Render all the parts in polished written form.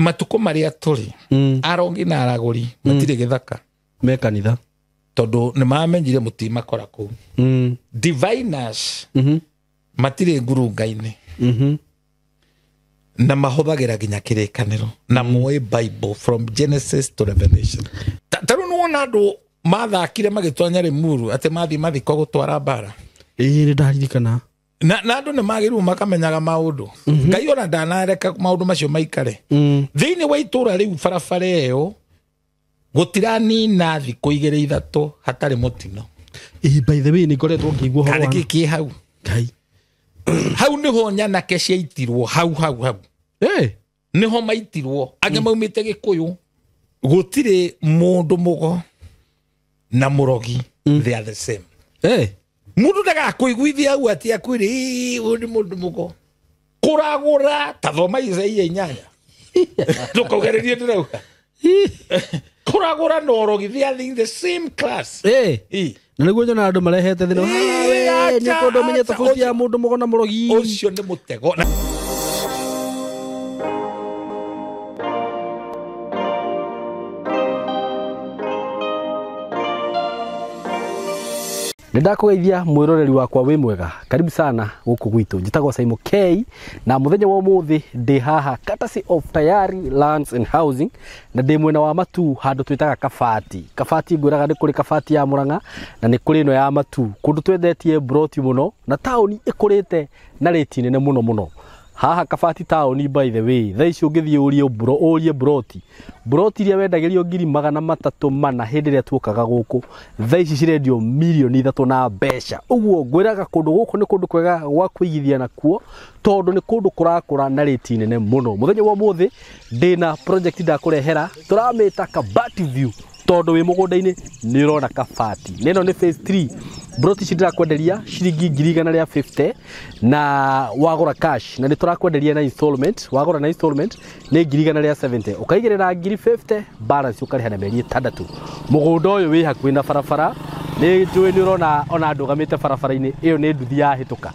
Matukũ marĩa tũrĩ arongi na aragũri matirĩ gĩthaka me kanitha tondũ nĩ mamenyire mũtimakora kũu. Diviners matirĩ ngurunga-inĩ na mahũthagĩra nginya kĩrĩkanĩro na moĩ Bible from Genesis to Revelation. Ta rĩu nĩwona andũ mathakire magĩtwanya Limuru atĩ mathiĩ mathiko gũtwara mbara. Ĩĩ nĩ ndaririkana. Na andũ nĩ magĩrĩirwo makamenyaga maũndũ. Ngai ona ndanareka maũndũ macio maikare. Thĩinĩ wa itũra rĩu barabara ĩyo gũtiranina thikũ igĩrĩ ithatũ hatarĩ mũtino. Ĩĩ by the way nĩ ngoretwo ngĩigua ũhoro wa kĩ kĩ hau. Ngai. Hau nĩho nyanake ciaitirwo hau hau hau. Nĩho maitirwo angĩ maumĩte Gĩkũyũ. Gũtirĩ mũndũ mũgo na mũrogi, they are the same. Mũndũ ndagakũiguithia hau atĩ akwĩre ũyũ nĩ mũndũ mũgo. Kũragũra ta thoma Isaia 8. Ndũkaugererie ndĩrauga. Kũragũra na ũrogi, they are in the same class. Na nĩguo nyonaga andũ marehete thĩna. Nĩ kũndũ menye tofauti ya mũndũ mũgo na mũrogi. Ũcio nĩ mũtego. Nĩndakũgeithia mwĩroreri wakwa wĩ mwega. Karibu sana gũkũ gwitũ. Njĩtagwo Simon K na mũthenya wa ũmũthĩ ndĩ haha courtesy of Tayari Lands and Housing na ndĩ mwena wa Matu handũ twĩtaga Kabati. Kabati ngwĩraga nĩ kũrĩ Kabati ya Murang'a na nĩ kũrĩ ĩno ya Matu. Kũndũ twendetie broti mũno na taũni ĩkũrĩte na rĩti nene mũno mũno. Haha Kabati taũni by the way, thaa ici ũngĩthiĩ ũrie broti. Broti iria wendagĩrio 340,000 hĩndĩ ĩrĩa tuokaga gũkũ, thaa ici cirendio 3 milioni na mbeca. Ũguo ngwĩraga kũndũ gũkũ nĩ kũndũ kwega gwa kũigithia nakuo tondũ nĩ kũndũ kũrakũra na rĩti nene mũno. Mũthenya wa ũmũthĩ ndĩna project ndakũrehera tũramĩta Kabati View tondũ wĩ mũgũnda-inĩ nĩ ũrona Kabati. Na ĩno nĩ phase 3. Broti ici ndĩrakwenderia ciringi 150,000 na wagũra cash na nĩ tũrakwenderia na installment. Wagũra na installment nĩ 170,000 ũkaigĩrĩra 50,000 balance ũkarĩha na mĩeri 6. Mũgũnda ũyũ wĩ hakuhĩ na barabara, nĩ njũĩ nĩ ũrona ona ndũgamĩte barabara-inĩ ĩyo nĩ nduthi yahĩtũka.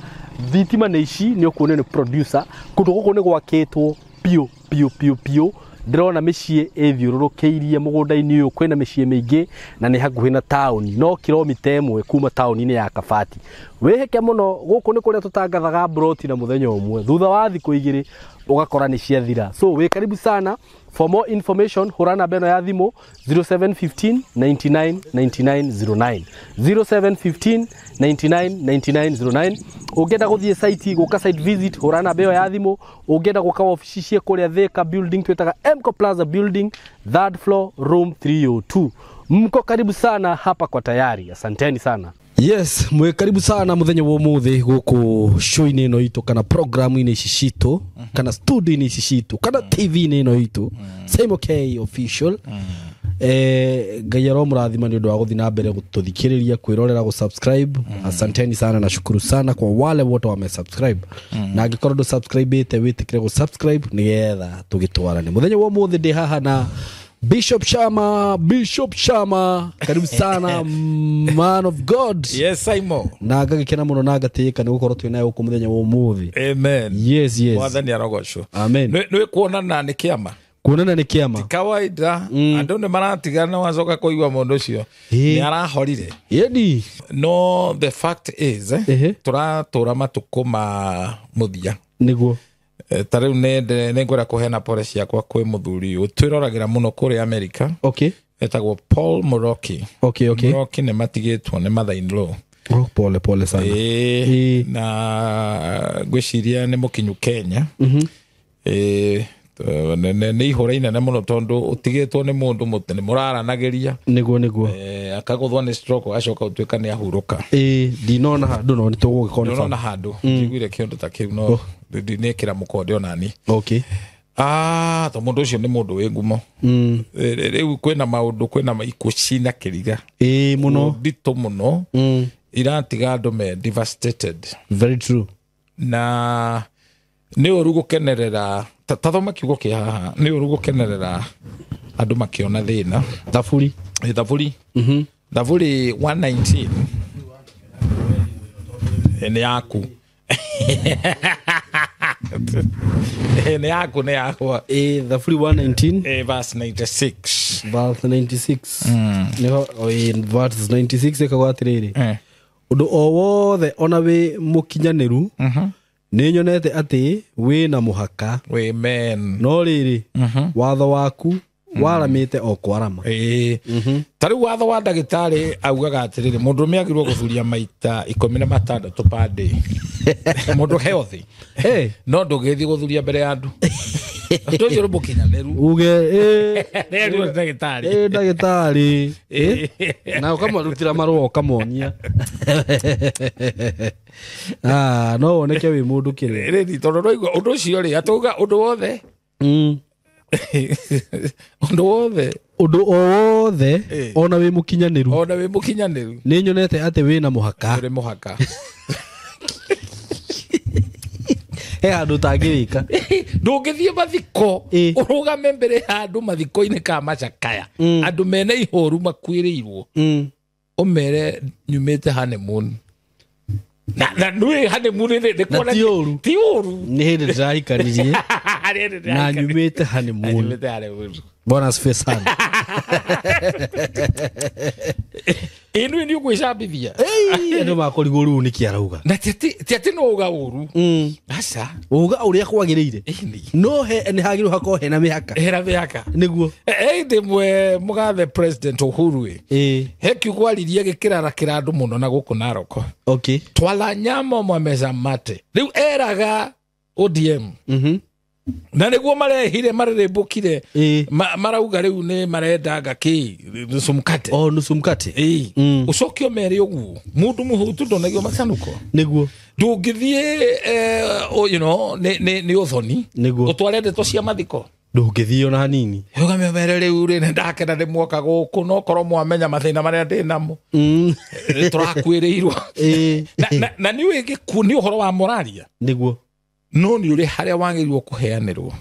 Thitima nĩ ici nĩ ũkuona nĩ producer. Kũndũ gũkũ nĩ gwakĩtwo piũ piũ piũ piũ. Ndĩrona mĩciĩ ĩthiũrũrũkĩirie mũgũnda-inĩ ũyũ, kwĩna mĩciĩ mĩingĩ na nĩ hakuhĩ na taũni, no kilomita 1 kuma taũni-inĩ ya Kabati. Wĩhĩke mũno, gũkũ nĩ kũrĩa tũtangathaga broti na mũthenya ũmwe, thutha wa thikũ 2 ũgakora nĩ ciathira. So wĩ karibu sana. For more information hũra namba ĩno ya thimũ 0715 99 99 09 0715 99 99 09. Ũngĩenda gũthiĩ site, gũka site visit, hũra namba ĩyo ya thimũ. Ũngĩenda gũka wabici ciĩ kũrĩa Thika building twĩtaga Mco Plaza building, 3rd floor room 302. Mko karibu sana hapa kwa Tayari. Asanteni sana. Yes, mwe karibu sana muthenya wa umuthi guku show-inĩ ĩno itũ kana program-inĩ ici citũ kana studio-inĩ ici citũ kana TV-inĩ ĩno itũ Simon K official. Ngai aromũrathima nĩ ũndũ wa gũthiĩ na mbere gũtũthikĩrĩria, kwĩrorera, gũsubscribe. Asanteni sana na shukuru sana kwa wale wote wamesubscribe. Na angĩkorwo ndũ subscribe-ĩte wĩtĩkĩre gũsubscribe nĩgetha tũgĩtwarane. Mũthenya wa ũmũthĩ ndĩ haha na Bishop Shama, Bishop Shama, karibu sana man of God. Yes, Simon. Na ngagĩkena mũno na ngatĩĩka nĩ gũkorwo twĩ nawe gũkũ mũthenya wa ũmũthĩ. Amen. Yes, yes. Mwathani arogocwo. Amen. Nĩ kuonana nĩ kĩama. Kuonana nĩ kĩama. Ti kawaida, andũ nĩ maratigana wacoka kũigua mũndũ ũcio nĩ arahorire. Yedi. No the fact is, tũratũra matukũ ma mũthia. Nĩguo. Ta rĩu nĩ ngwenda kũheana pore ciakwa kwĩ mũthuri ũyũ twĩroragĩra mũno kũrĩa America. Okay. Etagwo Paul Muroki. Okay, okay. Muroki nĩ matigĩtwo nĩ mother-in-law. Oh, pole pole sana. Na ngwĩciria nĩ mũkinyu Kenya. Nĩ ihũra inene mũno tondũ ũtigĩtwo nĩ mũndũ nĩ mũraranagĩria. Nĩguo nĩguo. Akagũthwo nĩ stroke agacoka gũtuĩka nĩ ahurũka. Ndinona handũ no nĩ tũgũgĩkorwo. Ndinona handũ. Njiguire kĩũndũ ta kĩu no ndinekĩra mũkonde onani. Okay. To mũndũ ũcio nĩ mũndũ wĩ ngumo. Rĩu kwĩna maũndũ, kwĩna ikuũ cina kĩriga. Mũno. Nditũ mũno. Iratiga andũ me devastated. Very true. Na nĩ ũru gũkenerera, ta thoma kiugo kĩa haha, nĩ ũru gũkenerera andũ makĩona thĩna. Thaburi. Thaburi. Thaburi 119. Nĩ yaku. Nĩ yaku nĩ yakwa. Ĩ Thaburi 119 Verse 96. Verse 96 nĩho verse 96 ĩkauga atĩrĩrĩ, ũndũ o wothe ona wĩ mũkinyanĩru nĩ nyonete atĩ wĩ na mũhaka, Amen. no rĩrĩ watho waku waramĩte o kwarama. Ta rĩu watho wa ndagĩtarĩ augaga atĩrĩrĩ, mũndũrũme agĩrĩirwo gũthuria maita 16 per day, mũndũ healthy. Hey, no ndũgĩthiĩ gũthuria mbere ya andũ, ũndũ ũcio nĩ mũkinyanĩru. Uge Nĩ ndagĩtarĩ. Ndagĩtarĩ. Na ũkamarutĩra marũa ũkamonia. Ah, no woneke wĩ mũndũ kĩrĩ. Rĩrĩ tondũ ndwaigua ũndũ ũcio rĩ, atauga ũndũ wothe, ũndũ wothe, Ũndũ o wothe ona wĩ mũkinyanĩru ona wĩ mũkinyanĩru nĩ nyonete atĩ wĩ na mũhaka. Ũrĩ mũhaka. He handũ ũtangĩwĩka. Ndũngĩthiĩ mathiko ũrũgame mbere ya andũ mathiko-inĩ ka macakaya, andũ mena ihoru makuĩrĩirwo, ũmere nyumĩte honeymoon, na nĩ honeymoon rĩ, nĩ Na kuonania- ti ũru. Ti ũru. Nĩ hĩndĩ ndĩrahikanirie na nyumĩte honeymoon. Nyumĩte honeymoon. Bwana asifiwe sana. Ĩ nĩ nĩ ũgwĩcambithia. Andũ makorigwo rĩu nĩkĩ arauga. Na ti atĩ no uga ũru, aca. Uga ũrĩa kwagĩrĩire, Ĩni. no he nĩ hagĩrĩirwo hakorwo hena mĩhaka. Hena mĩhaka. Nĩguo. Ĩndĩ mwe mũgathe President Uhuru ĩ, he kiugo aririe gĩkĩrarakĩra andũ mũno na gũkũ Narok. Okay. Twala nyama mwameza mate, rĩu eraga ODM na nĩguo marehire marĩrĩmbũkire. Marauga rĩu nĩ marendanga kĩ nusu mkate. O nusu mkate. Ĩĩ. Ũcoke ũmere ũguo mũndũ mũhũtu ndonagio macanũko. Nĩguo. Ndũngĩthiĩ you know, nĩ ũthoni Nĩguo. ũtware ndeto cia mathiko. Ndũngĩthiĩ ona hanini. Ũgame ũmere rĩu rĩ, nĩndakena nĩ mwoka gũkũ, no korwo mwamenya mathĩna marĩa ndĩ namo. Tũrakuĩrĩirwo. Na nĩ ũĩ gĩkuũ nĩ ũhoro wa moraria. Nĩguo. No nĩ ũrĩ harĩa wagĩrĩirwo kũheanĩrwo.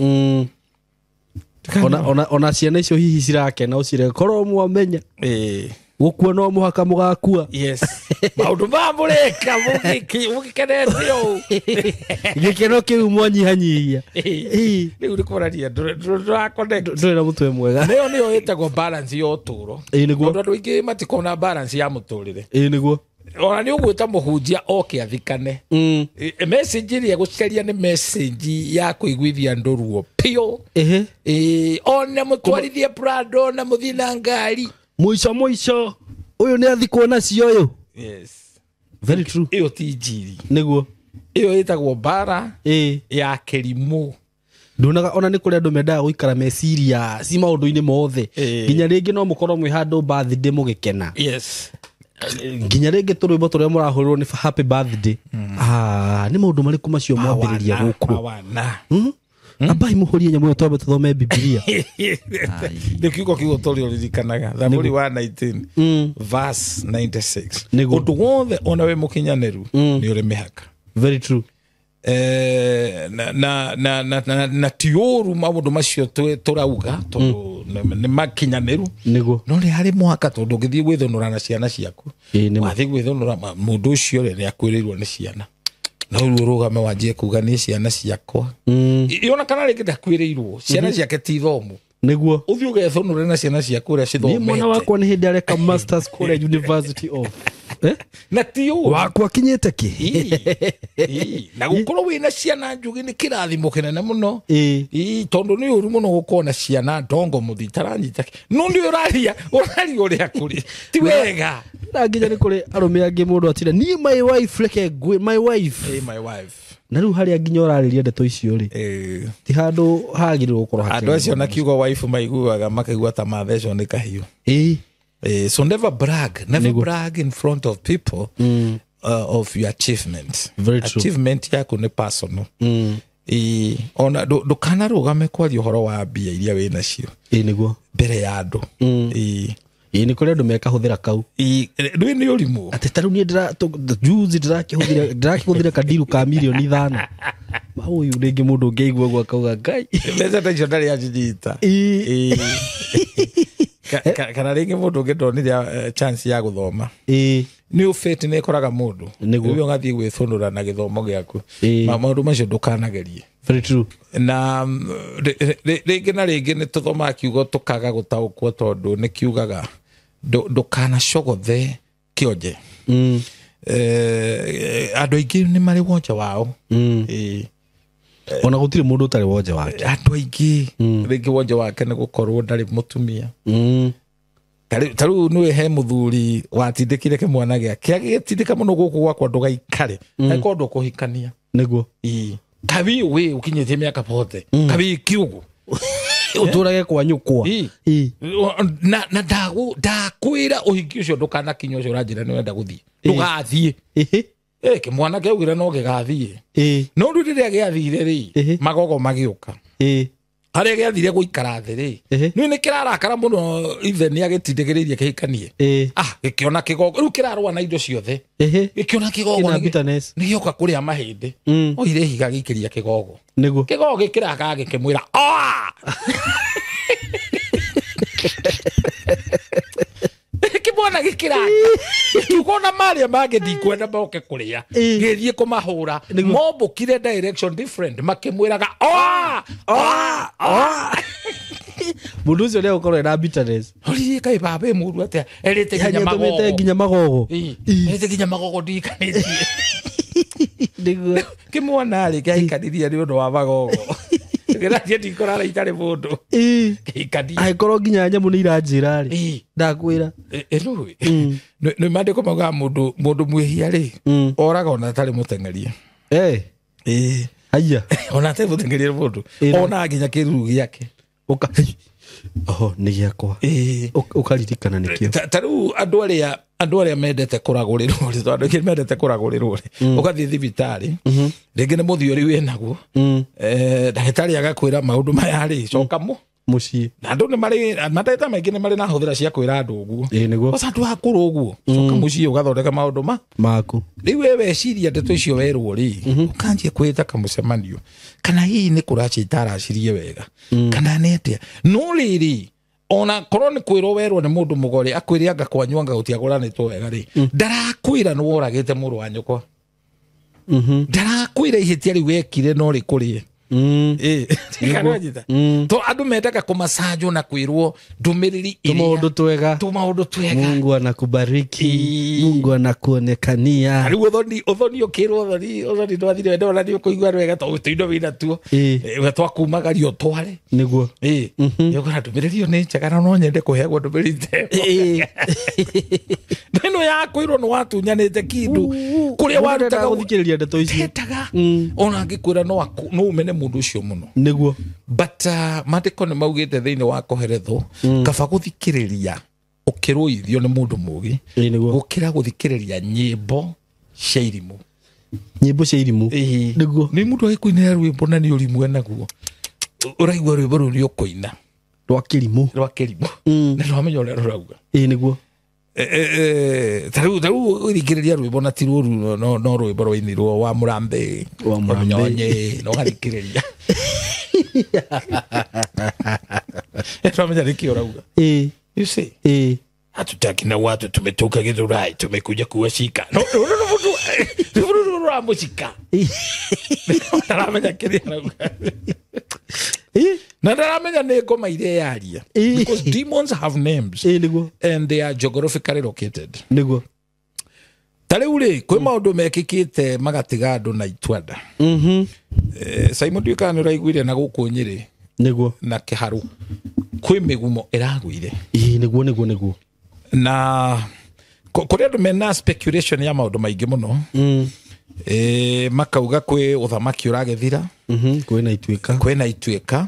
Ona ciana icio hihi cirakena ũcire korwo mwamenya gũkua no mũhaka mũgakua. Yes, maũndũ maya mũreka mũgĩkenete ũũ. Gĩkeno kĩu mwanyihanyihia. Rĩu nĩ kuonania ndũra connect. Ndũrĩ na mũtwe mwega. Nĩyo nĩyo ĩtagwo balance ya ũtũũro. Ĩĩ nĩguo. Tondũ andũ aingĩ matikona balance ya mũtũrĩre. Ĩĩ nĩguo. Ona nĩ ũgwĩta mũhunjia oke athikane. Message ĩrĩa gũcaria nĩ message ya kũiguithia andũ ruo piũ. Ĩhĩ. Ona mũtwarithie Prado na mũthiĩ na ngari. Mũico mũico ũyũ nĩ athikwo nacio ũyũ. Yes. Very true. Ĩyo ti njiri. Nĩguo. Ĩyo ĩtagwo mbara ya kĩrimũ. Ndonaga ona nĩ kũrĩ andũ mendaga gũikara meciria ci maũndũ-inĩ mothe. Nginya rĩngĩ no mũkorwo mwĩ handũ birthday mũgĩkena. Yes. Nginya rĩngĩ tũrwĩmbo tũrĩa mũrahũrĩrwo nĩ happy birthday. Ah, nĩ maũndũ marĩkũ macio mwambĩrĩria gũkũ? Mawana. Ambai mũhũrie nyamũ ĩyo twambe tũthome Bibilia. Nĩ kiugo kiugo tũrĩ ũririkanaga Thaburi wa 19 verse 96. Nĩguo. Ũndũ wothe ona wĩ mũkinyanĩru nĩ ũrĩ mĩhaka. Very true. Na ti ũru maũndũ macio tũrauga tondũ nĩ makinyanĩru. Nĩguo. No nĩ harĩ mũhaka tondũ ũngĩthiĩ gwĩthũnũra na ciana ciaku, Ĩĩ, nĩ ma. wathiĩ gwĩthũnũra mũndũ ũcio rĩ nĩ akuĩrĩirwo nĩ ciana, no rĩu ũrũgame wanjie kuga nĩ ciana ciakwa. Ona kana rĩngĩ ndakuĩrĩirwo ciana ciake ti thomu. Nĩguo. Ũthiĩ ũgethũnũre na ciana ciaku ũrĩa Niĩ mwana cithomete. wakwa nĩ hĩndĩ areka masters kũrĩa University of Na ti ũru. Wakwa akinyĩte kĩ? Ĩĩ. Na gũkorwo wĩna ciana njũgĩ nĩ kĩrathimo kĩnene mũno. Ĩĩ. Ĩĩ, tondũ nĩ ũru mũno gũkorwo na ciana ndongo mũthi itaranyita, no nĩ ũraria ũrĩa kũrĩ ti wega. Na nginya nĩ kũrĩ arũme angĩ mũndũ atira niĩ my wife reke ngwĩ my wife. Hey, my wife. Na rĩu harĩa nginya ũrarĩria ndeto icio rĩ, ti handũ hagĩrĩirwo gũkorwo Andũ acio na kiugo wife maiguaga makaigua ta mathecwo nĩ kahiũ. So never brag, never brag in front of people of your achievement. Very true. Achievement yaku nĩ personal. Ona ndũkanarũgame kwaria ũhoro wa mbia iria wĩ nacio Ĩĩ nĩguo. mbere ya andũ. Ĩĩ nĩ kũrĩ andũ mekahũthĩra kau. Rĩu nĩ ũrimũ. Atĩ ta rĩu niĩ juzi ndĩrakĩhũthire kandiru ka mirioni 5. Ũyũ rĩngĩ mũndũ ũngĩaigua ũguo akauga Ngai. Mbeca ta icio ndarĩ anjinyita. Kana rĩngĩ mũndũ ũngĩ ndonire chance ya gũthoma. Nĩ ũbĩti nĩ ĩkoraga mũndũ. Nĩguo. Rĩu ũgathiĩ gwĩthũnũra na gĩthomo gĩaku. Ĩĩ. Maũndũ macio ndũkanagerie. Very true. Na rĩngĩ na rĩngĩ nĩ tũthomaga kiugo tũkaga gũtaũkwo tondũ nĩ kiugaga ndũkanacogothe kĩonje. Andũ aingĩ nĩ marĩ wonje wao. Ĩĩ. Ona gũtirĩ mũndũ ũtarĩ wonje wake. Andũ aingĩ rĩngĩ wonje wake nĩ gũkorwo ndarĩ mũtumia. Ta rĩu nĩwe he mũthuri watindĩkire kĩmwana gĩake agĩgĩtindĩka mũno gũkũ gwakwa ndũgaikare angĩkorwo ndũkũhikania. Nĩguo. Ĩĩ. Kabi wĩ ũkinyĩtie mĩaka 40 kabi kiugo Ũtũrage kwa nyũkwa. Ĩĩ. Ĩĩ. Na ndakwĩra ũhiki ũcio ndũkanakinya ũcio ũranjĩra nĩ wenda gũthiĩ ndũgathiĩ. Ĩhĩ. Kĩmwana kĩaugire no gĩgathiĩ. Ĩĩ. No rĩu rĩrĩa gĩathire rĩ Ĩhĩ. magogo magĩũka. Ĩĩ. Harĩa gĩathire gũikara thĩ rĩ Ĩhĩ. nĩ nĩ kĩrarakara mũno ithe nĩ agĩtindĩkĩrĩirie kĩhikanie. Ĩĩ. Gĩkĩona kĩgogo rĩu kĩrarũa na indo ciothe. Ĩhĩ. Gĩkĩona kĩgogo Kĩna bitterness. nĩ gĩoka kũrĩa mahĩndĩ. Oire ihiga gĩikĩria kĩgogo. Nĩguo. Kĩgogo gĩkĩrakaga gĩkĩmwĩra oa. Kĩmwana gĩkĩraka gĩkiuga ona marĩa mangĩ ndikwenda moke kũrĩa Ĩĩ. gĩthiĩ kũmahũra mombũkire direction different makĩmwĩraga oa oa oa. Mũndũ ũcio nĩegũkorwo ena bitterness. Oririe kaĩ baba ĩ mũru atĩa erĩte nginya Nĩatũmĩte magogo. nginya magogo. Ĩĩ. Erĩte nginya magogo ndikanĩtie. Nĩguo. Kĩmwana rĩ kĩahikanirie nĩ ũndũ wa magogo. Kĩratie ndikũrara itarĩ mũndũ. Ĩĩ. Kĩhikanie. Angĩkorwo nginya nyamũ nĩ iranjĩra rĩ Ĩĩ. ndakwĩra. Ĩnũĩ nĩ maandĩko maugaga mũndũ mwĩhia rĩ oraga ona atarĩ mũteng'erie. Eh. Ĩĩ. Haiya. Ona atarĩ mũteng'erie nĩ mũndũ Ĩĩ. ona nginya kĩruru gĩake. Ũka oho nĩ gĩakwa. Ĩĩ. Ũkaririkana nĩkĩo. Ta rĩu andũ arĩa mendete kũragũrĩrwo rĩ tondũ andũ aingĩ mendete kũragũrĩrwo rĩ ũgathiĩ thibitarĩ rĩngĩ nĩ mũthiori wĩnaguo ndagĩtarĩ agakwĩra maũndũ maya rĩ coka mũ Mũciĩ. na andũ nĩ marĩ mandagĩtarĩ maingĩ nĩ marĩ na hũthĩra cia kwĩra andũ ũguo. Ĩĩ nĩguo. Kwanza andũ akũrũ ũguo coka mũciĩ ũgathondeka maũndũ ma Maku. rĩu we weciria ndeto icio werwo rĩ ũkanjia kwĩta kamũcemanio kana hihi nĩ kũracia itaracirie wega kana nĩ atĩa no rĩrĩ ona korwo nĩ kwĩrwo werwo nĩ mũndũ mũgore akwĩre anga kwanyu anga gũtiagũranĩtwo wega rĩ ndarakwĩra nĩ woragĩte mũrũ wa nyũkwa. Ndarakwĩra ihĩtia rĩu wekire no rĩkũrĩe. Ĩĩ. To andũ mendaga kũmacanjwo na kwĩrwo ndũmĩrĩri ĩrĩa Tũmaũndũ twega. tũmaũndũ twega. Mungu anakubariki. Ĩĩ. Mungu anakuonekania. Rĩu ũthoni ũkĩrwo ũthoni ndwathire wenda ona nĩ ũkũigua wega tondũ tũindo wĩna tuo. Ĩĩ. Twakumagario tware. Nĩguo. Ĩĩ. Nĩũkora ndũmĩrĩri ĩyo nĩ njega na no nyende kũheagwo ndũmĩrĩri ta ĩyo. Ĩĩ. No ĩno ya kwĩrwo nĩ watunyanĩte kĩndũ kũrĩa warutaga gũthikĩrĩria ndeto icio. Ndendaga. Ona angĩkwĩra no ũmene mũndũ ũcio mũno. Nĩguo. But maandĩko nĩ maugĩte thĩinĩ wa Koheretho kaba gũthikĩrĩria ũkĩrũithio nĩ mũndũ mũũgĩ Ĩĩ nĩguo. gũkĩra gũthikĩrĩria nyĩmbo cia irimũ. Nyĩmbo cia irimũ. Ĩĩ. Nĩguo. Nĩ mũndũ agĩkũinĩra rwĩmbo na nĩ ũrimũ enaguo ũraigua rwĩmbo rũu nĩ ũkũina Rwa kĩrimũ. rwa kĩrimũ na ndwamenya ũrĩa rũrauga. Ĩĩ nĩguo. Ta rĩu ũthikĩrĩria rwĩmbo na ti rũru no rwĩmbo rwainirwo wa Mũrambe Wa Mũrambe. Wanyonyi na ũgathikĩrĩria twamenya nĩkĩ ũrauga. Ĩĩ. You see? Ĩĩ. Hatutaki na watu tumetoka Githurai tumekuja kuwashika. No no no no no no ramũcika. Ndaramenya kĩrĩa arauga. Ĩĩ. Na ndaramenya nĩ ngoma iria yaria. Ĩĩ. Because demons have names Ĩĩ nĩguo. and they are geographically located. Nĩguo. Ta rĩu rĩ kwĩ maũndũ mekĩkĩte magatiga andũ na itwanda. Simon ndiũĩ kana nĩ ũraiguire na gũkũ Nyĩrĩ Nĩguo. na Kĩharũ kwĩ mĩgumo ĩragũire. Ĩĩ nĩguo nĩguo nĩguo. Na kũrĩ andũ mena speculation ya maũndũ maingĩ mũno. Makauga kwĩ ũthamaki ũragĩthira. Kwĩna ituĩka. Kwĩna ituĩka.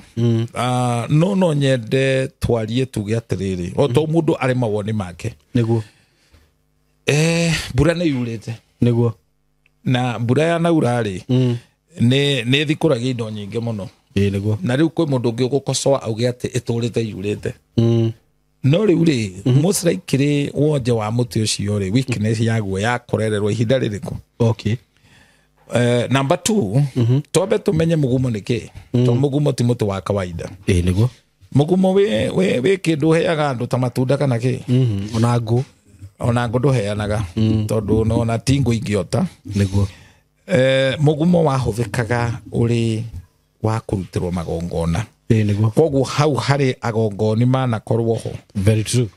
No nyende twarie tuge atĩrĩrĩ o to mũndũ arĩ mawoni make. Nĩguo. Mbura nĩ yurĩte. Nĩguo. Na mbura yanaura rĩ nĩ ĩthikũragia indo nyingĩ mũno. Ĩĩ nĩguo. Na rĩu kwĩ mũndũ ũngĩ ũgũkocoa auge atĩ ĩtũrĩte yurĩte. No rĩu rĩ most likely wonje wa mũtĩ ũcio rĩ weakness yaguo yakorererwo ihinda rĩrĩkũ. Okay. Number 2 twambe tũmenye mũgumo nĩ kĩ. To mũgumo ti mũtĩ wa kawaida. Ĩĩ nĩguo. Mũgumo wĩ kĩndũ ũheaga andũ ta matunda kana kĩ. Ona ngũ. Ona ngũ ndũheanaga tondũ nona ti ngũ ingĩota. Nĩguo. Mũgumo wahũthĩkaga ũrĩ wa kũrutĩrwo magongona. Ĩĩ nĩguo. Koguo hau harĩ agongoni manakorwo ho. Very true.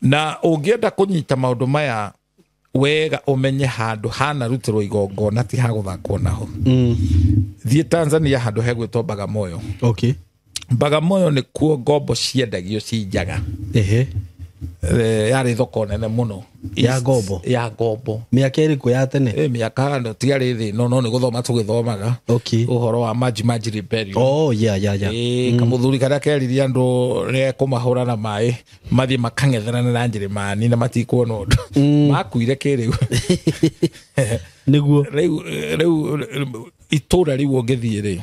Na ũngĩenda kũnyita maũndũ maya wega ũmenye handũ hanarutĩrwo igongona ti hagũthakwo naho. Thiĩ Tanzania handũ hegwĩtwo Bagamoyo. Okay. Bagamoyo nĩkuo ngombo ciendagio ci njaga. Ehe. Yarĩ thoko nene mũno. Ya ngombo? Ya ngombo. Mĩaka ĩrĩkũ ya tene? Mĩaka no tiarĩ thĩ no no nĩ gũthoma tũgĩthomaga. Okay. Ũhoro wa Maji Maji Rebellion. Oh, yeah, yeah, yeah. Kamũthuri karĩa keririe andũ nĩ ekũmahũra na maĩ mathiĩ makang'etherane na Njĩrĩmani na matikuona ũndũ. Makuire kĩrĩu. Nĩguo. Rĩu itũra rĩu ũngĩthiĩ rĩ,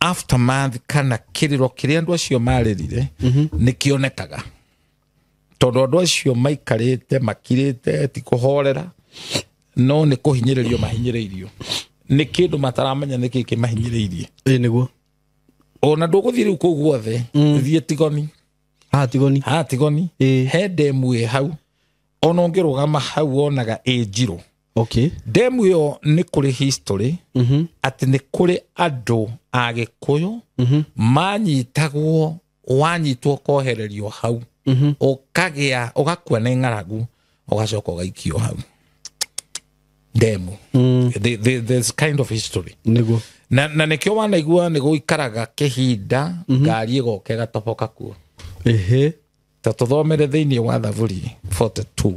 aftermath kana kĩrĩro kĩrĩa andũ acio marĩrire nĩ kĩonekaga. Tondũ andũ acio maikarĩte makirĩte ti kũhorera no nĩ kũhinyĩrĩrio mahinyĩrĩirio nĩ kĩndũ mataramenya nĩ kĩĩ kĩmahinyĩrĩirie. Ĩĩ nĩguo. Ona ndũgũthiĩ rĩu kũu guothe, thiĩ Tigoni. Haha Tigoni. Haha Tigoni. Ĩĩ. He ndemu ĩ hau, ona ũngĩrũgama hau wonaga ĩ njirũ. Okay. Ndemu ĩyo nĩ kũrĩ history atĩ nĩ kũrĩ andũ a Gĩkũyũ manyitagwo, wanyitwo ũkohererio hau, ũkagĩa ũgakua nĩ ng'aragu ũgacoka ũgaikio hau ndemu. There's kind of history. Nĩguo. Na nĩkĩo wanaigua nĩ gũikaraga kĩhinda ngari ĩgoka ĩgatoboka kuo. Ehe. Ta tũthomere thĩinĩ wa Thaburi 42.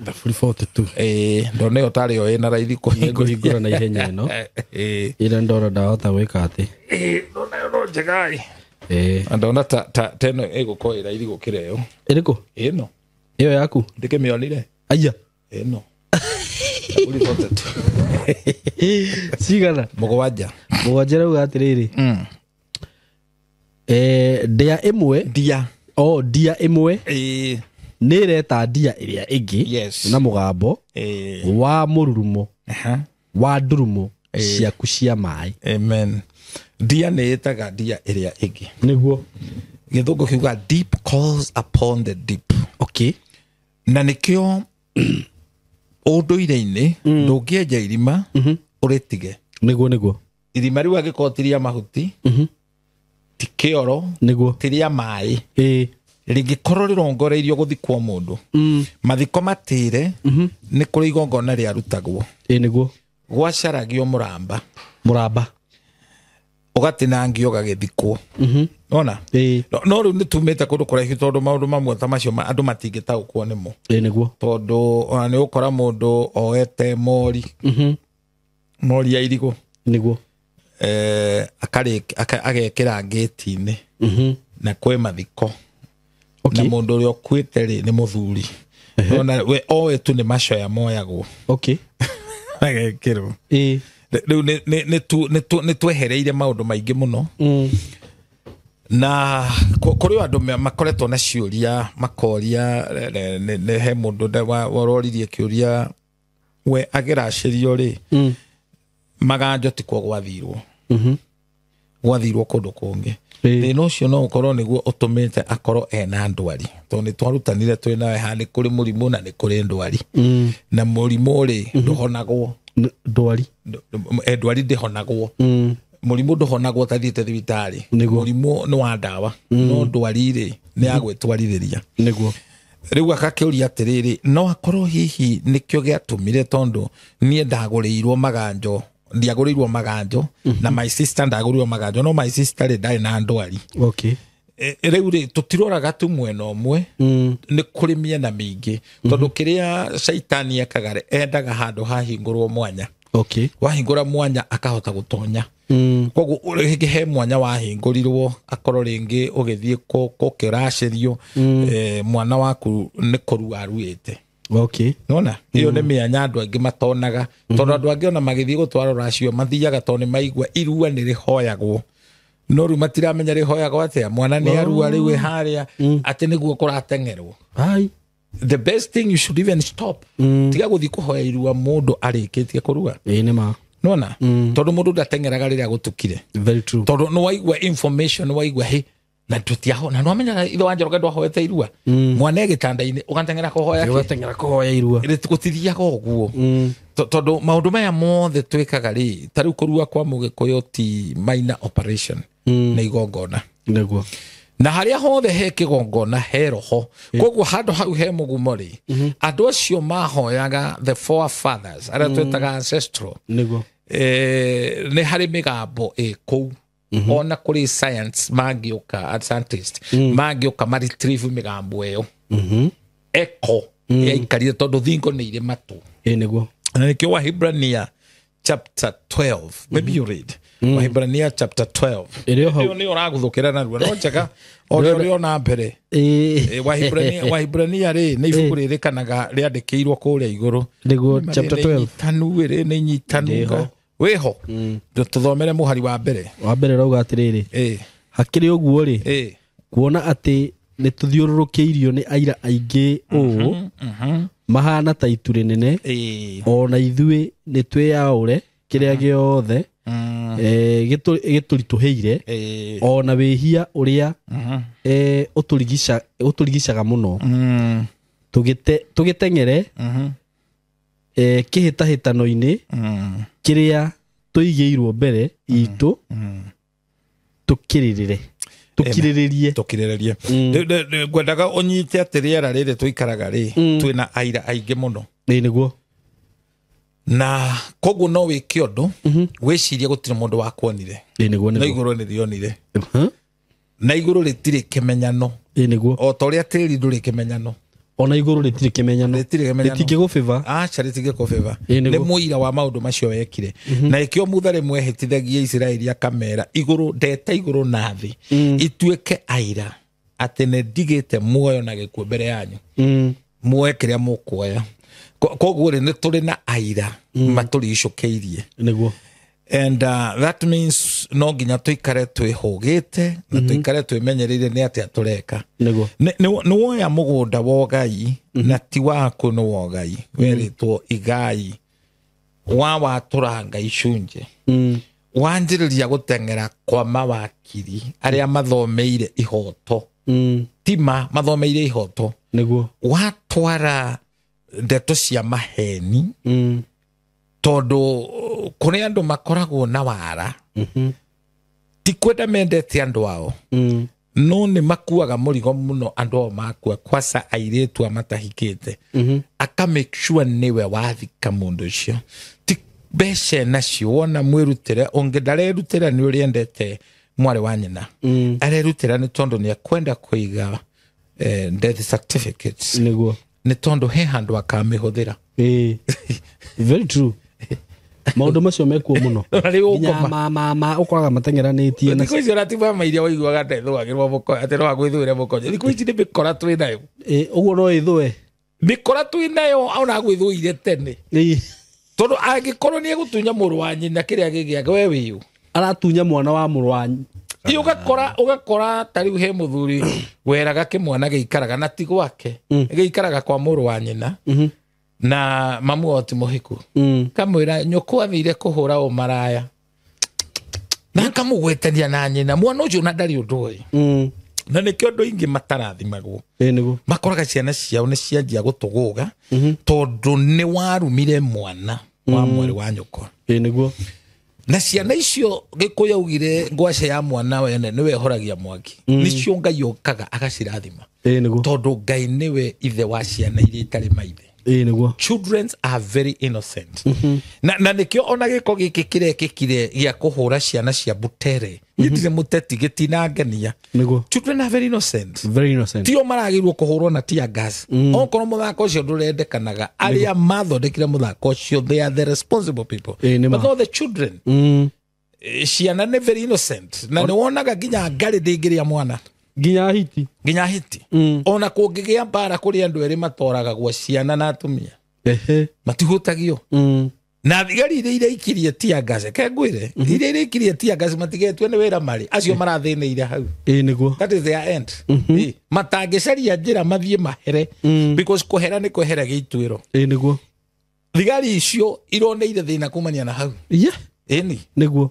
Thaburi 42. Ndona ĩyo tarĩ yo ĩna raithi kũhingũra na ihenya ĩno. Ĩrĩa ndora ndahota gwĩka atĩ. Ndona ĩyo no njega ĩ. Ndona ta ĩno ĩgũkorwo ĩ raithi gũkĩra ĩyo. Ĩrĩkũ? Ĩno. Ĩyo yaku? Ndĩkĩmĩonire. Aya. Ĩno. Thaburi 42. Cigana? 7. 7 rauga atĩrĩrĩ. Ndĩa ĩmwe. Ndia. Oh, ndia ĩmwe. Nĩ ĩreta ndia ĩrĩa ĩngĩ. Yes. Na mũgambo wa mũrurumo. Wa ndurumo ciaku cia maĩ. Amen. Ndia nĩ ĩtaga ndia ĩrĩa ĩngĩ. Nĩguo. Gĩthũngũ kiuga deep calls upon the deep. Okay. Na nĩkĩo ũndũire-inĩ ndũngĩenja irima ũrĩtige. Nĩguo nĩguo. Irima rĩu angĩkorwo ti rĩa mahuti, ti kĩoro, Nĩguo. ti rĩa maĩ. Rĩngĩkorwo rĩrongoreirio gũthikwo mũndũ, mathiko matĩre, nĩ kũrĩ igongona rĩarutagwo. Nĩguo. Gwacaragio mũramba. Mũramba. Ũgatinangio ũgagĩthikwo. Ona? No rĩu nĩ tumĩte kũndũ kũraihu tondũ maũndũ mamwe ta macio andũ matingĩtaũkwo nĩmo. Nĩguo. Tondũ ona nĩ ũkora mũndũ oete mori. Mori ya irigũ. Nĩguo. Agekĩra ngĩti-inĩ. Na kwĩ mathiko. Okay. Na mũndũ ũrĩa ũkuĩte rĩ nĩ mũthuri. Ona we oe tu nĩ macoya moyagwo. Okay. Agekĩrwo. Rĩu nĩ twehereire maũndũ maingĩ mũno. Na kũrĩ andũ makoretwo na ciũria makoria he mũndũ waroririe kĩũria we agĩracĩrio rĩ maganjo ti kuo gwathirwo. Gwathirwo kũndũ kũngĩ. Thĩna ũcio no ũkorwo nĩguo ũtũmĩte akorwo ena ndwari. Tondũ nĩ twarutanire twĩ nawe haha nĩ kũrĩ mũrimũ na nĩ kũrĩ ndwari. Na mũrimũ rĩ ndũhonagwo. Ndwari. Ndwari ndĩhonagwo. Mũrimũ ndũhonagwo ũtathiĩte thibitarĩ. Mũrimũ nĩ wa ndawa. No ndwari rĩ nĩ ya gwĩtwarithĩria. Nĩguo. Rĩu agakĩũria atĩrĩrĩ, no akorwo hihi nĩkĩo gĩatũmire tondũ niĩ ndagũrĩirwo maganjo, ndiagũrĩirwo maganjo, na my sister ndagũrĩirwo maganjo, no my sister rĩ ndarĩ na ndwari. Okay. Rĩu rĩ tũtiroraga tu mwena ũmwe, nĩ kũrĩ mĩena mĩingĩ tondũ kĩrĩa caitani ekaga rĩ endaga handũ hahingũrwo mwanya. Okay. Wahingũra mwanya akahota gũtonya. Koguo rĩngĩ he mwanya wahingũrirwo akorwo rĩngĩ ũgĩthiĩ gũkĩracĩrio, mwana waku nĩ kũrua aruĩte. Okay. Nona ĩyo nĩ mĩanya andũ aingĩ matonaga tondũ andũ angĩ ona magĩthiĩ gũtwara rũracio mathiaga tondũ nĩ maigua irua nĩ rĩhoyagwo. No rĩu matiramenya rĩhoyagwo atĩa, mwana nĩ arua rĩu ĩ harĩa atĩ nĩguo kũrateng'erwo. Ai. The best thing you should even stop. Tiga gũthiĩ kũhoya irua mũndũ arĩkĩtie kũrua. Ĩĩ nĩ ma. Nona tondũ mũndũ ndateng'eraga rĩrĩa gũtukire. Very true. Tondũ nĩ waigua information, nĩ waigua hĩ Na tutiaho na nwamenyaga ithe wa Njoroge ndwahoete irua. Mwana gĩtanda-inĩ ũgateng'era kũhoya kĩ? Ũgateng'era kũhoya irua. Gũtithiaga ũguo. Tondũ maũndũ maya mothe twĩkaga rĩ, ta rĩu kũrua kwa Mũgĩkũyũ ti minor operation, nĩ igongona. Nĩguo. Na harĩa hothe he kĩgongona he roho. Koguo handũ hau he mũgumo rĩ, andũ acio mahoyaga the forefathers arĩa twĩtaga ancestral. Nĩguo. Nĩ harĩ mĩgambo ĩ kũu. Ona kũrĩ science mangĩũka, scientist mangĩũka ma retrieve mĩgambo ĩyo. Echo yaikarire tondũ thingo nĩ irĩ matũ. Nĩguo. Na nĩkĩo Wahibrania chapter 12, maybe you read Wahibrania chapter 12. Ĩrĩ hau. Ĩyo nĩ ũraguthũkĩra narua no njega o ũrĩa ũrĩ na mbere. Wahibrania rĩ nĩ ibuku rĩrĩkanaga rĩandĩkĩirwo kũrĩa igũrũ. Nĩguo chapter 12. Tanu rĩ nĩ nyitanu. Wĩho. Tũthomere mũhari wa mbere. Wa mbere rauga atĩrĩrĩ. Hakĩrĩ ũguo rĩ, kuona atĩ nĩ tũthiũrũrũkĩirio nĩ aira aingĩ ũũ, mahana ta itu rĩnene, ona ithuĩ nĩ twĩyaũre kĩrĩa gĩothe gĩtũritũhĩire, ona wĩhia ũrĩa ũtũrigicaga mũno, tũgĩteng'ere kĩhĩtahĩtano-inĩ kĩrĩa tũigĩirwo mbere itũ, tũkirĩrĩrie. Tũkirĩrĩrie. Ngwendaga ũnyite atĩ rĩera rĩrĩ tũikaraga rĩ, twĩna aira aingĩ mũno. Nĩguo. Na koguo no wĩke ũndũ wĩcirie gũtirĩ mũndũ wakuonire. Nĩguo. Na igũrũ nĩ rĩonire. Na igũrũ rĩtirĩ kĩmenyano. Nĩguo. O ta ũrĩa tĩri ndũrĩ kĩmenyano. Ona igũrũ rĩtirĩ kĩmenyano. Rĩtingĩgũbĩba. Aca rĩtingĩkũbĩba. Nĩ mũira wa maũndũ macio wekire. Na ĩkĩo Mutha rĩmwe ehĩtithagia Isiraeli akamera igũrũ ndete igũrũ na thĩ ituĩke aira atĩ nĩ ndigĩte muoyo na gĩkuũ mbere yanyu. Muoe kĩrĩa mũkuoya. Koguo rĩ nĩ tũrĩ na aira matũricũkĩirie. Nĩguo. And that means no nginya tũikare twĩhũgĩte na tũikare twĩmenyereire nĩ atĩa tũreka. Nĩguo. Nĩ woya mũgũnda wa ũgai na ti waku nĩ wa ũgai, werĩtwo igai wa watũranga icunjĩ. Wanjĩrĩria gũteng'era kwa mawakiri arĩa mathomeire ihoto. Ti ma mathomeire ihoto. Nĩguo. Watwara ndeto cia maheni tondũ kũrĩ andũ makoragwo na wara, ti kwenda mendete andũ ao, no nĩ makuaga mũrigo mũno andũ ao makua, kwaca airĩtu a matahikĩte, aka make sure nĩwe wathika mũndũ ũcio. Ti mbeca nacio wona mwĩrutĩre, ũngĩ ndarerutĩra nĩ ũrĩa endete mwarĩ wa nyina, arerutĩra nĩ tondũ nĩ akwenda kũiga death certificates. Nĩguo. Nĩ tondũ he handũ akamĩhũthĩra. Very true. Maũndũ macio mekuo mũno. Nginya ma ũkoraga mateng'eranĩtie na thikũ ici ona ti mama iria waiguaga ndethũagĩrwo mũkoyo atĩ no agwĩthũĩre mũkonyo. Thikũ ici nĩ mĩkora twĩ nayo. Ũguo no ĩthũe. Mĩkora twĩ nayo ona agwĩthũire tene. Tondũ angĩkorwo nĩ egũtunya mũrũ wa nyina kĩrĩa gĩgĩake we wĩyũ. Aratunya mwana wa mũrũ wa Ũgakora ta rĩu he mũthuri weraga kĩmwana gĩikaraga na ti gwake, gĩikaraga kwa mũrũ wa nyina. Na mamu wao ti mũhiku. Kamwĩra nyũkwa athire kũhũra ũmaraya. Na akamũgwetania na nyina. Mwana ũcio na ndarĩ ũndũ ũĩ. Na nĩkĩo andũ aingĩ matarathimagwo. Nĩguo. Makoraga ciana ciao nĩ cianjia gũtũgũga tondũ nĩ warumire mwana wa mwarĩ wa nyũkwa. Nĩguo. Na ciana icio Gĩkũyũ augire ngwace ya mwana wene nĩwe ĩhoragia mwaki. Nĩcio Ngai okaga agacirathima. Nĩguo. Tondũ Ngai nĩwe ithe wa ciana iria itarĩ maithe. Nĩguo. Children are very innocent. Na nĩkĩo ona gĩko gĩkĩ kĩrekĩkire gĩa kũhũra ciana cia Butere. Niĩ ndirĩ mũteti, gĩtinangenia. Nĩguo. Children are very innocent. Very innocent. Tio maragĩrwo kũhũrwo na tear gas. Okorwo mũthako ũcio ndũrendekanaga, arĩa mathondekire mũthako ũcio, they are the responsible people. But not the children. Ciana nĩ very innocent. Na nĩ wonaga nginya ngarĩ ndĩngĩrĩa mwana. Nginya hiti. Nginya hiti. Ona kũngĩgĩa mbara kũrĩ andũ erĩ matoragagwo, ciana na atumia. Matihutagio. Na thigari iria iraikirie tear gas, ke ngwĩre, iria iraikirie tear gas matigetue nĩ wĩra marĩ, acio marathĩnĩire hau. Nĩguo. That is their end. Matangĩcaria njĩra mathiĩ mahere, because kũhera nĩ kweheragia ituĩro. Nĩguo. Thigari icio ironeire thĩna kumania na hau. Yeah. Ĩni. Nĩguo.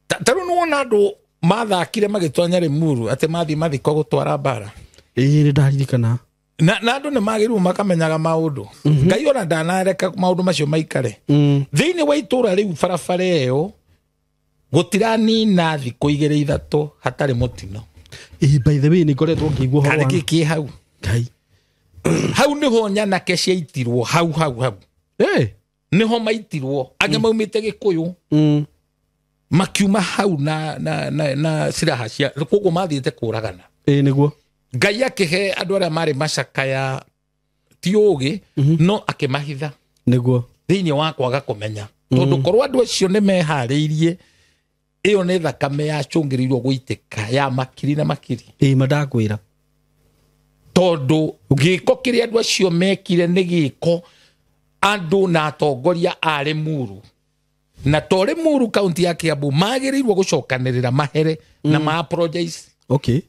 Ta rĩu nĩwona andũ Mathakire magĩtonya Limuru atĩ mathiĩ mathiko gũtwara mbara. Ĩĩ nĩ ndaririkana. Na andũ nĩ magĩrĩirwo makamenyaga maũndũ. Ngai ona ndanareka maũndũ macio maikare. Thĩinĩ wa itũra rĩu barabara ĩyo gũtiranina thikũ igĩrĩ ithatũ hatarĩ mũtino. Ĩĩ by the way nĩ ngoretwo ngĩigua ũhoro wa kĩ kĩ hau. Ngai. Hau nĩho nyanake ciaitirwo hau hau hau. Nĩho maitirwo angĩ maumĩte Gĩkũyũ. Makiuma hau na silaha cia koguo mathiĩte kũragana. Ĩĩ nĩguo. Ngai akĩhe andũ arĩa marĩ macakaya ti ũgĩ no akĩmahitha. Nĩguo. Thĩinĩ wa kwaga kũmenya. Tondũ korwo andũ acio nĩ meharĩirie ĩyo nĩ thakame yacũngĩrĩirwo gũitĩka ya makiri na makiri. Ĩĩ mandakwĩra. Tondũ gĩko kĩrĩa andũ acio mekire nĩ gĩko andũ na atongoria a Limuru. Na to Limuru kaunti ya Kiambu magĩrĩirwo gũcokanĩrĩra mahere na ma apologize. Okay.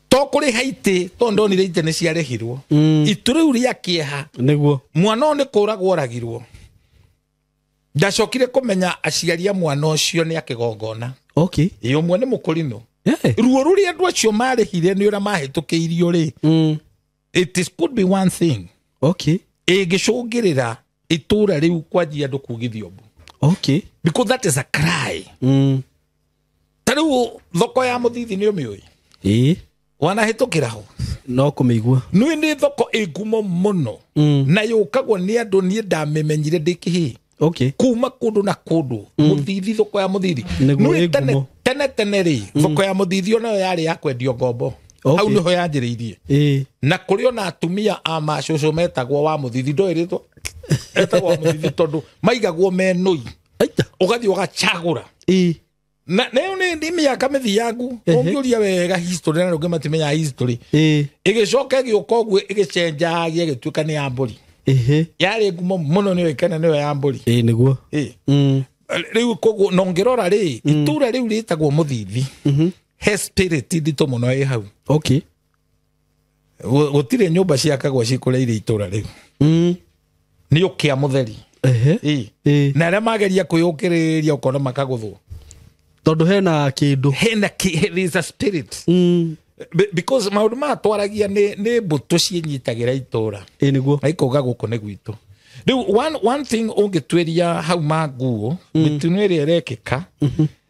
To kũrĩha itĩ tondũ ndonire itĩ nĩ ciarĩhirwo. Itu rĩu rĩa kĩeha. Nĩguo. Mwana ũyũ nĩ kũragwo oragirwo. Ndacokire kũmenya aciari a mwana ũcio nĩ akĩgongona. Okay. Ĩ ũmwe nĩ mũkũrinũ. Ruo rũrĩa andũ acio marĩhire nĩ ũrĩa mahĩtũkĩirio rĩ. It is could be one thing. Okay. Ĩngĩcũngĩrĩra itũra rĩu kwanjia andũ kugithio mbu. Okay. Because that is a cry. Ta rĩu thoko ya Mũthithi nĩ ũmĩũĩ? Ĩĩ. Wanahĩtũkĩra ho? No kũmĩigua. Nĩ nĩ thoko ĩ ngumo mũno. Na yũkagwo nĩ andũ niĩ ndamĩmenyire ndĩ kĩhĩĩ. Okay. Kuma kũndũ na kũndũ. Mũthithi, thoko ya Mũthithi. Nĩguo ĩ ngumo. Tene tene rĩ, thoko ya Mũthithi onayo yarĩ ya kwendio ngombo. Hau nĩho yanjĩrĩirie. Na kũrĩ ona atumia a macũcũ metagwo wa Mũthithi, ndoĩ rĩtwa? Etagwo wa Mũthithi tondũ maigagwo menũi. Ũgathiĩ ũgacagũra. Na nayo nĩ mĩaka mĩthiangu. Ũngĩũria wega history na rũngĩ matimenyaga history. Ĩgĩcoka ĩgĩũka ũguo ĩgĩcenjagia ĩgĩtuĩka nĩ ya mbũri. Yarĩ ngumo mũno nĩyo ĩkena nĩyo ya mbũri. Ĩĩ nĩguo. Rĩu koguo na ũngĩrora rĩ, itũra rĩu rĩtagwo Mũthithi. He spirit nditũ mũno ĩ hau. Okay. Gũtirĩ nyũmba ciakagwo cikũrĩire itũra rĩu. Nĩ ũkĩa mũtheri. Na arĩa mageria kwĩyũkĩrĩria ũkona makagũthwo. Tondũ hena kĩndũ. Hena there is a spirit. Because maũndũ maya twaragia nĩ mbũtũ ciĩnyitagĩra itũra. Ĩĩ nĩguo. Na ikauga gũkũ nĩ gwitũ. Rĩu one thing ũngĩtuĩria hau ma nguo, mĩtino ĩrĩa ĩrekĩka,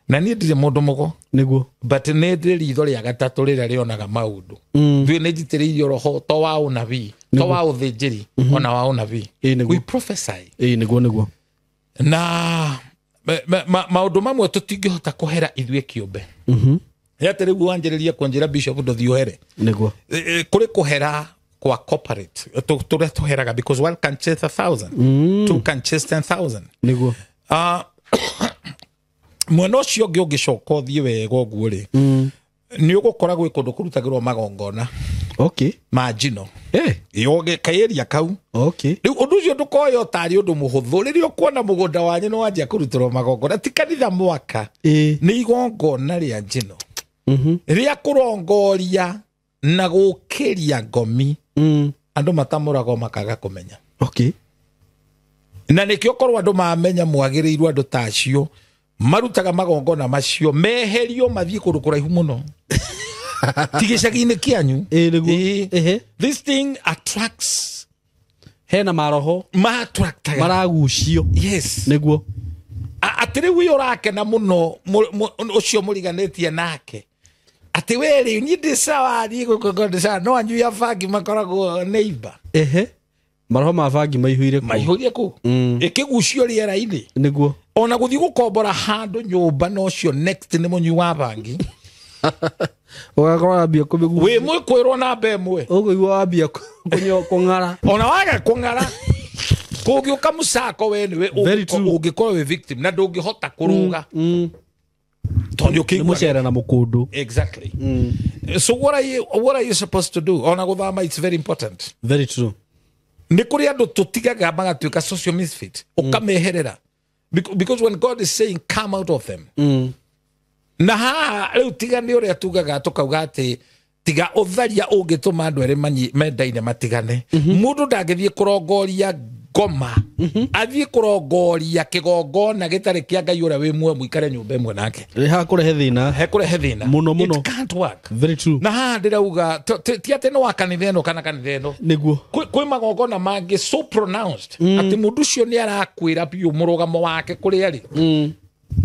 na niĩ ndirĩ mũndũ mũgo. Nĩguo. But nĩ ndĩ ritho rĩa gatatũ rĩrĩa rĩonaga maũndũ. Ithuĩ nĩ njitĩrĩirio roho to wa ũnabii, to wa ũthĩnjĩri, ona wa ũnabii. We prophesy. Ĩĩ nĩguo nĩguo. Na maũndũ mamwe tũtingĩhota kũhera ithuĩ kĩũmbe. Atĩ rĩu wanjĩrĩria kũnjĩra bishop ndũthiĩ ũhere. Nĩguo. Kũrĩ kũhera kwa corporate tũrĩa tũheraga because one can chase 1,000, two can chase 10,000. Nĩguo. Mwena ũcio ũngĩ ũngĩcoka ũthiĩ wega ũguo rĩ, nĩ ũgũkora gwĩ kũndũ kũrutagĩrwo magongona. Okay. Ma njino. Kaĩria kau. Okay. Rĩu ũndũ ũcio ndũkoya ũtarĩ ũndũ mũhũthũ rĩrĩa ũkuona mũgũnda wanyu nĩ wanjia kũrutĩrwo magongona ti kanitha mwaka. Nĩ igongona rĩa njino. Rĩa kũrongoria na gũkĩria ngomi. Andũ matamũragwo makaga kũmenya. Okay. Na nĩkĩo korwo andũ mamenya mwagĩrĩirwo andũ ta acio marutaga magongona macio meherio mathiĩ kũndũ kũraihu mũno. Ti gĩcagi-inĩ kĩanyu. This thing attracts. Hena maroho ma-attractaga. Maragucio. Yes. Nĩguo. Atĩ rĩu ũyũ ũrakena mũno ũcio mũriganĩtie nake. Atĩ we rĩ niĩ ndĩ sawa niĩ gũkũ ndĩ sawa no anyui a bangi makoragwo neighbor. Maroho ma bangi maihũire kũu. Maihũire kũu. Ĩkĩgucio rĩera-inĩ. Nĩguo. Ona gũthiĩ gũkombora handũ nyũmba na ũcio next nĩ mũnyui wa bangi. Ũgakora wambia kũmĩgucia. Wĩ mwĩkwĩrwo namba ĩmwe. Ũkũigua wambia kũng'ara. Ona waga kũng'ara. Kũngĩũka mũcako we nĩwe ũngĩkorwo wĩ victim na ndũngĩhota kũrũga. Tondũ ũkĩigua nĩ mũcere na mũkũndũ. Exactly. So what are you supposed to do? Ona gũthama it's very important. Very true. Nĩ kũrĩ andũ tũtigaga magatuĩka social misfit. Ũkameherera. Because when God is saying come out of them. Na haha rĩu tiga nĩ ũrĩa tugaga tũkauga atĩ tiga ũtharia ũngĩtũma andũ erĩ mendaine matigane. Mũndũ ndangĩthiĩ kũrongoria ngoma Athiĩ kũrongoria kĩgongona gĩtarĩ kĩa Ngai ũrĩa wĩ muoyo mũikare nyũmba ĩmwe nake. Hakũrehe thĩna. Hekũrehe thĩna. Mũno mũno. It can't work. Very true. Na haha ndĩrauga ti atĩ nĩ wa kanitha ĩno kana kanitha ĩno. Nĩguo. Kwĩ magongona mangĩ so pronounced atĩ mũndũ ũcio nĩ arakwĩra biũ mũrũgamo wake kũrĩa arĩ.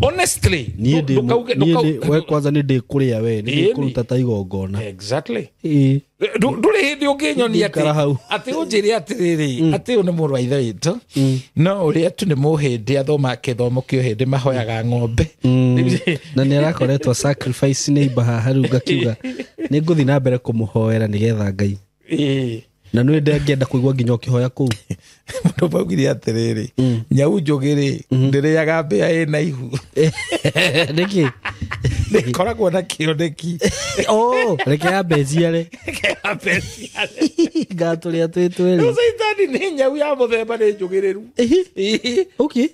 Honestly, Niĩ ndĩ we kwanza nĩ ndĩkũrĩa we, nĩ ndĩkũruta ta igongona. Exactly. Ĩĩ. Ndũrĩ hĩndĩ ũngĩnyonia atĩ atĩ ũnjĩre atĩrĩrĩ atĩ ũyũ nĩ mũrũ wa ithe witũ no ũrĩa tu nĩ mũhĩndĩ athoma kĩthomo kĩa ũhĩndĩ mahoyaga ng'ombe. Na nĩ arakoretwo sacrifice neighbor haha rĩu ngakiuga nĩ ngũthiĩ na mbere kũmũhoera nĩgetha Ngai. Ĩĩ. Na nĩ ndangĩenda kũigua nginya ũkĩhoya kũu. Mũndũ maugire atĩrĩrĩ nyau njũgĩ rĩ ndĩrĩaga mbĩa ĩna ihu. Nĩkĩ? Nĩkoragwo na kĩoneki. Oh, reke yambe ĩciare. Reke yambe ĩciare. Ngatũrĩa twĩ twĩrĩ. Rĩu caitani nĩ nyau ya mũthemba nĩ njũgĩrĩru. Okay.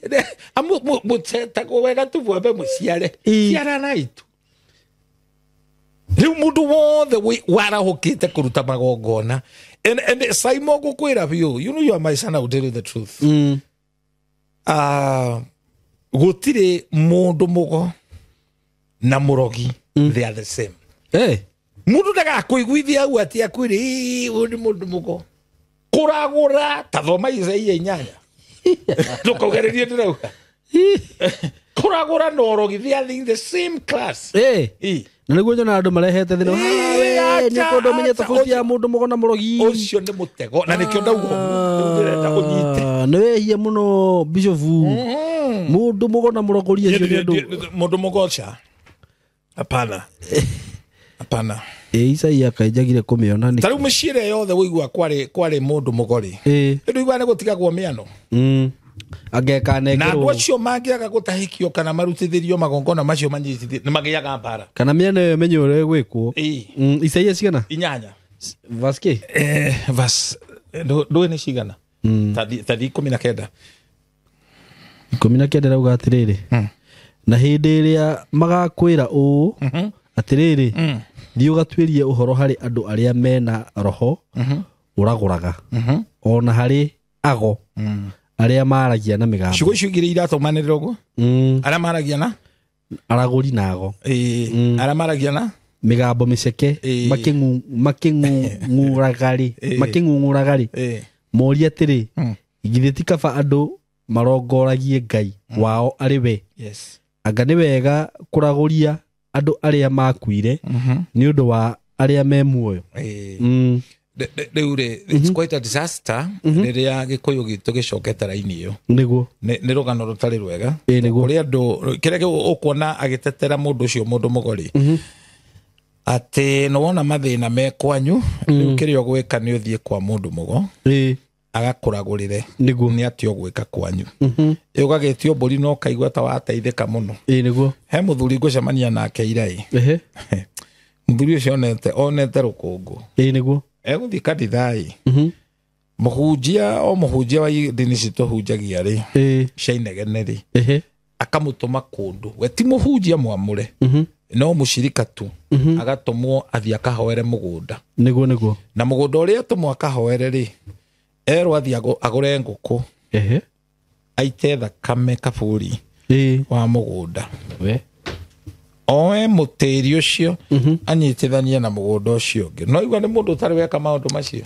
Mũtetagwo wega tu mwambe mũciare. Ciaranai tu. Rĩu mũndũ wothe warahũkĩte kũruta magongona. And Simon gũkwĩra biũ, you know you are my son, I will tell you the truth. Gũtirĩ mũndũ mũgo na mũrogi, they are the same. Hey. Mũndũ ndagakũiguithia hau atĩ akwĩre ũyũ nĩ mũndũ mũgo. Kũragũra ta thoma Isaia 8. Ndũkaugarĩrie ndĩrauga. Kũragũra na ũrogi, they are in the same class. Hey. Na nĩguo nyonaga andũ marehete thĩna. Nĩ kũndũ ũmenye tofauti ya mũndũ mũgo na mũrogi. Ũcio nĩ mũtego na nĩkĩo ndauga ũguo. Rĩu ndĩrenda ũnyite. Nĩ wehia mũno Bishop. Mũndũ mũgo na mũrogori acio nĩ andũ. Mũndũ mũgo cha. Hapana. Hapana. Isaia kainjagire kũmĩona nĩkĩ. Ta rĩu mĩciĩ ĩrĩa yothe ũigua kwarĩ mũndũ mũgo rĩ. Rĩu ũiguaga nĩ gũtigagwo mĩano. Angekanengerwo. Na andũ acio mangĩaga gũtahĩkio kana marutithĩrio magongona macio manyitithio nĩ magĩaga mbara. Kana mĩano ĩyo ĩmenye ũrĩa ĩgwĩkwo. Isaia cigana? 8. Verse kĩ? Verse ndũĩ nĩ cigana? Tathi 19. 19 rauga atĩrĩrĩ. Na hĩndĩ ĩrĩa magakwĩra ũũ atĩrĩrĩ thiĩ ũgatuĩrie ũhoro harĩ andũ arĩa mena roho ũragũraga ona harĩ ago arĩa maragia na mĩgambo. Ciugo icio igĩrĩ iratũmanĩrĩra ũguo? Arĩa maragia na aragũri na ago. Arĩa maragia na mĩgambo mĩceke makĩng'ung'uraga-rĩ morie atĩrĩ githĩ ti kaba andũ marongoragie Ngai wao arĩ we. Yes. Anga nĩ wega kũragũria andũ arĩa makuire nĩ ũndũ wa arĩa me muoyo. Rĩu rĩ, it's quite a disaster rĩrĩa Gĩkũyũ gitũ gĩcokete raini ĩyo. Nĩguo. Nĩ rũgano rũtarĩ rwega. Nĩguo. Kũrĩ andũ kĩrĩa ũkuona agĩtetera mũndũ ũcio mũndũ mũgo rĩ. Atĩ nĩ wona mathĩna me kwanyu, rĩu kĩrĩa ũgwĩka nĩ ũthiĩ kwa mũndũ mũgo. Agakũragũrĩre. Nĩguo. Nĩ atĩ ũgwĩka kwanyu. Ũgagĩtio mbũri na ũkaigua ta wateithĩka mũno. Nĩguo. He mũthuri ngũcemania nake ira ĩ. Mũthuri ũcio onete rũkũngũ. Nĩguo. Egũthiĩ kanitha ĩ. Mũhunjia o mũhunjia wa ndini citũ hunjagia rĩ. Cia inegene rĩ. Akamũtũma kũndũ. We ti mũhunjia mwamũre. No mũcirika tu. Agatũmwo athiĩ akahoere mũgũnda. Nĩguo nĩguo. Na mũgũnda ũrĩa atũmwo akahoere rĩ, erwo athiĩ agũre ngũkũ. Aite thakame kaburi wa mũgũnda. We. Oe mũtĩri ũcio anyitithanie na mũgũnda ũcio ũngĩ. No igua nĩ mũndũ ũtarĩ weka maũndũ macio.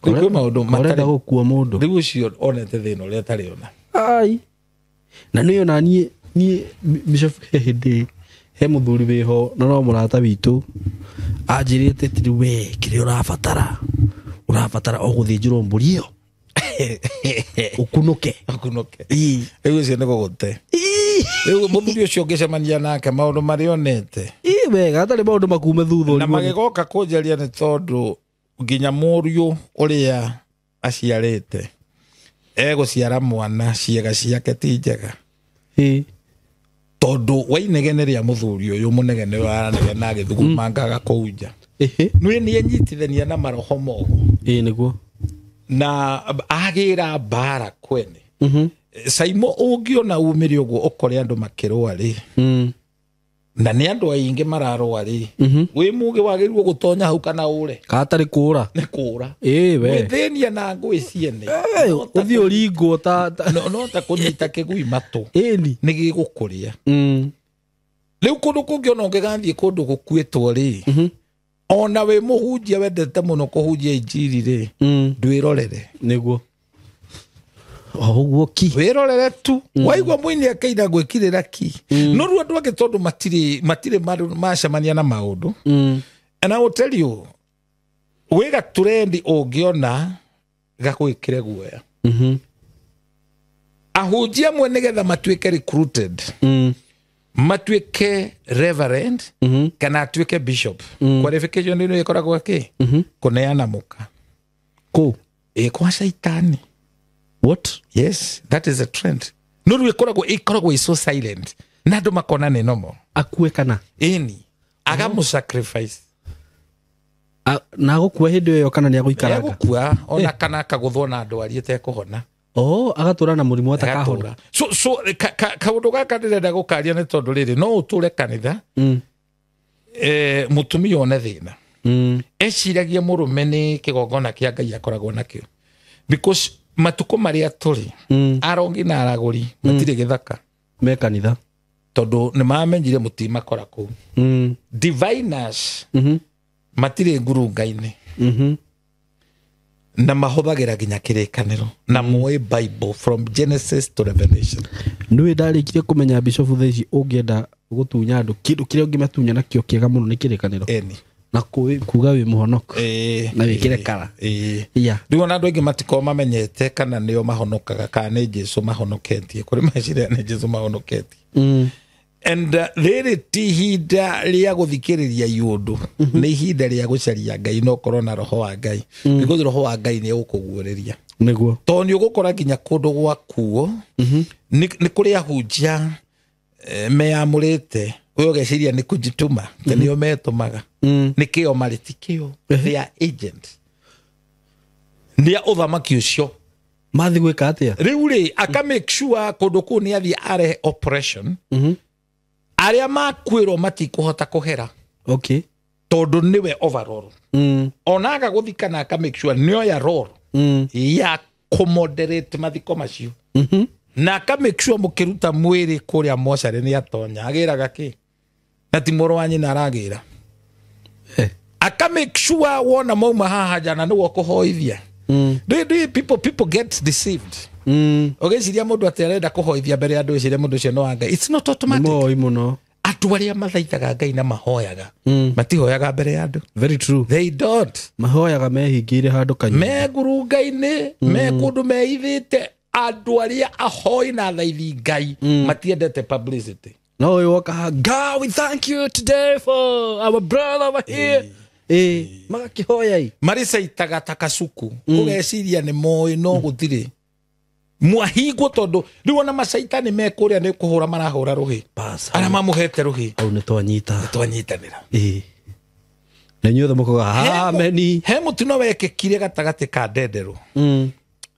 Rĩu kwĩ maũndũ matarĩ gũkua mũndũ. Rĩu ũcio onete thĩna ũrĩa atarĩ ona. Ai. Na nĩyo na niĩ Bishop hĩndĩ he mũthuri wĩho na no mũrata witũ anjĩrĩte atĩrĩ we kĩrĩa ũrabatara o gũthĩnjĩrwo mbũri ĩyo. Ũkunũke. Ũkunũke. Rĩu ũcio nĩ gũgũte. Rĩu mũthuri ũcio ũngĩcemania nake maũndũ marĩa onete. Wega hatarĩ maũndũ makume thutha. Na magĩgoka kũnjaria nĩ tondũ nginya mũriũ ũrĩa aciarĩte egũciara mwana ciĩga ciake ti njega. Tondũ wainegene rĩa mũthuri ũyũ mũnegene ũyũ aranegena agĩthugumangaga kũu nja. Nĩ nĩenyitithania na maroho mogo. Nĩguo. Na agĩra mbara kwene. Saimo ũngĩona umĩre ũguo ũkore andũ makĩrũa rĩ. Na nĩ andũ aingĩ mararũa rĩ, wĩ mũgĩ wagĩrĩirwo gũtonya hau kana ũre. Katarĩ kũra. Nĩ kũra. Ĩĩ we. Gwĩthĩnia na ngũĩ ciene. Ũthiĩ ũringwo ta no ta kũnyita kĩgui matũ. Ĩni. Nĩ gĩgũkũrĩa. Rĩu kũndũ kũngĩ ona ũngĩgathiĩ kũndũ gũkuĩtwo rĩ, ona wĩ mũhunjia wendete mũno kũhunjia injiri rĩ, ndwĩrorere. Nĩguo. O ũguo ki. Wĩrorere tu. Waigua mũini akĩina gwĩkirĩra ki. No rĩu andũ angĩ tondũ matirĩ macemania na maũndũ. And I will tell you, wĩ gatũrendi ũngĩona gagwĩkĩre guoya. Ahunjia amwe nĩgetha matuĩke recruited, matuĩke reverend, kana atuĩke bishop. Qualification ĩno ĩkoragwo kĩ? Kũneana mũka. Kũ? Ĩ kwa caitani. What? Yes, that is a trend. No rĩu ĩkoragwo ĩ so silent. Na andũ makona nĩ normal. Akue kana? Ĩni. Agamũ sacrifice. Na agũkua hĩndĩ ĩyo kana nĩ agũikaranga? Egũkua ona kana akagũthwo na ndwari ĩtekũhona. Oh, agatũra na mũrimũ atakahona. So kaũndũ gaka ndĩrenda gũkaria nĩ tondũ rĩrĩ, no ũtũre kanitha, mũtumia one thĩna. Eciragia mũrũme nĩ kĩgongona kĩa Ngai akoragwo nakĩo. Because matukũ marĩa tũrĩ, arongi na aragũri matirĩ gĩthaka. Me kanitha. Tondũ nĩ mamenyire mũtimakora kũu. Diviners matirĩ ngurunga-inĩ. Na mahũthagĩra nginya kĩrĩkanĩro na moĩ Bible from Genesis to Revelation. Nĩwe ndarĩkirie kũmenya Bishop thaa ici ũngĩenda gũtunya andũ kĩndũ kĩrĩa ũngĩmatunya nakĩo kĩega mũno nĩ kĩrĩkanĩro. Ĩni. Na kuga wĩ mũhonoku. Na wĩkĩre kara. Yeah. Rĩu ona andũ aingĩ matikoragwo mamenyete kana nĩo mahonokaga kana nĩ Jesũ mahonoketie. Kũrĩ meciria nĩ Jesũ mahonoketie. And rĩrĩ ti ihinda rĩa gũthikĩrĩria iũndũ, nĩ ihinda rĩa gũcaria Ngai na ũkorwo na roho wa Ngai. Because roho wa Ngai nĩ egũkũguũrĩria. Nĩguo. Tondũ nĩ ũgũkora nginya kũndũ gwakuo, nĩ kũrĩ ahunjia meyamũrĩte, we ũgeciria nĩ kũjituma, ta nĩo metũmaga. Nĩ kĩo marĩ, ti kĩo. They are agent. Nĩ a ũthamaki ũcio. Mathiĩ gwĩka atĩa? Rĩu rĩ, aka make sure kũndũ kũu nĩ athiĩ arehe operation. Arĩa makuĩrwo matikũhota kũhera. Okay. Tondũ nĩwe overall. Ona aga gũthika na aka make sure nĩoya role ya kũmoderate mathiko macio. Na aka make sure mũkĩruta mwĩrĩ kũrĩa mocarĩ nĩ atonya. Agĩraga kĩ? Na ti mũrũ wa nyina aragĩra. Aka make sure wona mauma haha jana nĩwe ũkũhoithia. People get deceived. Ũgĩciria mũndũ atĩ arenda kũhoithia mbere ya andũ, ĩciria mũndũ ũcio no wa Ngai. It's not automatic. Nĩ moĩ mũno. Andũ arĩa mathaithaga Ngai na mahoyaga, matihoyaga mbere ya andũ. Very true. They don't. Mahoyaga mehingĩire handũ kanyũmba. Me ngurunga-inĩ, me kũndũ meithĩte. Andũ arĩa ahoi na athaithi Ngai matiendete publicity. No ũyũ woka haha, God, we thank you today for our brother over here. Magakĩhoya ĩ. Maricaitaga ta kasuku. Ũgeciria nĩ moĩ no gũtirĩ. Mwahingwo tondũ rĩu ona macaitani me kũrĩa nĩ kũhũra marahũra rũhĩ. Arĩa mamũhete rũhĩ. Hau nĩ twanyita. Nĩ twanyitanĩra. Na inyuothe mũkauga, ameni. He mũtino wekĩkire gatagatĩ ka Ndenderũ.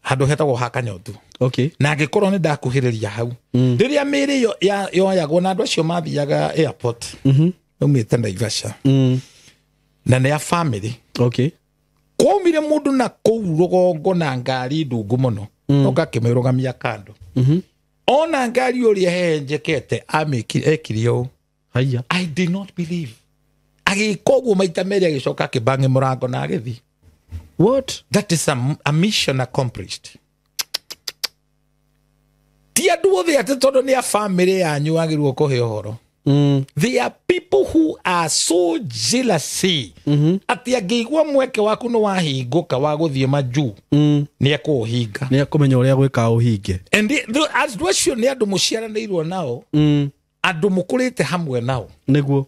Handũ hetagwo ha Kanyondu. Okay. Na angĩkorwo nĩ ndakuhĩrĩria hau. Rĩrĩa mĩĩrĩ yoyagwo na andũ acio mathiaga airport. Maumĩte Naivasha. Na nĩ a family. Okay. Kwaumire mũndũ na kũu rũgongo na ngari ndungu mũno. Oka akĩmĩrũgamia kando. Ona ngari ũrĩa hehenjekete, ekire ũũ. Haiya. I did not believe. Agĩka ũguo maita merĩ agĩcoka akĩbang'i mũrango na agĩthiĩ. What? That is a mission accomplished. Ti andũ othe atĩ tondũ nĩ a family yanyu wagĩrĩirwo kũhe ũhoro. They are people who are so jealousy. Atĩ angĩigua mweke waku nĩ wahingũka wa gũthiĩ majuu, nĩ ekũũhinga. Nĩ ekũmenya ũrĩa gwĩka ũhinge. And andũ acio nĩ andũ mũciaranĩirwo nao, andũ mũkũrĩte hamwe nao. Nĩguo.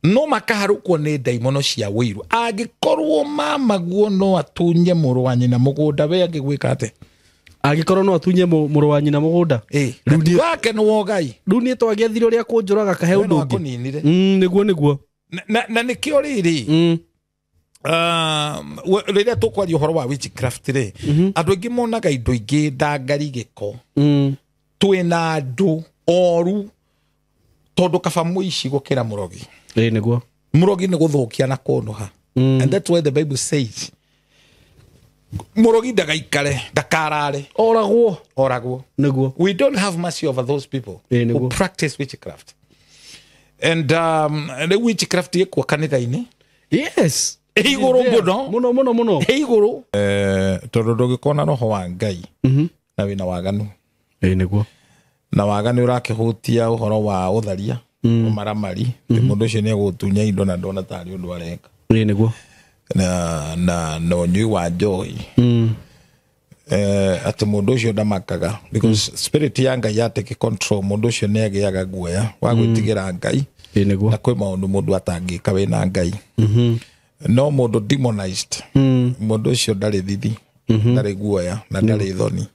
No makaharũkwo nĩ ndaimono cia wũiru. Angĩkorwo mamaguo no atunye mũrũ wa nyina mũgũnda, we angĩgwĩka atĩa? Angĩkorwo no atunye mũrũ wa nyina mũgũnda. Rĩu niĩ wake nĩ wogai. Rĩu niĩ twagĩethire ũrĩa kũnjũraga kahe We ũndũ no ũngĩ. akũninire. Nĩguo, nĩguo. Na nĩkĩo rĩrĩ, rĩrĩa tũkwaria ũhoro wa witchcraft rĩ, andũ aingĩ monaga indo ingĩ ndangari gĩko. Twĩna andũ oru. Tondu kaba muici gukira murogi. Ĩĩ nĩguo. Murogi nĩ gũthũkia na kũnũha. And that's why the Bible says murogi ndagaikare, ndakarare, Oragwo. Oragwo. Nĩguo. We don't have mercy over those people who practice witchcraft. And the witchcraft ĩkuo kanitha-inĩ. Yes. Igũrũ mũno. Mũno mũno mũno. Igũrũ. Tondũ ndũngĩkorwo roho wa Ngai na wĩna waganu. Ĩĩ nĩguo. Na waganu ũrakĩhutia ũhoro wa ũtharia, ũmaramari, mũndũ ũcio nĩegũtunya indo na ndona tarĩ ũndũ areka. Ĩĩ nĩguo. Na ũnyui wa njohi. Atĩ mũndũ ũcio ndamakaga because spirit ya Ngai ya take control, mũndũ ũcio nĩagĩaga guoya wa gwĩtigĩra Ngai. Ĩĩ nĩguo. Na kwĩ maũndũ mũndũ atangĩka wĩna Ngai. No mũndũ demonized, mũndũ ũcio ndarĩ thithi, ndarĩ guoya na ndarĩ thoni.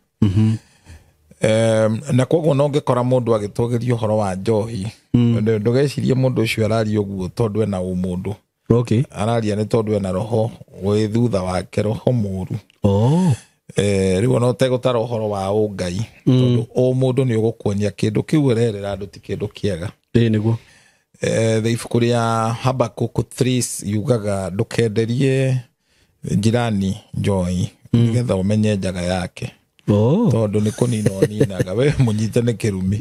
Na koguo no ngĩkora mũndũ agĩtũgĩria ũhoro wa njohi, ndũgecirie mũndũ ũcio araria ũguo tondũ ena ũmũndũ. Okay. Araria nĩ tondũ ena roho wĩ thutha wake, roho mũru. Oh. Rĩu ona ũtegũtara ũhoro wa ũngai, tondũ ũmũndũ nĩ ũgũkuonia kĩndũ kĩu ũrerera andũ ti kĩndũ kĩega. Ĩĩ nĩguo. Ibuku rĩa Habakkuk 3 yugaga ndũkenderie jirani njohi nĩgetha ũmenye njaga yake. Oh. Tondũ nĩ kũnina ũninaga, we mũnyite nĩ kĩrumi.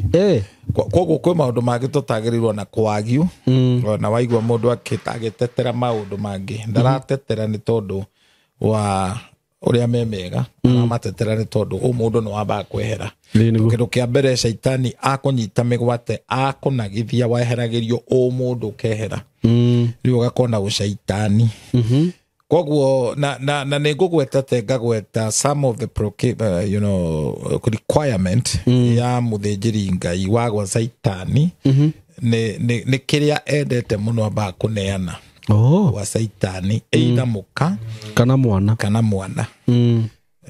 Koguo kwĩ maũndũ mangĩ tũtagĩrĩirwo na kwagiu, na waigua mũndũ agĩtetera maũndũ mangĩ, ndaratetera nĩ tondũ wa ũrĩa me mega, aramatetera nĩ tondũ ũmũndũ nĩ wambaga kwehera. Kĩndũ kĩa mbere caitani akũnyita mĩgwate, akũnagithia, weheragĩrio ũmũndũ ũkehera. Rĩu ũgakorwo na ũcaitani. Koguo na nĩ ngũgweta te ngagweta some of the you know, requirement ya mũthĩnjĩri Ngai wa gwa caitani nĩ kĩrĩa endete mũno ambaga kũneana. Gwa caitani, either mũka kana mwana. Kana mwana.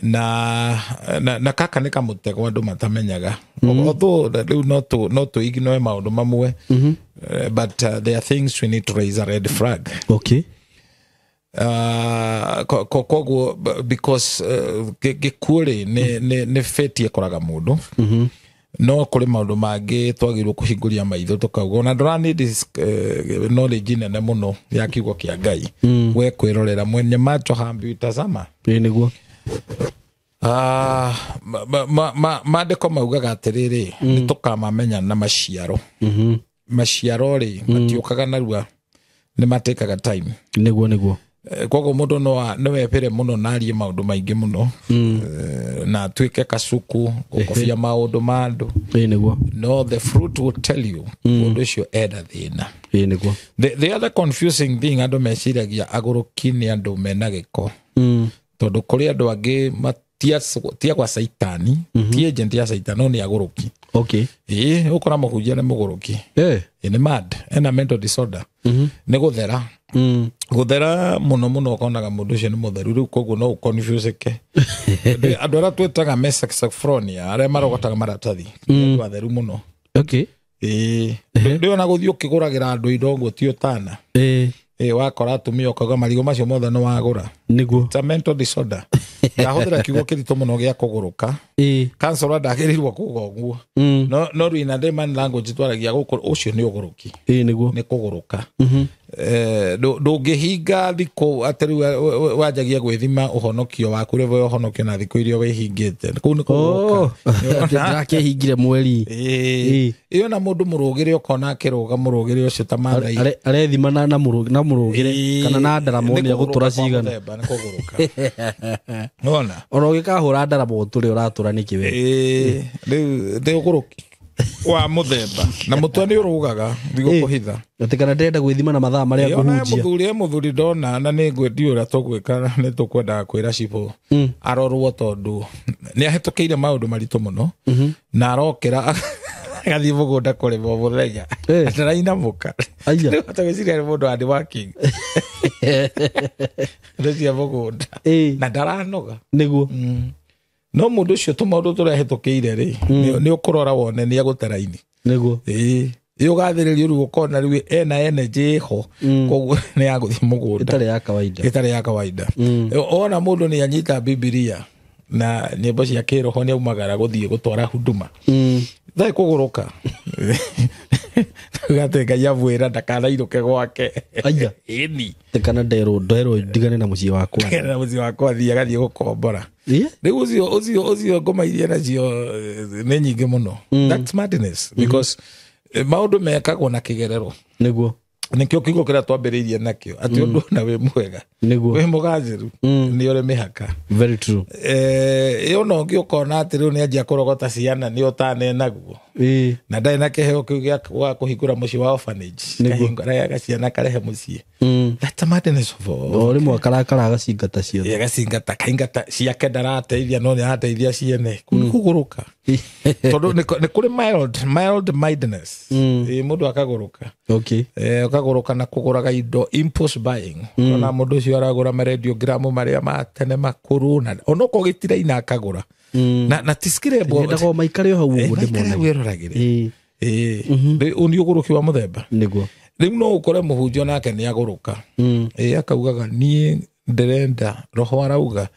Na kaka nĩ kamũtego andũ matamenyaga. Although rĩu no tũ ignore maũndũ mamwe, but there are things we need to raise a red flag. Okay. Koguo because gĩkuũ rĩ nĩ fate ĩkoraga mũndũ. No kũrĩ maũndũ mangĩ twagĩrĩirwo kũhingũria maitho tũkauga ona ndũra need knowledge nene mũno ya kiugo kĩa Ngai. We kwĩrorera mwenye macho hambi utazama. Ĩĩ nĩguo. Maandĩko maugaga atĩrĩrĩ, nĩ tũkamamenya na maciaro. Maciaro rĩ matiũkaga narua, nĩ matĩkaga time. Nĩguo nĩguo. Koguo mũndũ no wepere mũno na arie maũndũ maingĩ mũno, na atuĩke kacuku gũkobia maũndũ ma andũ. Ĩĩ nĩguo. No the fruit will tell you mũndũ ũcio ena thĩna. Ĩĩ nĩguo. The other confusing thing andũ meciragia agũrũki nĩ andũ mena gĩko. Tondũ kũrĩ andũ angĩ tia gwa caitani, ti agent ya caitani, no nĩ agũrũki. Okay. Ĩĩ, ũkora mũhunjia nĩ mũgũrũki. Ĩĩ, nĩ mad, ena mental disorder. Nĩ gũthera. Gũthera mũno mũno ũkonaga mũndũ ũcio nĩ mũtheru, rĩu koguo no ũconfuseke. Andũ arĩa twĩtaga mesexophronia, arĩa marogotaga maratathi, nĩ andũ atheru mũno. Okay. Ĩĩ, ndĩona gũthiĩ ũkĩgũragĩra andũ indo ũguo ti ũtana. Ĩĩ, wakora atumia ũkauga marigũ macio mothe nĩ wagũra. Nĩguo. It's a mental disorder. Ndahũthĩra kiugo kĩritũ mũno gĩa kũgũrũka. Counselor ndagĩrĩirwo kuuga ũguo. No rĩu in layman language twaragia gũkũ, ũcio nĩ ũgũrũki. Ĩĩ nĩguo. Nĩ kũgũrũka. Ndũngĩhinga thikũ atĩ rĩu wanjagia gwĩthima ũhonokio waku rĩu ũhonokio na thikũ iria wĩhingĩte. Kũu nĩ kũgũrũka. Ndĩrakĩhingire mweri. Ĩĩ. Ĩyo na mũndũ mũrũgĩre ũkona akĩrũga mũrũgĩre ũcio ta Maathai. Arethima na mũrũgĩre kana na ndaramo nĩ egũtũra cigana. Nĩ kũgũrũka. Nona. Ona ũgĩkahũra ndaramo ũtũre ũratũra nĩkĩ we? Ĩĩ, rĩu nĩ ũgũrũki wa mũthemba. Na mũtwe nĩ ũrũgaga, ndigũkũhitha. Atĩ kana ndĩrenda gwĩthima na mathaa marĩa ngũhunjia. Ona mũthuri ndona na nĩ ngwendia ũrĩa tũgwĩka, nĩ tũkwendaga kwĩra cibũ arorwo tondũ nĩ ahĩtũkĩire maũndũ maritũ mũno, na arokĩra agathiĩ mũgũnda kũrĩma o mũthenya. Ndarainamũka. Rĩu hata gwĩciria nĩ mũndũ hard working. Andũ cia mũgũnda. Na ndaranoga. Nĩguo. No mũndũ ũcio tũmaũndũ tũrĩa ahĩtũkĩire rĩ, nĩ ũkũrora wone nĩ egũtera-inĩ. Nĩguo. Ĩĩ. Ĩĩ, ũgathĩrĩrio rĩu ũkona rĩu ena energy ĩho, koguo nĩ ya gũthiĩ mũgũnda. Ĩtarĩ ya kawaida. Ĩtarĩ ya kawaida. Ona mũndũ nĩ anyita Bibilia na nyĩmbo cia kĩroho nĩ aumagara gũthiĩ gũtwara huduma. Ndarĩ kũgũrũka. Gate Ngai amwĩra ndakanainũke gwake. Aya. Ĩni. Kana nderwo ndigane na mũciĩ wakwa. Na mũciĩ wakwa athiĩ agathiĩ gũkombora. Rĩu ũcio ngoma iria nacio nĩ nyingĩ mũno. That's madness because maũndũ mekagwo na kĩgerero. Nĩguo. Nĩkĩo kiugo kĩrĩa twambĩrĩirie nakĩo atĩ ũndũ ona wĩ mwega Nĩguo. wĩ mũgacĩru nĩ ũrĩ mĩhaka. Very true. Ĩyo na ũngĩ ũkona atĩ rĩu nĩanjia kũrogota ciana nĩ ũtanenaguo. Na ndarĩ na kĩheo kĩu gĩa kũhingũra mũciĩ wa orphanage. Kahingũra ciana karehe mũciĩ. That's a madness of all. O rĩmwe akarakara agacingata ciothe. Agacingata kaingata ciake ndarateithia no nĩarateithia ciene. Kũu nĩ kũgũrũka. Tondũ nĩ kũrĩ mild mindedness. Mũndũ akagũrũka. Okay. Ũkagũrũka na kũgũraga indo impulse buying. Ona mũndũ ũcio aragũra maradiogramu marĩa ma tene makũrũ na onokorwo gĩtiraina akagũra. Na tiskirembwo. Nyendaga maikare o hau ũguo ndĩmone. Wĩroragĩre. Rĩu nĩ ũgũrũki wa mũthemba. Nĩguo. Rĩu no ũkore mũhunjia nake nĩ agũrũka. Akaugaga niĩ ndĩrenda roho arauga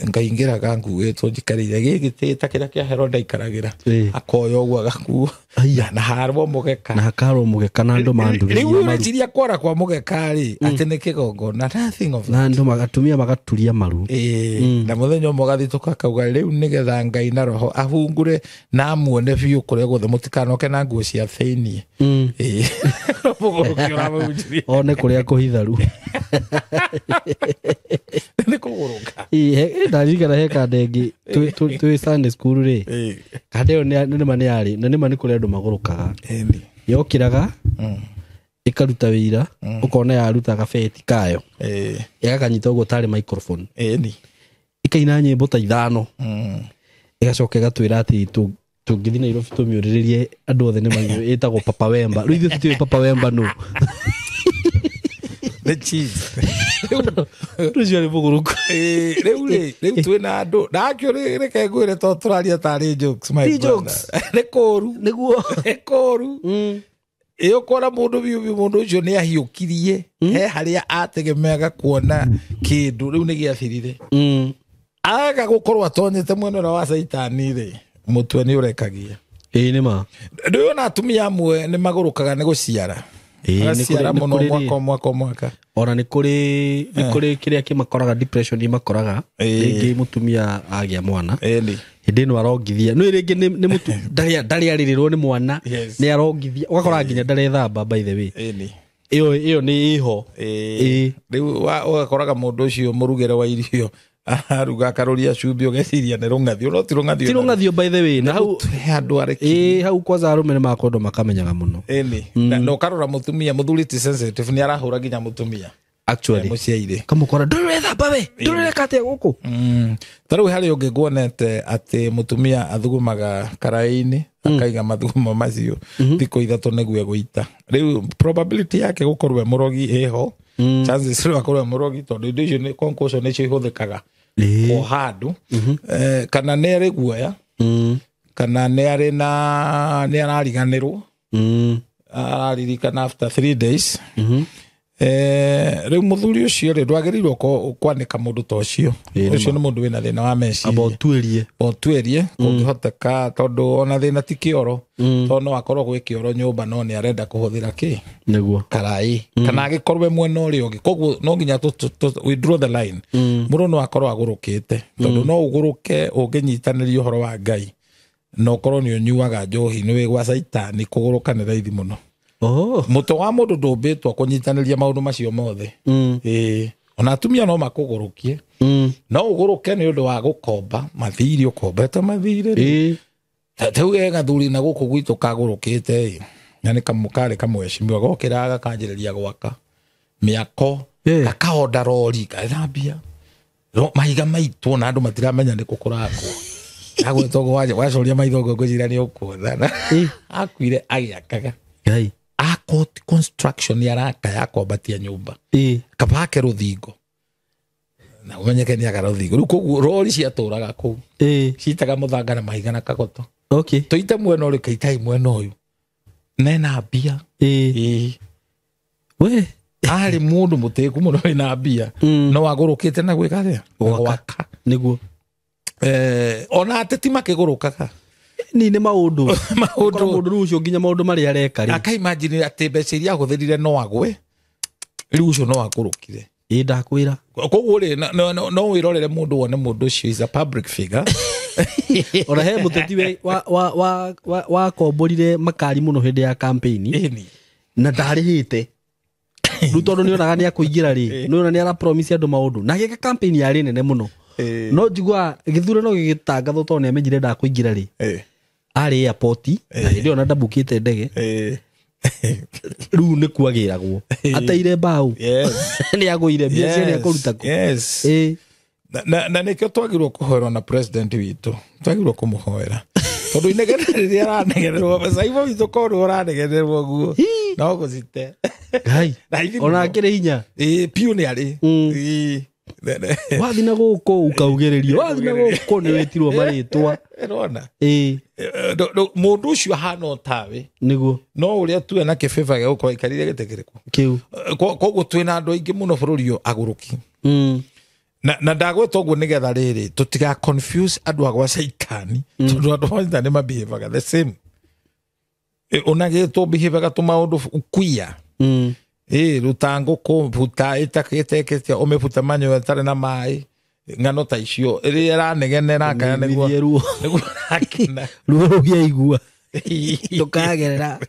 ngaingĩraga nguĩtwo njikarĩire gĩgĩtĩ ta kĩrĩa kĩa Herode aikaragĩra. Akoya ũguo agakua na harwo mũgeka. Na hakarwo mũgeka na andũ mandurĩria maru. Rĩu ũreciria kwara kwa mũgeka rĩ atĩ nĩ kĩgongona nothing of na andũ magatumia magaturia maru. Na mũthenya ũmwe agathitũka akauga rĩu nĩgetha Ngai na roho ahungure na amuone biũ kũrĩa guothe mũtikanoke na nguo cia thĩiniĩ. Mũgũrũki ũramũhunjĩria. One kũrĩa kũhitharu. Nĩ kũgũrũka. Ndarikana he kanda ĩngĩ twĩ Sunday school rĩ. Kanda ĩyo nĩ nĩ yarĩ na nĩ kũrĩ andũ magũrũkaga. Yokĩraga ĩkaruta wĩira ũkona yaruta gabeti kayo. Ĩgakanyita ũguo tarĩ microphone. Ĩkaina nyĩmbo ta 5. Ĩgacoka ĩgatwĩra atĩ tũngĩthiĩ Nairobi tũmĩũrĩrĩrie andũ othe nĩ mangĩ ĩtagwo Papa Wemba. Rĩu ithuĩ tũtiũĩ Papa Wemba nũ. The cheese. Rũcio nĩ mũgũrũku. Rĩu twĩna andũ nakĩo reke ngwĩre to tũraria tarĩ jokes my Ti brother. jokes. Nĩ kũũru. Nĩguo. Nĩ kũũru. Ĩ ũkora mũndũ biũ biũ mũndũ ũcio nĩ ahiũkirie he harĩa ategemeaga kuona kĩndũ rĩu nĩ gĩathirire. Aga gũkorwo atonyete mwena ũrĩa wa caitani rĩ mũtwe nĩ ũrekagia. Ĩ nĩ ma. Ndĩrona atumia amwe nĩ magũrũkaga nĩ gũciara. Agaciara mũno mwaka mwaka. Ona nĩ kũrĩ kĩrĩa kĩmakoraga depression imakoraga rĩngĩ mũtumia agĩa mwana. Hĩndĩ ĩno arongithia. Nĩ rĩngĩ nĩ mũtu ndarĩ arĩrĩrwo nĩ mwana nĩ arongithia. Ũgakora nginya ndarethamba by the way. Ĩyo nĩ ĩho. Rĩu ũgakoraga mũndũ ũcio mũrugĩre wa irio aruga akarũria cumbĩ ũgeciria nĩ rũng'athio no ti rũng'athio. Ti rũng'athio by the way. Na hau handũ areki. Hau kwanza arũme nĩ makwendwo makamenyaga mũno. Na ũkarora mũtumia mũthuri ti sensitive nĩ arahũra nginya mũtumia. Actually. Mũciaire. Kamũkora ndũrethamba we. Ndũreka atĩa gũkũ. Ta rĩu harĩ ũngĩ nguonete atĩ mũtumia athugumaga karaĩ-inĩ akaiga mathugumo macio thikũ 3 nĩguo egũita. Rĩu probability yake gũkorwo e mũrogi ĩho. Chances rĩu akorwo e mũrogi tondũ indo icio nĩ concussion nĩcio ihũthĩkaga o handũ. Kana nĩ arĩ guoya kana nĩ arĩ na nĩ arariganĩrwo. Araririkana after 3 days. Rĩu mũthuri ũcio rĩ ndwagĩrĩirwo kwanĩka mũndũ ta ũcio. Ũcio nĩ mũndũ wĩna thĩna wa meciria. Amba ũtuĩrie kũngĩhoteka tondũ ona thĩna ti kĩoro. Tondũ no akorwo gwĩ kĩoro nyũmba no nĩ arenda kũhũthĩra kĩ? Nĩguo. Karaĩ. Kana agĩkorwo mwena ũrĩa ũngĩ. Koguo no nginya we draw the line. Mũndũ no akorwo agũrũkĩte. Tondũ no ũgũrũke ũngĩnyitanĩria ũhoro wa Ngai. Na ũkorwo nĩ ũnyuaga njohi nĩ wĩ gwa caitani kũgũrũka nĩ raithi mũno. Mũtwe wa mũndũ ndũmbĩtwo kũnyitanĩria maũndũ macio mothe. Ona atumia no makũgũrũkie. No ũgũrũke nĩ ũndũ wa gũkomba mathirĩ ũkombete mathirĩ. Tauge gathuri na gũkũ gwitũ kagũrũkĩte ĩ. Na nĩ karĩ kamwecimiwa gokĩra gakanjĩrĩria gwaka mĩako gakaonda rori gathambia mahiga maitwo na andũ matiramenya nĩ kũ kũrakwo. Agwetwo wacoria maitho ngwĩciria nĩ ũkuona. Akuire agĩakaga. Ngai. Akot construction yaraka ya kwambatia nyũmba. Kabake rũthingo. Na ũmenyeke nĩ aga rũthingo. Rĩu koguo rori ciatũraga kũu. Citaga mũthanga na mahiga na kagoto. Okay. Tũite mwena ũrĩ kaitai mwena ũyũ. Nena mbia. We. Arĩ mũndũ mũtĩku mũno wĩna mbia. No agũrũkĩte na gwĩka atĩa? Gwaka. Nĩguo. Ona ateti makĩgũrũkaga. Ni nĩ maũndũ. Maũndũ. Mũndũ rĩu ũcio nginya maũndũ marĩa areka rĩ. Akaimagine atĩ mbeca iria ahũthĩrire no agwe rĩu ũcio no akũrũkire. Ĩ ndakwĩra. Koguo rĩ no wĩrorere mũndũ wone mũndũ ũcio is a public figure. Ona he mũteti wakomborire makari mũno hĩndĩ ya campaign na ndarĩhĩte. Rĩu tondũ nĩonaga nĩ akũingĩra rĩ, nĩona nĩ ara promise andũ maũndũ. Na agĩka campaign yarĩ nene mũno. No njiguaga gĩthurano gĩgĩtangathwo tondũ nĩamenyire ndakũingĩra rĩ. Arĩ airport na hĩndĩ ĩyo na ndambukĩte ndege. Rĩu nĩ kuagĩragwo. Ateire mbaũ. Nĩ agũire mbia cia nĩ akũruta kũ. Yes. Na nĩkĩo twagĩrĩirwo kũhoerwo na president witũ. Twagĩrĩirwo kũmũhoera. Tondũ inegene rĩrĩa aranegenerwo, Saimo witũ korwo ũranegenerwo ũguo, no gũcite. Ngai. Ona akĩrĩ hinya. Ĩĩ, piũ nĩ arĩ. Ĩĩ. Wathiĩ na gũkũ ũkaugĩrĩrio. Wathiĩ na gũkũ nĩ wĩtirwo marĩtwa. Ĩrona. Ĩĩ. Mũndũ ũcio ahana o tawe. Nĩguo. No ũrĩa tu ena kĩbĩba gĩa gũkorwo aikarĩire gĩtĩ kĩrĩkũ. Kĩu. Koguo twĩna andũ aingĩ mũno bũrũri ũyũ agũrũki. Na ndagwĩta ũguo nĩgetha rĩrĩ tũtiga confuse andũ a gwa caitani, tondũ andũ a caitani mabehavaga the same. Ũnagĩtwo behavaga tũmaũndũ ukuia. Ruta ngũkũ, buta ĩtekĩte, ũmĩbute manyoya ĩtarĩ na maĩ, ng'ano ta icio rĩrĩa ĩranegenera kana nĩguo nĩguo arakena. Ruo rũngĩaigua. Ndũkagerera.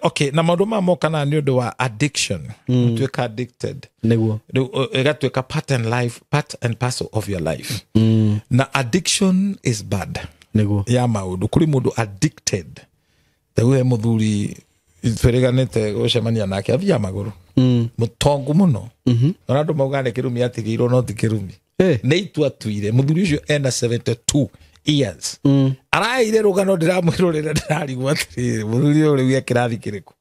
Okay, na maũndũ maya mokana nĩ ũndũ wa addiction. Ũtuĩka addicted. Nĩguo. Rĩu ĩgatuĩka part and life, part and parcel of your life. Na addiction is bad. Nĩguo. Ya maũndũ kũrĩ mũndũ addicted. Rĩu he mũthuri twĩrĩganĩte gũcemania nake athiaga magũrũ. Mũtongu mũno. Ona andũ maugaga nĩ kĩrumi atigĩirwo no ti kĩrumi. Nĩ itua atuire. Mũthuri ũcio ena 72 years. Araire rũgano ndĩramwĩrorera ndĩrarigwo atĩrĩrĩ mũthuri ũyũ rĩu e kĩrathi kĩrĩkũ.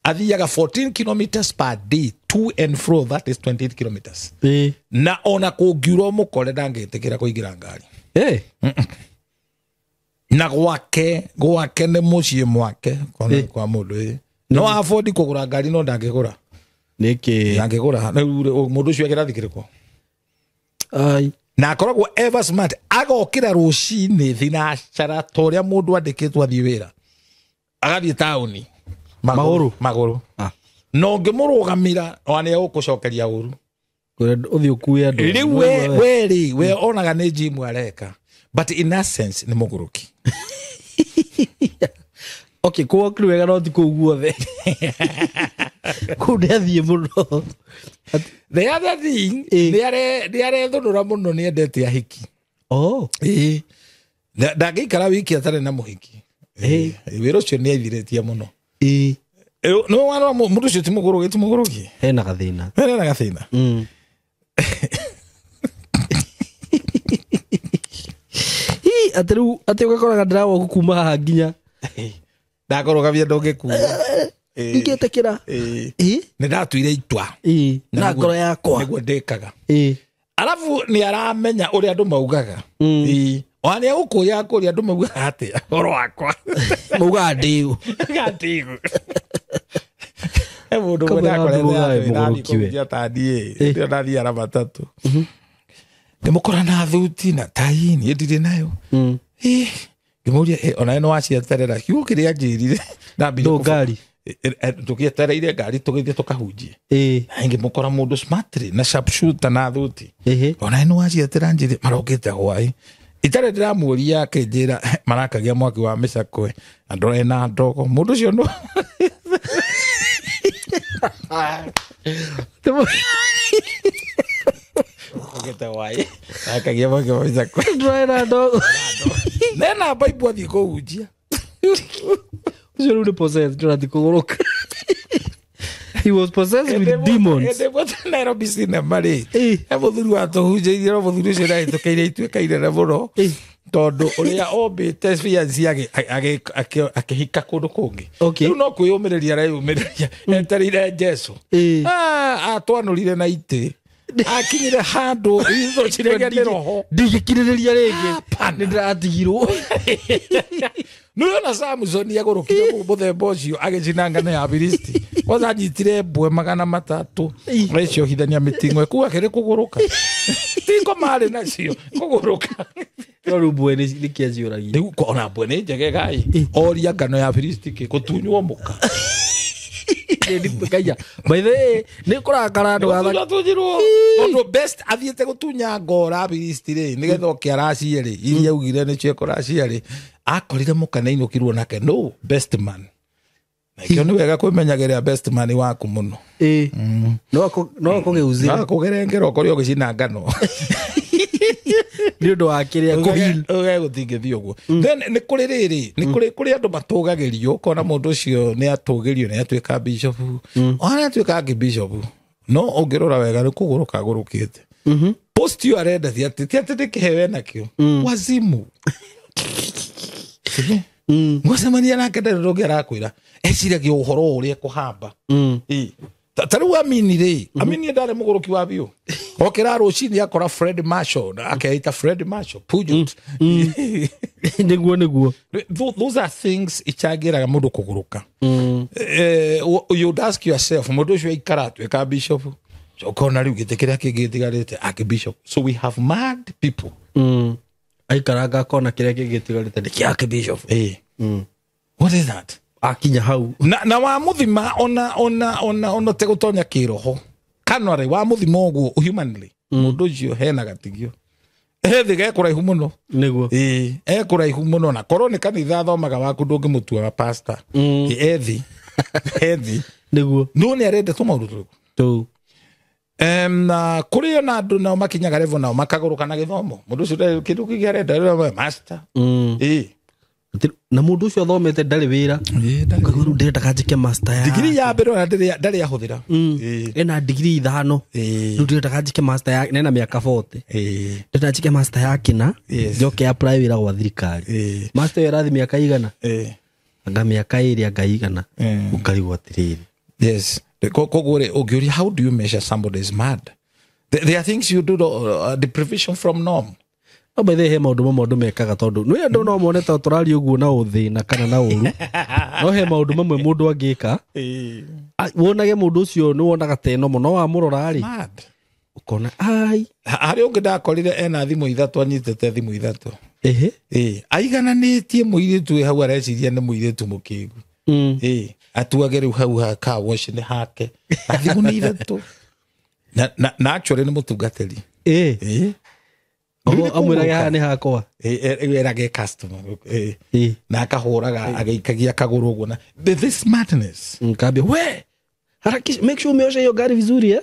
Athiaga 14 kilometers per day to and fro, that is 28 kilometers. Na ona kũngiura mũkore ndangĩtĩkĩra kũingĩra ngari. Na gwake nĩ mũciĩ mwake kwa mũndũ. No afford kũgũra ngari no ndangĩgũra. Nĩkĩ? Ndangĩgũra. Mũndũ ũcio e kĩrathi kĩrĩkũ? Ai. Na akoragwo ever smart, agokĩra rũcinĩ thinacara ta ũrĩa mũndũ andĩkĩtwo athiĩ wĩra. Agathiĩ taũni. Magũrũ. Magũrũ. Na ũngĩmũrũgamĩra ona nĩ egũkũcokeria ũru. Ũthiĩ ũkue andũ. Rĩu we rĩ, we onaga nĩ gym areka. But in essence nĩ mũgũrũki. Okay, kũu wega no ti kũu guothe. Kũu nĩathiĩ mũno. The other thing, nĩ arethũnũra mũno nĩ endete ahiki. Oh. Ndangĩikara wiki atarĩ na mũhiki. Wĩra ũcio nĩ aithirĩtie mũno. Nĩ warora mũndũ ũcio ti mũgũrũki, ti mũgũrũki. Hena gathĩna. Hena gathĩna. Atĩ rĩu atĩ ũgakoraga ndĩrawoku kuma haha nginya ndakũrũgamia ndũngĩkua. Ingĩtĩkĩra. Nĩ ndatuire itua. Na ngoro yakwa. Nĩguo ndĩkaga. Arabu nĩ aramenya ũrĩa andũ maugaga. Ona nĩ egũkũria kũrĩa andũ maugaga atĩa ũhoro wakwa. Maugaga ndĩu. Maugaga ndĩu. He mũndũ ũmwe ndakorete atĩ kũhunjia ta niĩ. Hĩndĩ ĩyo ndathiaga na matatũ. Ngĩmũkora na thuti na tai niĩ ndirĩ nayo. Ngĩmũria ona nĩ wacieterera kiugo kĩrĩa anjĩrire. Ndũ ngari. Tũgĩetereire ngari tũgĩthiĩ tũkahunjie. Na ngĩmũkora mũndũ smart rĩ na sharpshooter na thuti. Ona nĩ wacietera njĩrĩ marokĩte hwaĩ. Itarĩ ndĩramũria akĩnjĩra marakagia mwaki wa mĩcakwe na ndore na ndogo. Mũndũ ũcio no Okete hwaĩ marakagia mwaki wa mĩcakwe ndore na ndogo. Nena Bible athiĩ kũhunjia. Ũcio rĩu nĩ possessed, ndũrathiĩ kũgũrũka. He was possessed with demons. Ĩndĩ Nairobi cinema rĩ, he mũthuri watũhunjĩirie no mũthuri ũcio nĩahĩtũkĩire ituĩka inene mũno tondũ ũrĩa ombĩte fiancé akĩhika kũndũ kũngĩ. Rĩu no kwĩyũmĩrĩria areyũmĩrĩria etereire Jesũ. Atwanũrire na itĩ. Akinyire handũ ithũcirĩge nĩ roho. Ndingĩkirĩrĩria rĩngĩ. Nĩ ndĩratigirwo. Nĩũrona Samson agũrũkire mũthemba ũcio agĩcina ngano ya Afilisti. Kwanza anyitire mbwe 300 agĩciohithania mĩting'oe. Kũu akĩrĩ kũgũrũka. Tingo marĩ nacio kũgũrũka. No rĩu mbwe nĩkĩ aciũragia? Rĩu ona mbwe nĩ njege gai oria ngano ya Filistiki gũtunywo mũka. Kaiya by the way nĩ kũrakara andũ Gũtunywo tunyirwo tondũ best athiĩte gũtunya ngora Filisti rĩ nĩgetha oke aracie rĩ iria augire nĩcio ekũracia rĩ akorire mũka nĩ ainũkirwo nake no best man. Na ikĩo nĩ wega kwĩmenyagĩrĩra best man waku mũno. Ĩĩ no akũgeuzĩra No akũgere ngero ũkore ũgĩcina ngano. Nĩ ũndũ wa kĩrĩa kũheal. Ũgage gũtingĩthiĩ ũguo. Then nĩ kũrĩ rĩrĩ nĩ kũrĩ andũ matũgagĩrio ũkona mũndũ ũcio nĩ atũgĩrio nĩ atuĩka bishop. Ona atuĩka bishop no ũngĩrora wega nĩ kũgũrũka agũrũkĩte. Post ĩyo arenda ti atĩ nĩ kĩheo enakĩo. Wazimu. Mwacemania nake ndarĩ ũndũ ũngĩ arakwĩra eciragia ũhoro ũrĩa ekũhamba. Ta rĩu Amini rĩ Amini ndarĩ mũgũrũki wa biũ okĩra rũcinĩ akora Fred Marshall na akeita Fred Marshall Pujot. Nĩguo Those are things icangĩraga mũndũ kũgũrũka. You would ask yourself mũndũ ũcio aikara atuĩka bishop ũkona rĩu gĩtĩ kĩrĩa kĩngĩ gĩtigarĩte archbishop. So we have mad people. Aikaranga akona kĩrĩa kĩngĩ gĩtigarĩte nĩ kĩa archbishop. What is that? Akinya hau na wa muthima ona te gutonya kiroho kana ri wa muthima uguo humanly mundu ucio hena gatigio ethi ge kuraihu muno niguo e kuraihu muno na korwo ni kanitha athomaga waku ndungimutua pastor ethi niguo no ni arenda tu maundu turiku tu na kuri ona andu nao makinyaga level nao makagũrũka na gĩthomo mũndũ ũcio kĩndũ kĩngĩ arenda master na mundu ucio athomete ndari wira ukaigua riu ndirenda kanjike master ya degree ya mbere ona ndari ahuthira ena degree 5 riu ndirenda kanjike master ya nena miaka 40 ndirenda njike master ya kina njoke apply wira gwa thirikari master yo irathi miaka igana anga miaka iri anga igana ukarigwo atiriri. Yes koguo ri ungiuria how do you measure somebody is mad? There are things you do deprivation from norm. No by the way he maundu mamwe andu mekaga tondu nĩ andu no mone ta tũraria ũguo na ũthĩna kana na ũru no he maundu mamwe mũndũ angĩka wonage mũndũ ũcio nĩ wonaga ta ĩno mũno wamũrora rĩ ũkona ai harĩ ũngĩ ndakorire ena thimũ ithatũ anyitĩte thimũ ithatũ aigananĩtie mũirĩtu wĩ hau areciria nĩ mũirĩtu mũkĩgu atuage rĩu hau ha car wash nĩ hake na thimũ nĩ ithatũ na actually nĩ mũtungatĩri amwĩrage haha nĩ hakwa erage customer na akahũraga agĩikagia kagũrũ ũguo na this madness nkambia we harakisha make sure umeosha hiyo gari vizuri eh.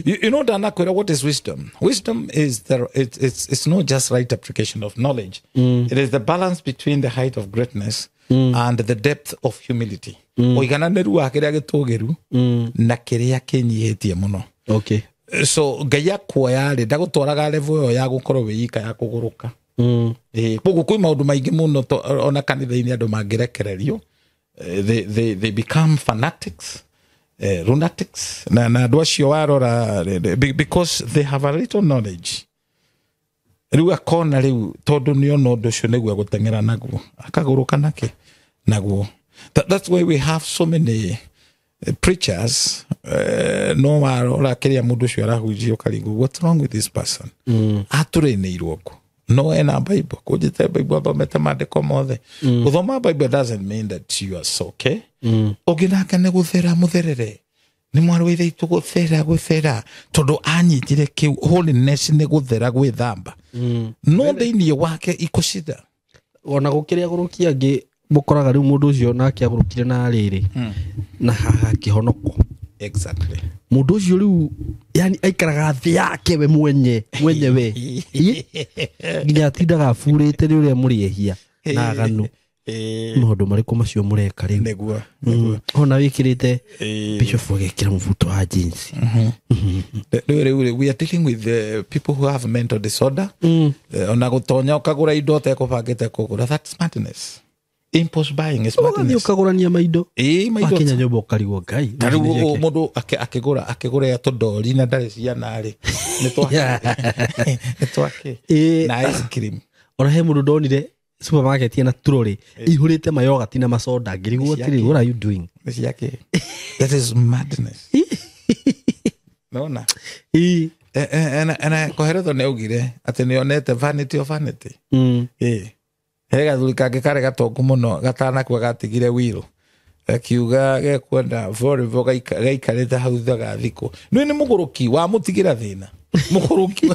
You know ndanakwĩra what is wisdom? Wisdom is it's not just right application of knowledge. It is the balance between the height of greatness and the depth of humility. Ũigananĩru wa kĩrĩa gĩtũgĩru na kĩrĩa kĩnyihĩtie mũno. Okay. So ngai akuoya rĩ ndagũtwaraga level ĩyo ya gũkorwo wĩ ika ya kũgũrũka. Koguo kwĩ maũndũ maingĩ mũno ona kanitha-inĩ andũ mangĩrekererio they become fanatics, lunatics na andũ acio warora because they have a little knowledge. Rĩu akona rĩu tondũ nĩ ona ũndũ ũcio nĩguo egũteng'era naguo akagũrũka nake naguo. That's why we have so many preachers no warora kĩrĩa mũndũ ũcio arahunjia ũkarigwo what's wrong with this person. Atũrĩnĩirwo kũ no ena Bible kũnjĩte Bible athomete maandĩko mothe. Gũthoma Bible doesn't mean that you are so okay. Ũngĩ nake nĩ gũthera mũtherere nĩ mwarĩ wa ithe witũ gũthera tondũ anyitire kĩu holiness nĩ gũthera gwĩthamba no thĩinĩ wake iko shida. Ona gũkĩrĩ agũrũki angĩ mũkoraga rĩu mũndũ ũcio nake agũrũkire na rĩrĩ na haha kĩhonoko. Exactly. Mũndũ ũcio rĩu yani aikaraga thĩ yake we mwenyewe nginya atindaga aburĩte nĩ ũrĩa mũrĩ ehia na aganu. Maũndũ marĩkũ macio mũreka rĩu? Nĩguo ona wĩkĩrĩte bishop agekĩra mũbuto wa jeans. Rĩu we are dealing with the people who have mental disorder. Ona gũtonya ũkagũra indo ũtekũbangĩte kũgũra, that's madness. Impulse buying is madness. Ũkagũrania maindo. Maindo. Wakinya nyũmba ũkarigwo Ngai. Rĩu mũndũ akĩgũra tũndori na ndarĩ ciana rĩ nĩ twake na ice cream. Ona he mũndũ ndonire supermarket ena trolley ihũrĩte mayogati na masoda ngĩrigwo atĩrĩ what are you doing? Nĩ ciake. That is madness. Nona. Ena koheretho nĩ augire atĩ nĩ onete vanity of vanity. He gathuri kangĩ karĩ gatongu mũno gatanakua gatigire wiro akiuga gekwenda Volvo gaikarĩte hau thutha gathikwo. Nĩ nĩ mũgũrũki wamũtigĩra thĩna. Mũgũrũki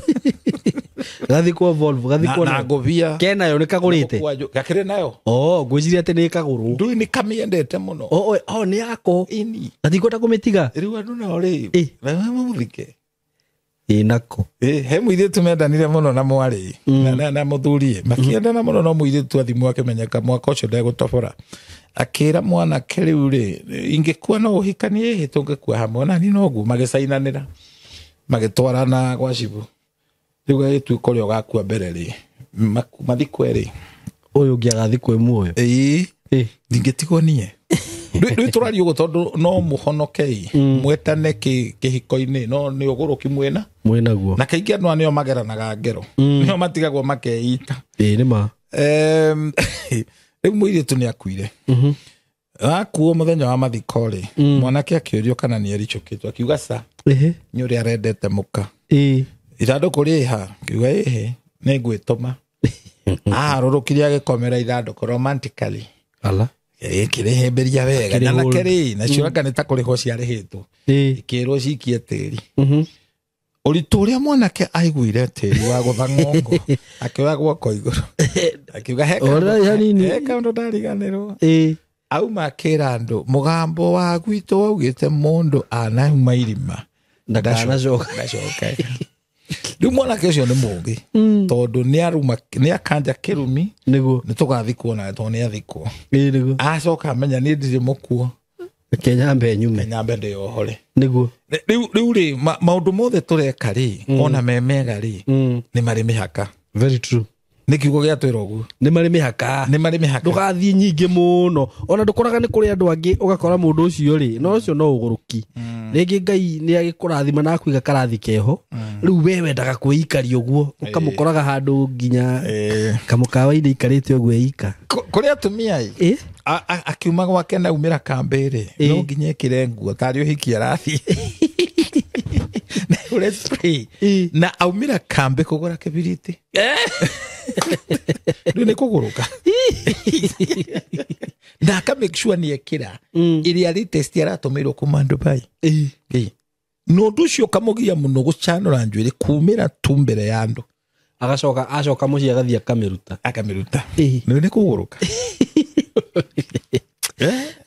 gathikwo Volvo gathikwo na ngobia kenayo nĩ kagũrĩte. Gakĩrĩ nayo. Oh, ngwĩciria atĩ nĩ kagũrwo. Ndũĩ nĩ kamĩendete mũno. Oh, nĩ yako. Ĩni. Gatikwenda kũmĩtiga. Rĩu andũ nao rĩ mamũthike. Ĩ nako. He mũirĩtu mendanire mũno na mwarĩ na mũthuri makĩendana mũno no mũirĩtu athimwo akĩmenyeka mwaka ũcio ndegũtobora. Akĩra mwanake rĩu rĩ ingĩkua no ũhikanie ĩhĩ tũngĩkua hamwe na niĩ noguo magĩcainanĩra magĩtwarana gwa cibũ. Rĩu gagĩtuĩka ũrĩa ũgakua mbere rĩ mathikwe rĩ ũyũ ũngĩ agathikwo muoyo. Ĩĩ ndingĩtigwo niĩ. Rĩu tũraria ũguo tondũ no mũhonoke mwetane kĩhiko-inĩ no nĩ ũgũrũki mwena mwenaguo. Na kaingĩ andũ aya nĩo mageranaga ngero. Nĩo matigagwo makeita. Ĩĩ nĩ ma. Rĩu mũirĩtu nĩ akuire. Akuo mũthenya wa mathiko rĩ mwanake akĩũrio kana nĩ ericũkĩtwo akiuga ca nĩ ũrĩa arendete mũka. Ithandũkũ rĩha akiuga ĩhĩ nĩ ngwĩtũma. Aharũrũkirie agĩkomera ithandũkũ romantically. Ala. Kĩrĩhĩmbĩria wega nyanake rĩ nacio anga nĩ ta kũrĩhwo ciarĩhĩtwo ikĩrwo cikie tĩri. Ũritũ ũrĩa mwanake aiguire tĩri wa gũtha ng'ongo akĩoya guoko igũrũ akiuga he kaũndũ ndariganĩrwo. Auma akĩra andũ mũgambo wa gwitũ waugĩte mũndũ anauma irima ndakanacoka. Rĩu mwanake ũcio nĩ mũũgĩ tondũ nĩ akanja kĩrumi nĩguo nĩ tũgathikwo nawe tondũ nĩ athikwo. Nĩguo acoka amenya niĩ ndirĩ mũkuo Kenya nyume nyambe ndĩyohore. Nĩguo rĩu rĩ maũndũ mothe tũreka rĩ ona me mega rĩ nĩ marĩ mĩhaka. Very true. Nĩ kiugo gĩa twĩra ũguo nĩ marĩ mĩhaka. Nĩ marĩ mĩhaka. Ndũgathiĩ nyingĩ mũno ona ndũkoraga nĩ kũrĩ andũ angĩ ũgakora mũndũ ũcio rĩ no ũcio no ũgũrũki. Rĩngĩ Ngai nĩ agĩkũrathima na akũiga karathi keho rĩu we wendaga kwĩikaria ũguo ũkamũkoraga handũ nginya kamũkawa-inĩ ikarĩte ũguo eika. Kũrĩ atumia ĩ akiuma gwake na aumĩra kambĩ rĩ no nginya ekĩre nguo tarĩ ũhiki arathiĩ. Let's pray. Na aumĩra kambĩ kũgũra kĩbiriti. Rĩu nĩ kũgũrũka. Na aka make sure nĩ ekĩra ĩrĩa latest aratũmĩrwo kuma Dubai. No ũndũ ũcio ũkamũgia mũno gũcanũra njuĩrĩ kumĩra tu mbere ya andũ. Agacoka acoka mũciĩ agathiĩ akamĩruta. Akamĩruta. Rĩu nĩ kũgũrũka.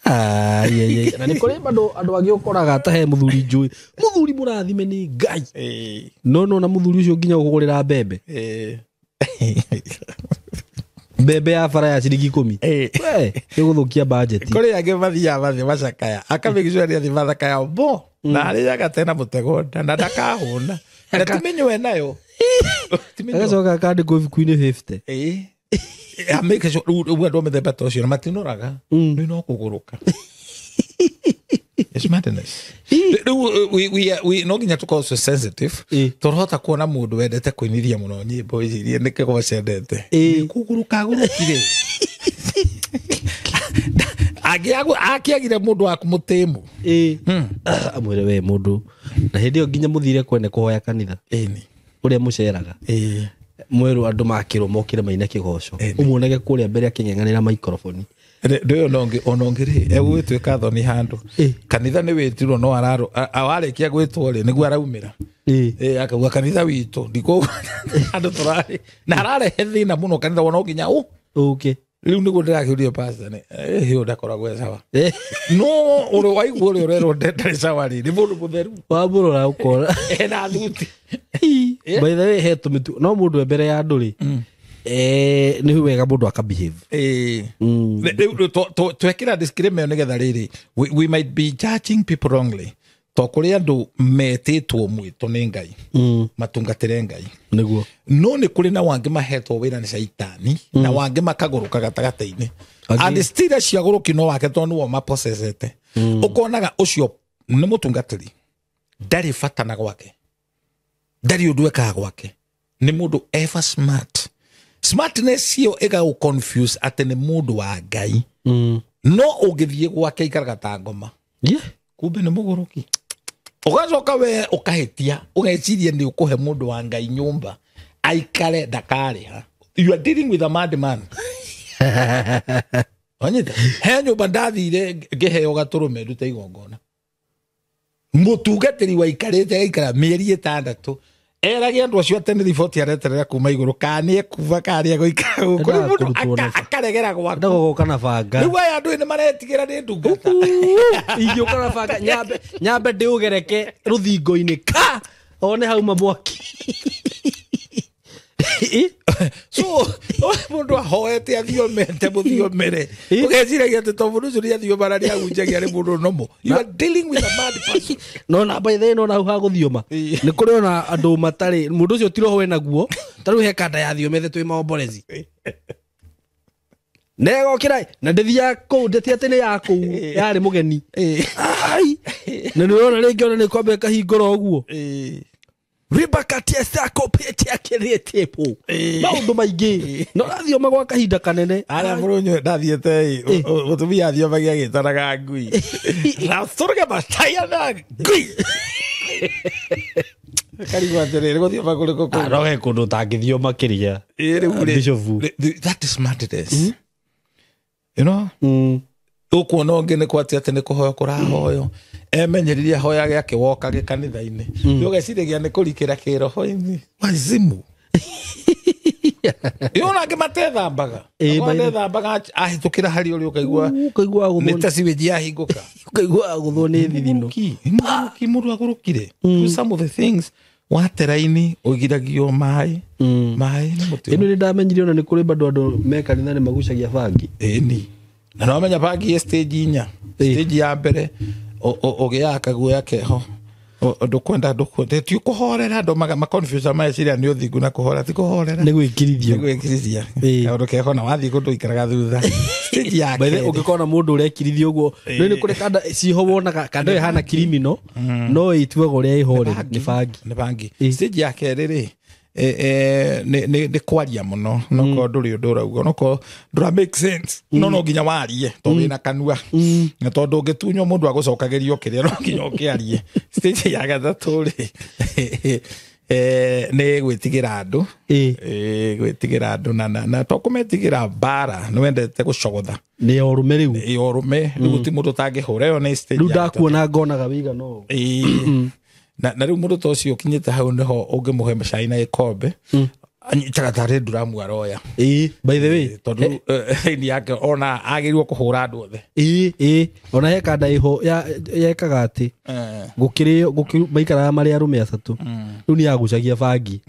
Na nĩ kũrĩ andũ angĩ ũkoraga ta he mũthuri njũĩ mũthuri mũrathime nĩ Ngai no no na mũthuri ũcio nginya ũkũgũrĩra mbembe. Mbembe ya bara ya ciringi 10. We ĩgũthũkia budget. Kũrĩ angĩ mathiaga mathiĩ macakaya akamake sure nĩ athiĩ mathakaya bo na arĩaga tena mũtego nda na ndakahũna na ti mĩnyue nayo. Agacoka akandĩkwo ibuku-inĩ 50. Amake sure rĩu andũ a mĩthemba ta ũcio na matinoraga rĩu no kũgũrũka. It's madness. Rĩu no nginya tũkorwo so sensitive tũrahota kuona mũndũ wendete kũinithia mũno nyĩmbo ici iria nĩ kĩgwa ciendete nĩ kũgũrũka agũrũkire. Akĩagire mũndũ wa kũmũtĩmũ amwĩre we mũndũ na hĩndĩ ĩyo nginya mũthire kwene kũhoya kanitha ũrĩa mũceraga mwerũ andũ makĩrwo mokĩre maine kĩgoco ũmuonage kũrĩa mbere akĩng'eng'anĩra maikroboni. Ndũĩ ona ũngĩ rĩ egũgĩtuĩka thoni handũ kanitha nĩ wĩtirwo no warĩkia gwĩtwo rĩ nĩguo araumĩra akauga kanitha witũ ndikũ andũ tũrarĩ na ararehe thĩna mũno kanitha wona nginya ũke rĩu nĩguo ndĩrakĩũrio pastor nĩ ĩhĩ ndakoragwo e sawa no ũrĩa waigua ũrĩa ũrerwo ndarĩ sawa rĩ nĩ mũndũ mũtheru wamũrora ũkora ena thuti. By the way he tũmĩtu no mũndũ e mbere ya andũ rĩ nĩ wega mũndũ aka behave. Twekĩra disclaimer nĩgetha rĩrĩ we might be judging people wrongly to kũrĩ andũ metĩtwo mwĩto nĩ Ngai matungatĩre Ngai nĩguo no nĩ kũrĩ na wangĩ mahetwo wĩra nĩ caitani na wangĩ makagũrũka gatagatĩ-inĩ and still acio agũrũki no wake tondũ nĩo mapossessete. Ũkonaga ũcio nĩ mũtungatĩri ndarĩ bata na gwake ndarĩ ũndũ ekaga gwake nĩ mũndũ ever smart. Smartness ĩyo ĩgagũ confuse atĩ nĩ mũndũ wa Ngai no ũngĩthiĩ gwake ikaraga ta ngoma kumbe nĩ mũgũrũki. Ũgacoka we ũkahĩtia ũgeciria nĩ ũkũhe mũndũ wa Ngai nyũmba aikare ndakarĩha. You are dealing with a madman. Wanyita? He nyũmba ndathire ngĩheo gatũrũme ndute igongona. Mũtungatĩri waikarĩte agaikara mĩeri 6 erage andũ acio atĩ nĩ riboti areterera kuma igũrũ kana nĩ ekuva kana nĩ egũikara gũkũ. Rĩu mũndũ akaregera gwaku. Endaga gũka na banga. Rĩu aya andũ nĩ maretigĩra nĩ ndungata. Ingĩũka na banga nyambe ndĩũgereke rũthingo-inĩ ka one hauma mwaki. So mũndũ ahoete athiomete mũthiomere ũgeciragia atĩ to mũndũ ũcio nĩ athiomara nĩ ahunjagia nĩ mũndũ nomo. You are dealing with a mad person. No na by the way no na hau ha gũthioma nĩ kũrĩ ona andũ matarĩ mũndũ ũcio ti roho wĩnaguo ta rĩu he kanda ya thiomete twĩ maomborezi negokĩra na ndĩthiaga kũu ndĩti atĩ nĩ ya kũu yarĩ mũgeni. Ai na nĩ ũrona rĩngĩ ona nĩ kwamba ĩkahingũra ũguo maũndũ maingĩ no rathioma gwa kahinda kanene. Arĩa mũrũnyũ ndathiĩte mũtumia athiomagia agĩtaraga ngui natũrge mataya na ngui karigwo atĩrĩrĩ gũthioma kũrĩkũ kũu no he kũndũ ũtangĩthioma kĩrĩa. That is madness. You know? Ũkuona ũngĩ nĩ kwatia atĩ nĩ kũhoya kũrahoywo emenyeririe ahoyage akĩwokage kanitha-inĩ mm. Ũgeciragia nĩ kũrikĩra kĩroho-inĩ wazimu. Yona angĩ matethambaga matethambaga ahĩtũkĩra harĩ ũrĩa ũkaigua nĩ ta sewage yahingũka ũkaigua agũthwo nĩ thithino. Mũndũ agũrũkire. Some of the things wateraini ũgiragio maĩ maĩ nĩ mũtĩ. Ĩno nĩ ndamenyire ona nĩ kũrĩ bado andũ me kanitha nĩ magucagia bangi. Ĩni na no menya bangi stage inya. Stage ya mbere ũgĩaga kaguoya keho ndũkwenda ndũkwenda ti kũhorera andũ maconfuse meciria nĩ ũthingu na kũhorera ti kũhorera nĩ gwĩkirithio nĩ gwĩkirithia kaũndũ keho na wathiĩ kũndũ ikaraga thutha. Stage ya kerĩ ũngĩkona mũndũ ũrekirithio ũguo nĩ nĩ kũrĩ kanda ciho wonaga kanda ĩyo ĩhana criminal no ĩtuaga ũrĩa ĩhorera nĩ bangi nĩ bangi. Stage ya kerĩ rĩ nĩ kwaria mũno nokorwo ndũrĩ ũndũ ũrauga nokorwo ndũra make sense no no nginya warie tondũ wĩna kanua na tondũ ũngĩtunywo mũndũ agũcokagĩrio kĩrĩa no nginya ũkĩarie. Stage ya gatatũ rĩ nĩ gwĩtigĩra andũ gwĩtigĩra andũ na to kũmetigĩra mbara nĩ wendete gũcogotha nĩ ũrũme rĩu nĩ ũrũme rĩu ti mũndũ ũtangĩhũra ĩyo nĩ stage rĩu ndakuona ngonaga wĩigana ũũ. Na rĩu mũndũ ta ũcio ũkinyĩte hau nĩho ũngĩmũhe cai na gĩkombe anyitaga tarĩ nduramu aroya. By the way tondũ ini yake ona agĩrĩirwo kũhũra andũ othe. Ona he kanda ĩho yekaga atĩ gũkĩrĩo maikaraga marĩ arũme atatũ rĩu nĩ yagucagia bangi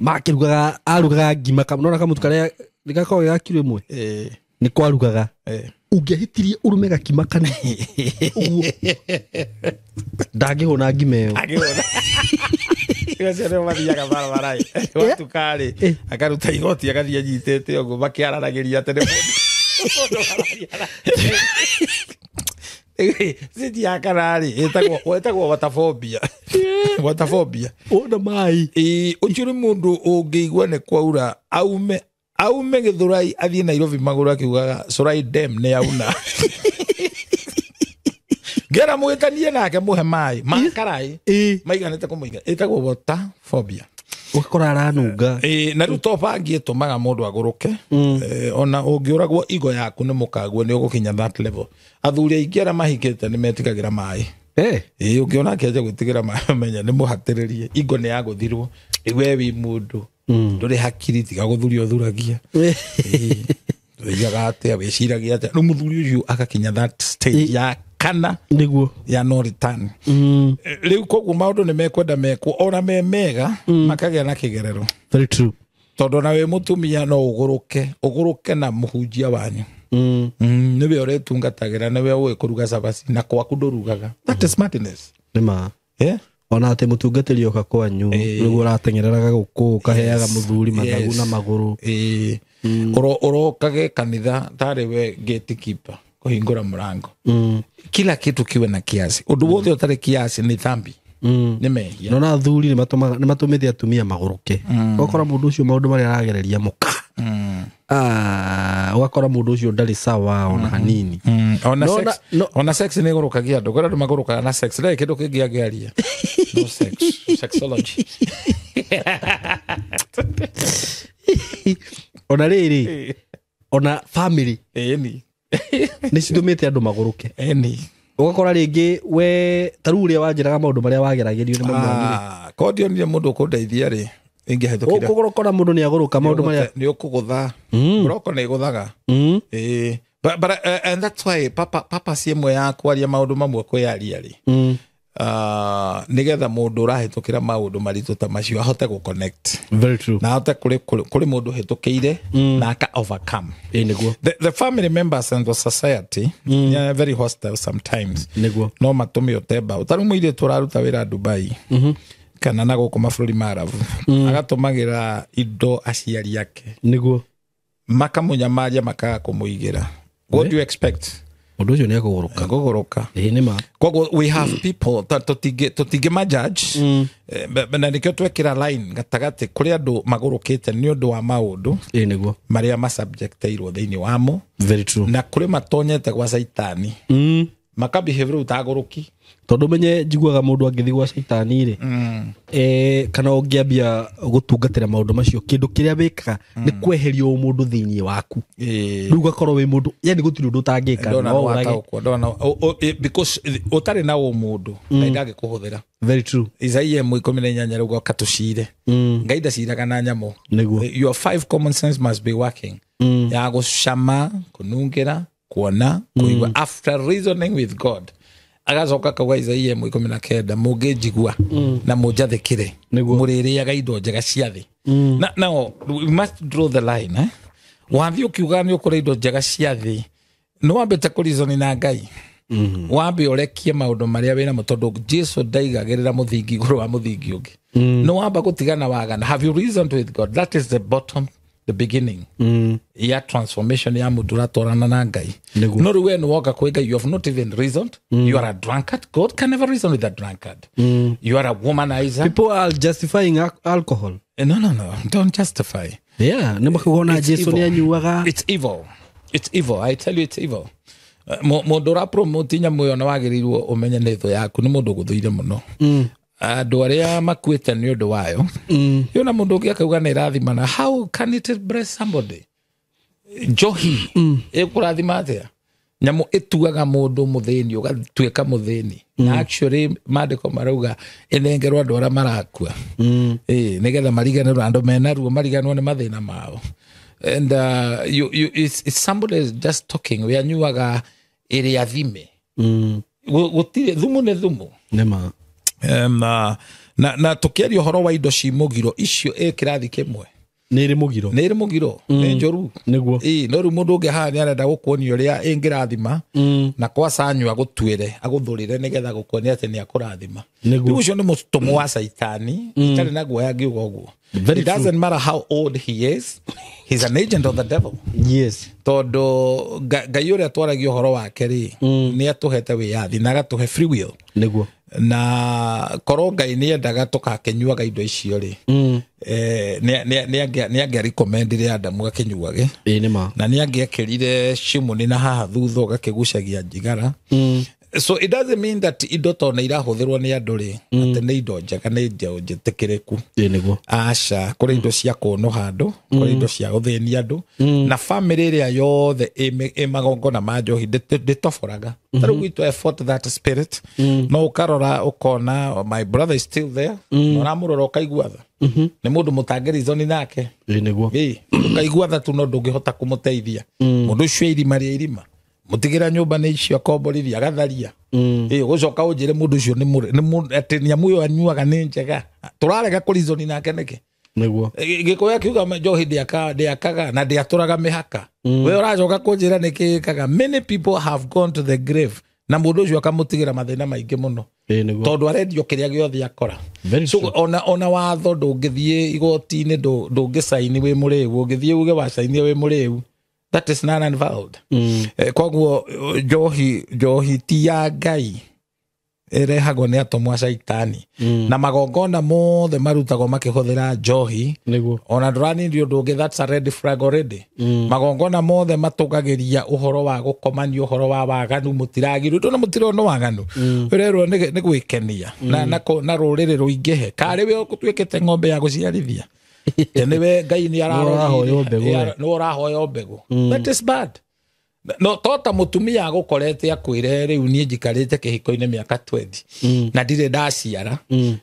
makĩrugaga arugaga ngima nona kamũtu karĩa gakoragwo ge ga kiro ĩmwe nĩ kwarugaga ũngĩahĩtirie ũrume gakima kanini ũguo ndangĩhũna ngima ĩyo angĩhũna. Acio nĩo mathiaga barabara watuka-rĩ akaruta igoti agathiĩ anyitĩte ũguo makĩaranagĩria atĩ nĩ mũndũ mararia. City ya kana-rĩ ĩtagwo waterphobia. Waterphobia wona maĩ ũcio nĩ mũndũ ũngĩigua nĩ kwaura aume Gĩthũrai athiĩ Nairobi magũrũ akiugaga Corai Dam nĩ yauna. Ngera mwĩtanie nake mũhe maĩ ma karai maiganĩte kũmũiga ĩtagwo waterphobia. Ũgakora aranunga. Na rĩu to bangi ĩtũmaga mũndũ agũrũke ona ũngĩũragwo igo yaku nĩ mũkaguo nĩ ũgũkinya that level. Athuri aingĩ arĩa mahikĩte nĩ metigagĩra maĩ. Ũngĩona akĩanjia gwĩtigĩra maĩ menya nĩ mũhatĩrĩrie igo nĩ yagũthirwo rĩu we wĩ mũndũ ndũrĩ hakiri tiga gũthuria ũthuragia wĩigaga atĩa wĩciragia atĩa rĩu mũthuri ũcio agakinya that stage ya kana nĩguo ya no return. Rĩu koguo maũndũ nĩ mekwenda mekwo ona me mega makagĩa na kĩgerero. Very true. Tondũ ona wĩ mũtumia no ũgũrũke na mũhunjia wanyu nĩwe ũrĩtungatagĩra nĩwe ũĩ kũruga cabaci na kwaku ndũrugaga. That is madness. Nĩ ma ona atĩ mũtungatĩri oka kwanyu nĩguo ũrateng'ereraga gũkũ ũkaheaga mũthuri mathagu na magũrũ. Ũrokage kanitha tarĩ we gatekeeper kũhingũra mũrango. Kila kitu kiwe na kiasi. Ũndũ wothe ũtarĩ kiasi nĩ dhambi. Nĩ mehia. Nona athuri nĩ matũmĩte atumia magũrũke. Ũgakora mũndũ ũcio maũndũ marĩa aragereria mũka. Ũgakora mũndũ ũcio ndarĩ sawa ona hanini. Ona No, sex, no. ona sex nä gå rå kagia andå kå andå magå rå kaga na sex ndarä kä ndå kä ngä angä aria no sex, sexology. Ona rĩrĩ, ona family Ĩni. nĩ citũmĩte andũ magũrũke. Ĩni. Ũgakora rĩngĩ we ta rĩu ũrĩa wanjĩraga maũndũ marĩa wageragĩrio nĩ mami wanyu rĩ. Ah, korwo ndionire mũndũ ũkũndeithia rĩ, ingĩhĩtũkire. Ũgũkora mũndũ nĩ agũrũka maũndũ marĩa nĩ ũkũgũtha mburoko nĩ ĩgũthaga. Ĩĩ. But and that's why papa si ĩmwe ya kwaria maũndũ mamwe kwĩyaria rĩ, nĩgetha mũndũ ũrahĩtũkĩra maũndũ maritũ ta macio ahote gũ-connect Very true. na ahote kũrĩ mũndũ ũhĩtũkĩire na aka overcome. Ĩ nĩguo. The family members and the society, yeah, very hostile sometimes. Nĩguo. No matũme ũte mbaũ. Ta rĩu mũirĩtu ũraruta wĩra Dubai kana na gũkũ mabũrũri ma Arabu, agatũmagĩra indo aciari ake, Nĩguo. makamũnyamaria, makaga kũmũigĩra. What do you expect? Ũndũ ũcio nĩ ekũgũrũka. Ngũgũrũka. Ĩ nĩ ma. Koguo we have people tũtingĩ majudge. Na nĩkĩo twekĩra line gatagatĩ kũrĩ andũ magũrũkĩte nĩ ũndũ wa maũndũ Ĩ nĩguo. marĩa masubjecteirwo thĩinĩ wamo, Very true. na kũrĩ matonyete gwa caitani, makabehave rĩu ta agũrũki. Tondũ menye njiguaga mũndũ angĩthiĩ gwa caitani rĩ, kana ũngĩambia gũtungatĩra maũndũ macio, kĩndũ kĩrĩa wĩkaga nĩ kweheria ũmũndũ thĩinĩ waku. Rĩu ũgakorwo wĩ mũndũ, yani gũtirĩ ũndũ ũtangĩka, Ndona no ũrage. wataũkwo, ndona because ũtarĩ na ũmũndũ Ngai ndangĩkũhũthĩra. Very true. Isaia ĩmwe ikũmi na inyanya rĩu goka tũcire, Ngai ndaciraga na nyamũ. Nĩguo. Your five common sense must be working, ya gũcama, kũnungĩra, kuona, kũigua, after reasoning with God. Agacoka akauga Isaia ĩmwe ikũmi na kenda, mũngĩnjigua na mũnjathĩkĩre, Nĩguo. mũrĩrĩaga indo njega cia thĩ. Now we must draw the line, eh? Wathiĩ ũkiugaga nĩ ũkũrĩa indo njega cia thĩ, nĩ wambĩte kũrizoni na Ngai, wambe ũrekie maũndũ marĩa wĩnamo, tondũ Jesu ndaigagĩrĩra mũthingi igũrũ wa mũthingi ũngĩ. Nĩ wamba gũtigana wagana. Have you reasoned with God? That is the bottom, the beginning ya transformation ya mũndũ ũratwarana na Ngai. Nĩguo. No rĩu we nĩ woka kwĩ Ngai, you have not even reasoned. You are a drunkard. God can never reason with a drunkard. You are a womanizer. People are justifying alcohol. No, don't justify. Yeah, nĩ makauga It's Jesu evil. nĩ anyuaga. It's evil. It's evil. I tell you, it's evil. Mũndũ ũrapromote nyamũ ĩyo na wagĩrĩirwo ũmenye nĩ thũ yaku, nĩ mũndũ ũgũthũire mũno. Andũ arĩa makuĩte nĩ ũndũ wayo, yona mũndũ ũngĩ akauga nĩ ĩrathimana. How can it bless somebody? Njohi ĩkũrathima atĩa? Nyamũ ĩtuaga mũndũ mũthĩni, ũgatuĩka mũthĩni. Na actually maandĩko marauga ĩnengerwo andũ arĩa marakua. Ĩĩ, nĩgetha mariganĩrwo, andũ mena ruo mariganĩrwo nĩ mathĩna mao. And it's somebody is just talking, we anyuaga ĩrĩa thime. Gũtirĩ thumu, nĩ thumu. Nĩ ma. Na tũkĩaria ũhoro wa indo ci mũgiro icio ĩ kĩrathi kĩmwe. Nĩ ĩrĩ mũgiro. Nĩ ĩrĩ mũgiro, nĩ njũru. Nĩguo. Ĩĩ, no rĩu mũndũ ũngĩ haha nĩ arenda gũkuonia ũrĩa ĩngĩrathima, na kwacanyua agũtuĩre, agũthũrĩre nĩgetha gũkuonia atĩ nĩ akũrathima. Nĩguo. Rĩu ũcio nĩ mũtũmwo wa caitani, itarĩ na guoya ngiuga ũguo. Very It doesn't matter how old he is, he's an agent of the devil. Yes. Tondũ Ngai ũrĩa twaragia ũhoro wake rĩ, nĩ atũhete wĩyathi na agatũhe free will. Nĩguo. Na korwo Ngai nĩ endaga tũgakĩnyuaga indo icio rĩ, nĩ angĩarecommendire Adamu akĩnyuage. Ĩ nĩ ma. Na nĩ angĩekĩrire cimuni na haha thutha ũgakĩgucagia njigara. So it doesn't mean that indo to nĩ irahũthĩrwo nĩ andũ rĩ, atĩ nĩ indo njega, nĩ indo njĩtĩkĩrĩku. Ĩ nĩguo. Aca, kũrĩ indo cia kũnũha andũ, kũrĩ indo cia gũthĩnia andũ, na famĩlĩ ĩrĩa yothe ĩ magongona ma njohi ndĩtoboraga. Ta rĩu gwitũ I fought that spirit. No ũkarora ũkona my brother is still there, na ũramũrora ũkaigua tha. Nĩ mũndũ mũtangĩrizoni nake. Ĩ nĩguo. Ĩ, ũkaigua tha tu no ndũngĩhota kũmũteithia. Mũndũ ũcio irima rĩa irima, mũtigĩra nyũmba nĩ icio akomborithia agatharia. Ĩ, ũgũcoka ũnjĩre mũndũ ũcio atĩ nyamũ ĩyo anyuaga nĩ njega, tũrarega kũrizoni nake nĩkĩ? Nĩguo. Gĩkũyũ akiuga njohi ndĩakaga na ndĩatũraga mĩhaka. We ũracoka kũnjĩra nĩkĩ ĩkaga? Many people have gone to the grave na mũndũ ũcio akamũtigĩra mathĩna maingĩ mũno, Ĩ nĩguo. tondũ arendio kĩrĩa gĩothe akora. Very So true. ona watho ndũngĩthiĩ igoti-inĩ, ndũngĩcaini wĩ mũrĩu, ũngĩthiĩ uge wacaini wĩ mũrĩu, that is none and valid. Koguo njohi ti ya Ngai. Ĩrehagwo nĩ atũmwo a caitani. Na magongona mothe marutagwo makĩhũthĩra njohi. Nĩguo. Ona ndũranirie ũndũ ũngĩ, that's a red flag already. Magongona mothe matũgagĩria ũhoro wa gũkomania, ũhoro wa waganu, mũtiragirwo ndona mũtirona nĩ waganu. Ũrerwo nĩ gwĩkenia na rũrĩrĩ rũingĩhe. Karĩ we ũtuĩkĩte ng'ombe ya gũciarithia. Nĩwe Ngai nĩ Nĩ ũrahoywo mbegũ we. Nĩ ũrahoywo mbegũ. That is bad. No tota mũtumia agũkorete akwĩre rĩu niĩ njikarĩte kĩhiko-inĩ mĩaka 20 na ndirĩ ndaciara.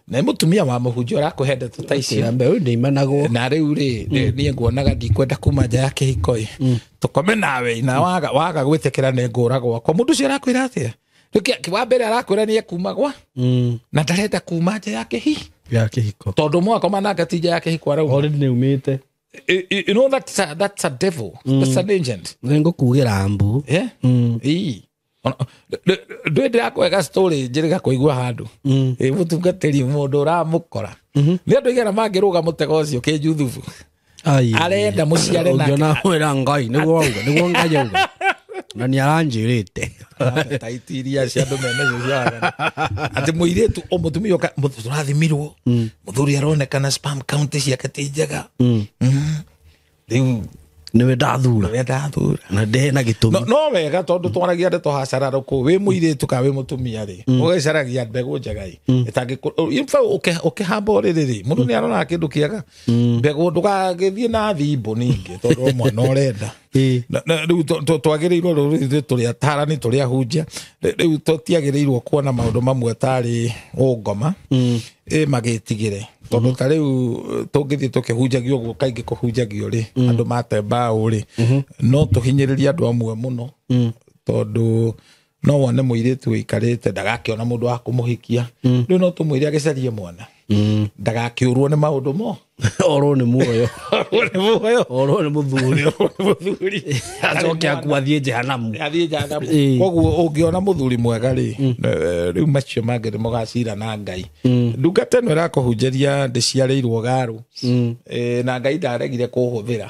Na nĩ mũtumia wa mũhunjia ũrakũhe ndeto ta icio. Kwĩra mbeũ ndĩimanagwo. Na rĩu rĩ, niĩ nguonaga ndikwenda kuma nja ya kĩhiko ĩ. Tũkome nawe na waga gwĩtĩkĩra nĩ ngũra gwakwa. Mũndũ ũcio arakwĩra atĩa? Rĩu wa mbere arakwĩra nĩ ekuma gwa na ndarenda kuma nja ya kĩhi. Ya kĩhiko. Tondũ mwakoma nake ti nja ya kĩhiko arauma. Already nĩ umĩte. You know that's a devil. That's an agent. Nĩ ngũkugĩra mbu. Yeah. Ii. Ndwĩ ndĩrakwega story njĩrĩga kũigua handũ. Ĩ mũtungatĩri mũndũ ũramũkora. Nĩ andũ aigana mangĩrũga mũtego ũcio kĩnjuthubu. Ai. Arenda mũciare nake. Ũngĩona wĩra Ngai nĩguo auga, nĩguo Ngai auga. Na nĩ aranjĩrĩte. Appetite iria cia andũ menacio cia waganu. Atĩ mũirĩtu o mũtumia ũka tũrathimirwo. Mũthuri aronekana sperm count ciake ti njega. Rĩu Nĩwe ndathura. nĩwe ndathura. Na ndĩ na gĩtũmi. No wega tondũ twaragia ndeto hacara rũkũ wĩ mũirĩtu kana wĩ mũtumia rĩ, ũgĩcaragia mbegũ njega ĩ. In fact, ũkĩhamba ũrĩrĩ rĩ, mũndũ nĩ aronaga kĩndũ kĩega. Mbegũ ndũgagĩthiĩ na thimbo ningĩ tondũ mwana ũrenda. Rĩu twagĩrĩirwo rĩu ithuĩ tũrĩ atarani, tũrĩ ahunjia. Rĩu tũtiagĩrĩirwo kuona maũndũ mamwe tarĩ ũngoma. Ĩ magĩtigĩre. Tondũ ta rĩu tũngĩthiĩ tũkĩhunjagio ũguo kaingĩ kũhunjagio rĩ, andũ mate mbaũ rĩ, no tũhinyĩrĩrie andũ amwe mũno. Tondũ no wone mũirĩtu ũikarĩte ndagakĩona mũndũ wa kũmũhikia. Rĩu no tũmwĩre agĩcarie mwana. Ndagakĩũrwo nĩ maũndũ mo. Orwo nĩ muoyo. Orwo nĩ muoyo. Orwo nĩ mũthuri. Orwo nĩ mũthuri. Acoke akua athiĩ jehanamu. Athiĩ jehanamu. Koguo ũngĩona mũthuri mwega rĩ, rĩu macio mangĩ nĩ mũgacira na Ngai. Ndungata ĩno ĩrakũhunjĩria ndĩciarĩirwo Garu. Na Ngai ndaregire kũhũthĩra.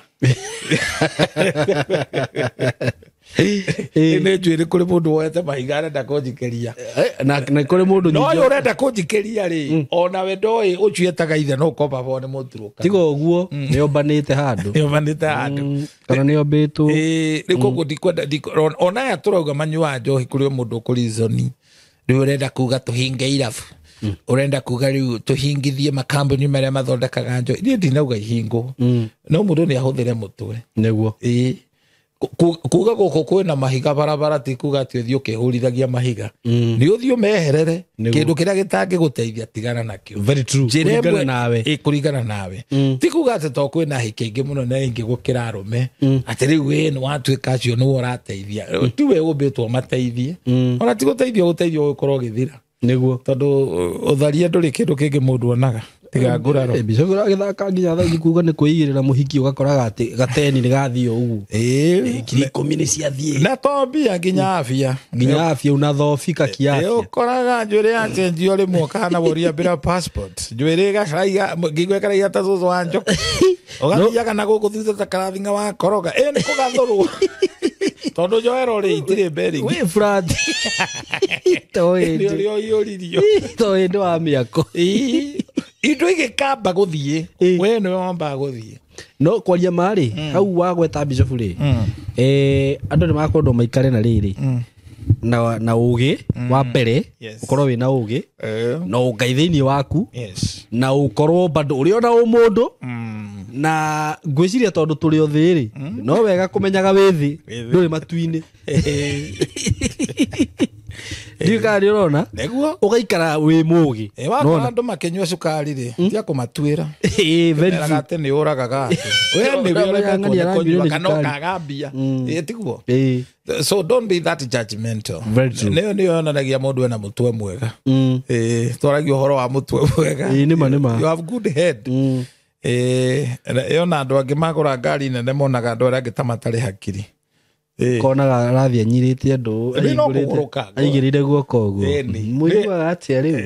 Nĩ njuĩrĩ kũrĩ mũndũ woete mahiga arenda kũnjikĩria. Na kũrĩ mũndũ No nyingĩ ũyũ ũrenda kũnjikĩria rĩ, onawe ndoĩ ũcio etaga ithe no ũkomba bo nĩ mũturũka. Tiga ũguo, nĩombanĩte handũ. Nĩombanĩte handũ. Kana nĩombĩtwo. Rĩu koguo ndikwenda, ona aya tũrauga manyuaga njohi kũrĩ o mũndũ ũkũrizoni. Rĩu ũrenda kuga tũhinge irabu. Ũrenda kuga rĩu tũhingithie makambuni marĩa mathondekaga njohi. Niĩ ndinauga ihingwo. No mũndũ nĩ ahũthĩre mũtwe. Nĩguo. Kuga gũkũ kwĩna mahiga barabara ti kuga atĩ ũthiĩ ũkĩhũrithagia mahiga. Nĩ ũthiĩ ũmeherere kĩndũ kĩrĩa gĩtangĩgũteithia tigana nakĩo. Very true. Njĩra Kũringana ĩmwe nawe. Kũringana nawe. Ti kuga atĩ to kwĩna hiki aingĩ mũno na aingĩ gũkĩra arũme. Atĩ rĩu we nĩ watuĩka acio nĩwe ũrateithia. Ti we ũmbĩtwo ũmateithie. Ona ti gũteithio gũteithio gũkorwo ũgĩthira. Nĩguo. Tondũ ũtharia ndũrĩ kĩndũ kĩngĩ mũndũ onaga. Tiga nguraro. Mbica ũragĩthaka nginya thaa ici kuga nĩ kwĩigĩrĩra mũhiki ũgakoraga atĩ gateni nĩ gathiĩ o ũguo. 10,000 nĩ ciathiĩ. Na to mbia nginya afya. Nginya afya unadhoofika kiafya. Ũkoraga njuĩrĩ yachenjio rĩmwe ũkahana woria mbĩra passport. Njuĩrĩ ĩgacaraiga, ngingo ĩkaraiga ta cũcũ wa njoka. Ũgathiaga na gũkũ thutha ta karathinga wa koroga. Nĩ kũgathũrwo. Tondũ njohero rĩ itirĩ mberi. Wĩ flat. To Nĩ hĩndĩ. ũrĩa ũiyũririo. To hĩndĩ wa mĩako. Indo igĩkamba gũthiĩ, we nĩwe wambaga gũthiĩ. No kwaria ma rĩ, hau wagweta Bishop rĩ, andũ nĩ makwendwo maikare na rĩrĩ. Na ũgĩ wa mbere, ũkorwo wĩna ũgĩ, na ũngai thĩinĩ waku, na ũkorwo bado ũrĩ ona ũmũndũ, na ngwĩciria tondũ tũrĩ o thĩ rĩ, no wega kũmenyaga wĩ thĩ, ndũrĩ matu-inĩ. Ndiũĩ kana nĩ ũrona? Nĩguo. Ũgaikara wĩ mũgĩ. Wakora andũ makĩnyua cukari rĩ, tiga kũmatuĩra. Very Meraga true. atĩ nĩ ũragaga andũ. We nĩwe Ũrĩa ũremetwo ng'ania nĩ aranyuire kũnyua nĩ kana cukari. ũkaga mbia. Tiguo? So don't be that judgmental. Very true. Nĩyo nĩyo yonanagia mũndũ ena mũtwe mwega. Twaragia ũhoro wa mũtwe mwega. Nĩma, nĩma. You have good head. Yona andũ angĩ magũra ngari nene monaga andũ arĩa angĩ ta matarĩ hakiri. Konaga arathiĩ anyirĩte andũ, Rĩu no kũgũrũka. aigĩrĩire guoko ũguo. Mũiguaga atĩa rĩu?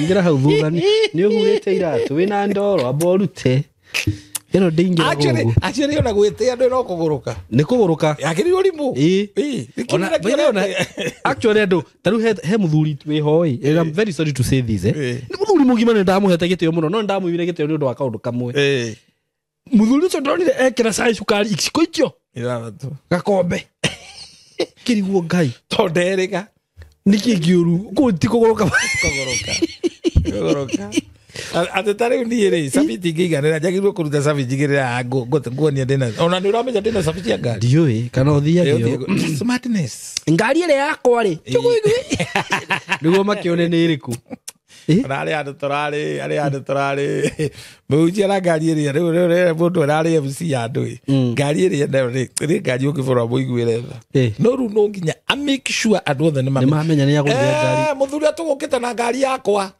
Ingĩra hau thutha nĩ ũhurĩte iratũ, wĩna ndoro, amba ũrute. Ĩno ndĩingĩra gũkũ. Actually ona gwĩtĩa andũ no kũgũrũka. Nĩ kũgũrũka. Yakĩrĩ ũrimũ. Ĩĩ. Ĩĩ, Ona, by the way, ona, actually andũ ta rĩu he mũthuri wĩho ĩ, and I'm very sorry to say this, eh. Ĩĩ. Nĩ mũthuri mũgima nĩ ndamũhete gĩtĩo mũno, no nĩ ndamũimire gĩtĩo nĩ ũndũ wa kaũndũ kamwe. Ĩĩ. Mũthuri ũcio ndonire ekĩra cai cukari iciko icio Ithathatũ. gakombe kĩriguo Ngai Tondũ nderĩga. nĩkĩ kĩũru kũu ti kũgũrũka. Kũgũrũka. Kũgũrũka. Atĩ ta rĩu niĩ rĩ, cabi itingĩiganĩra, njagĩrĩirwo kũruta cabi njigĩrĩra nguonia ndĩna. Ona nĩ ũramenya ndĩna cabi cia ngari. Ndiũĩ kana ũthiage ũũ. Smartness. Ngari ĩrĩa yakwa rĩ nĩguo makĩone nĩ ĩrĩkũ. Ona arĩa andũ tũrarĩ, arĩa andũ tũrarĩ mũhunjia na ngari ĩrĩa rĩu rĩu rĩu mũndũ ararĩ MC ya andũ ĩ. Ngari ĩrĩa nayo rĩ, nĩ ngari ũngĩbũra mũiguĩre tha. No rĩu no nginya a make sure andũ othe nĩ Nĩ mamenya nĩ agũthia ngari. Mũthuri atũgũkĩte na ngari yakwa.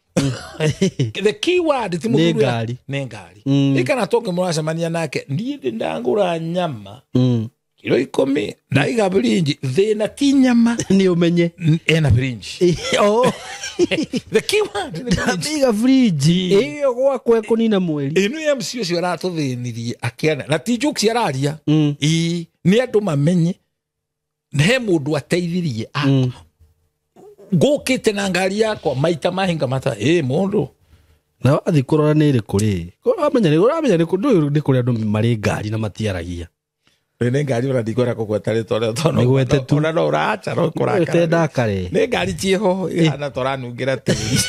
The key word ti Nĩ mũthuri ngari. Nĩ ngari. Ĩ kana tũngĩ mũracemania nake, niĩ ndĩ ndagũra nyama kiro 10 ndaiga birinji, thĩna ti nyama. Nĩ ũmenye. Ena birinji. Oh. The key word nĩ birinji. Ndaiga fridge ĩyo gwakwa ĩkũnina mweri. Ĩno MC ũcio aratũthĩnirie akĩana na ti jokes araria. Ĩĩ, nĩ andũ mamenye he mũndũ ateithirie ngũkĩte na ngari yakwa maita mahinga mata ĩ mũndũ Na wathiĩ kũrora nĩ ĩrĩkũ rĩ, ũramenya nĩ ũramenya nĩ kũ- nĩ kũrĩ andũ marĩ ngari na matiaragia. Nĩ ngari ona ndikwenda kũgweta rĩtwa rĩo tondũ Nĩgwete tu. ona no ũracha no Ũte kũrakara. ndakare. Nĩ ngari ciĩho ihana tũranungĩra tĩri.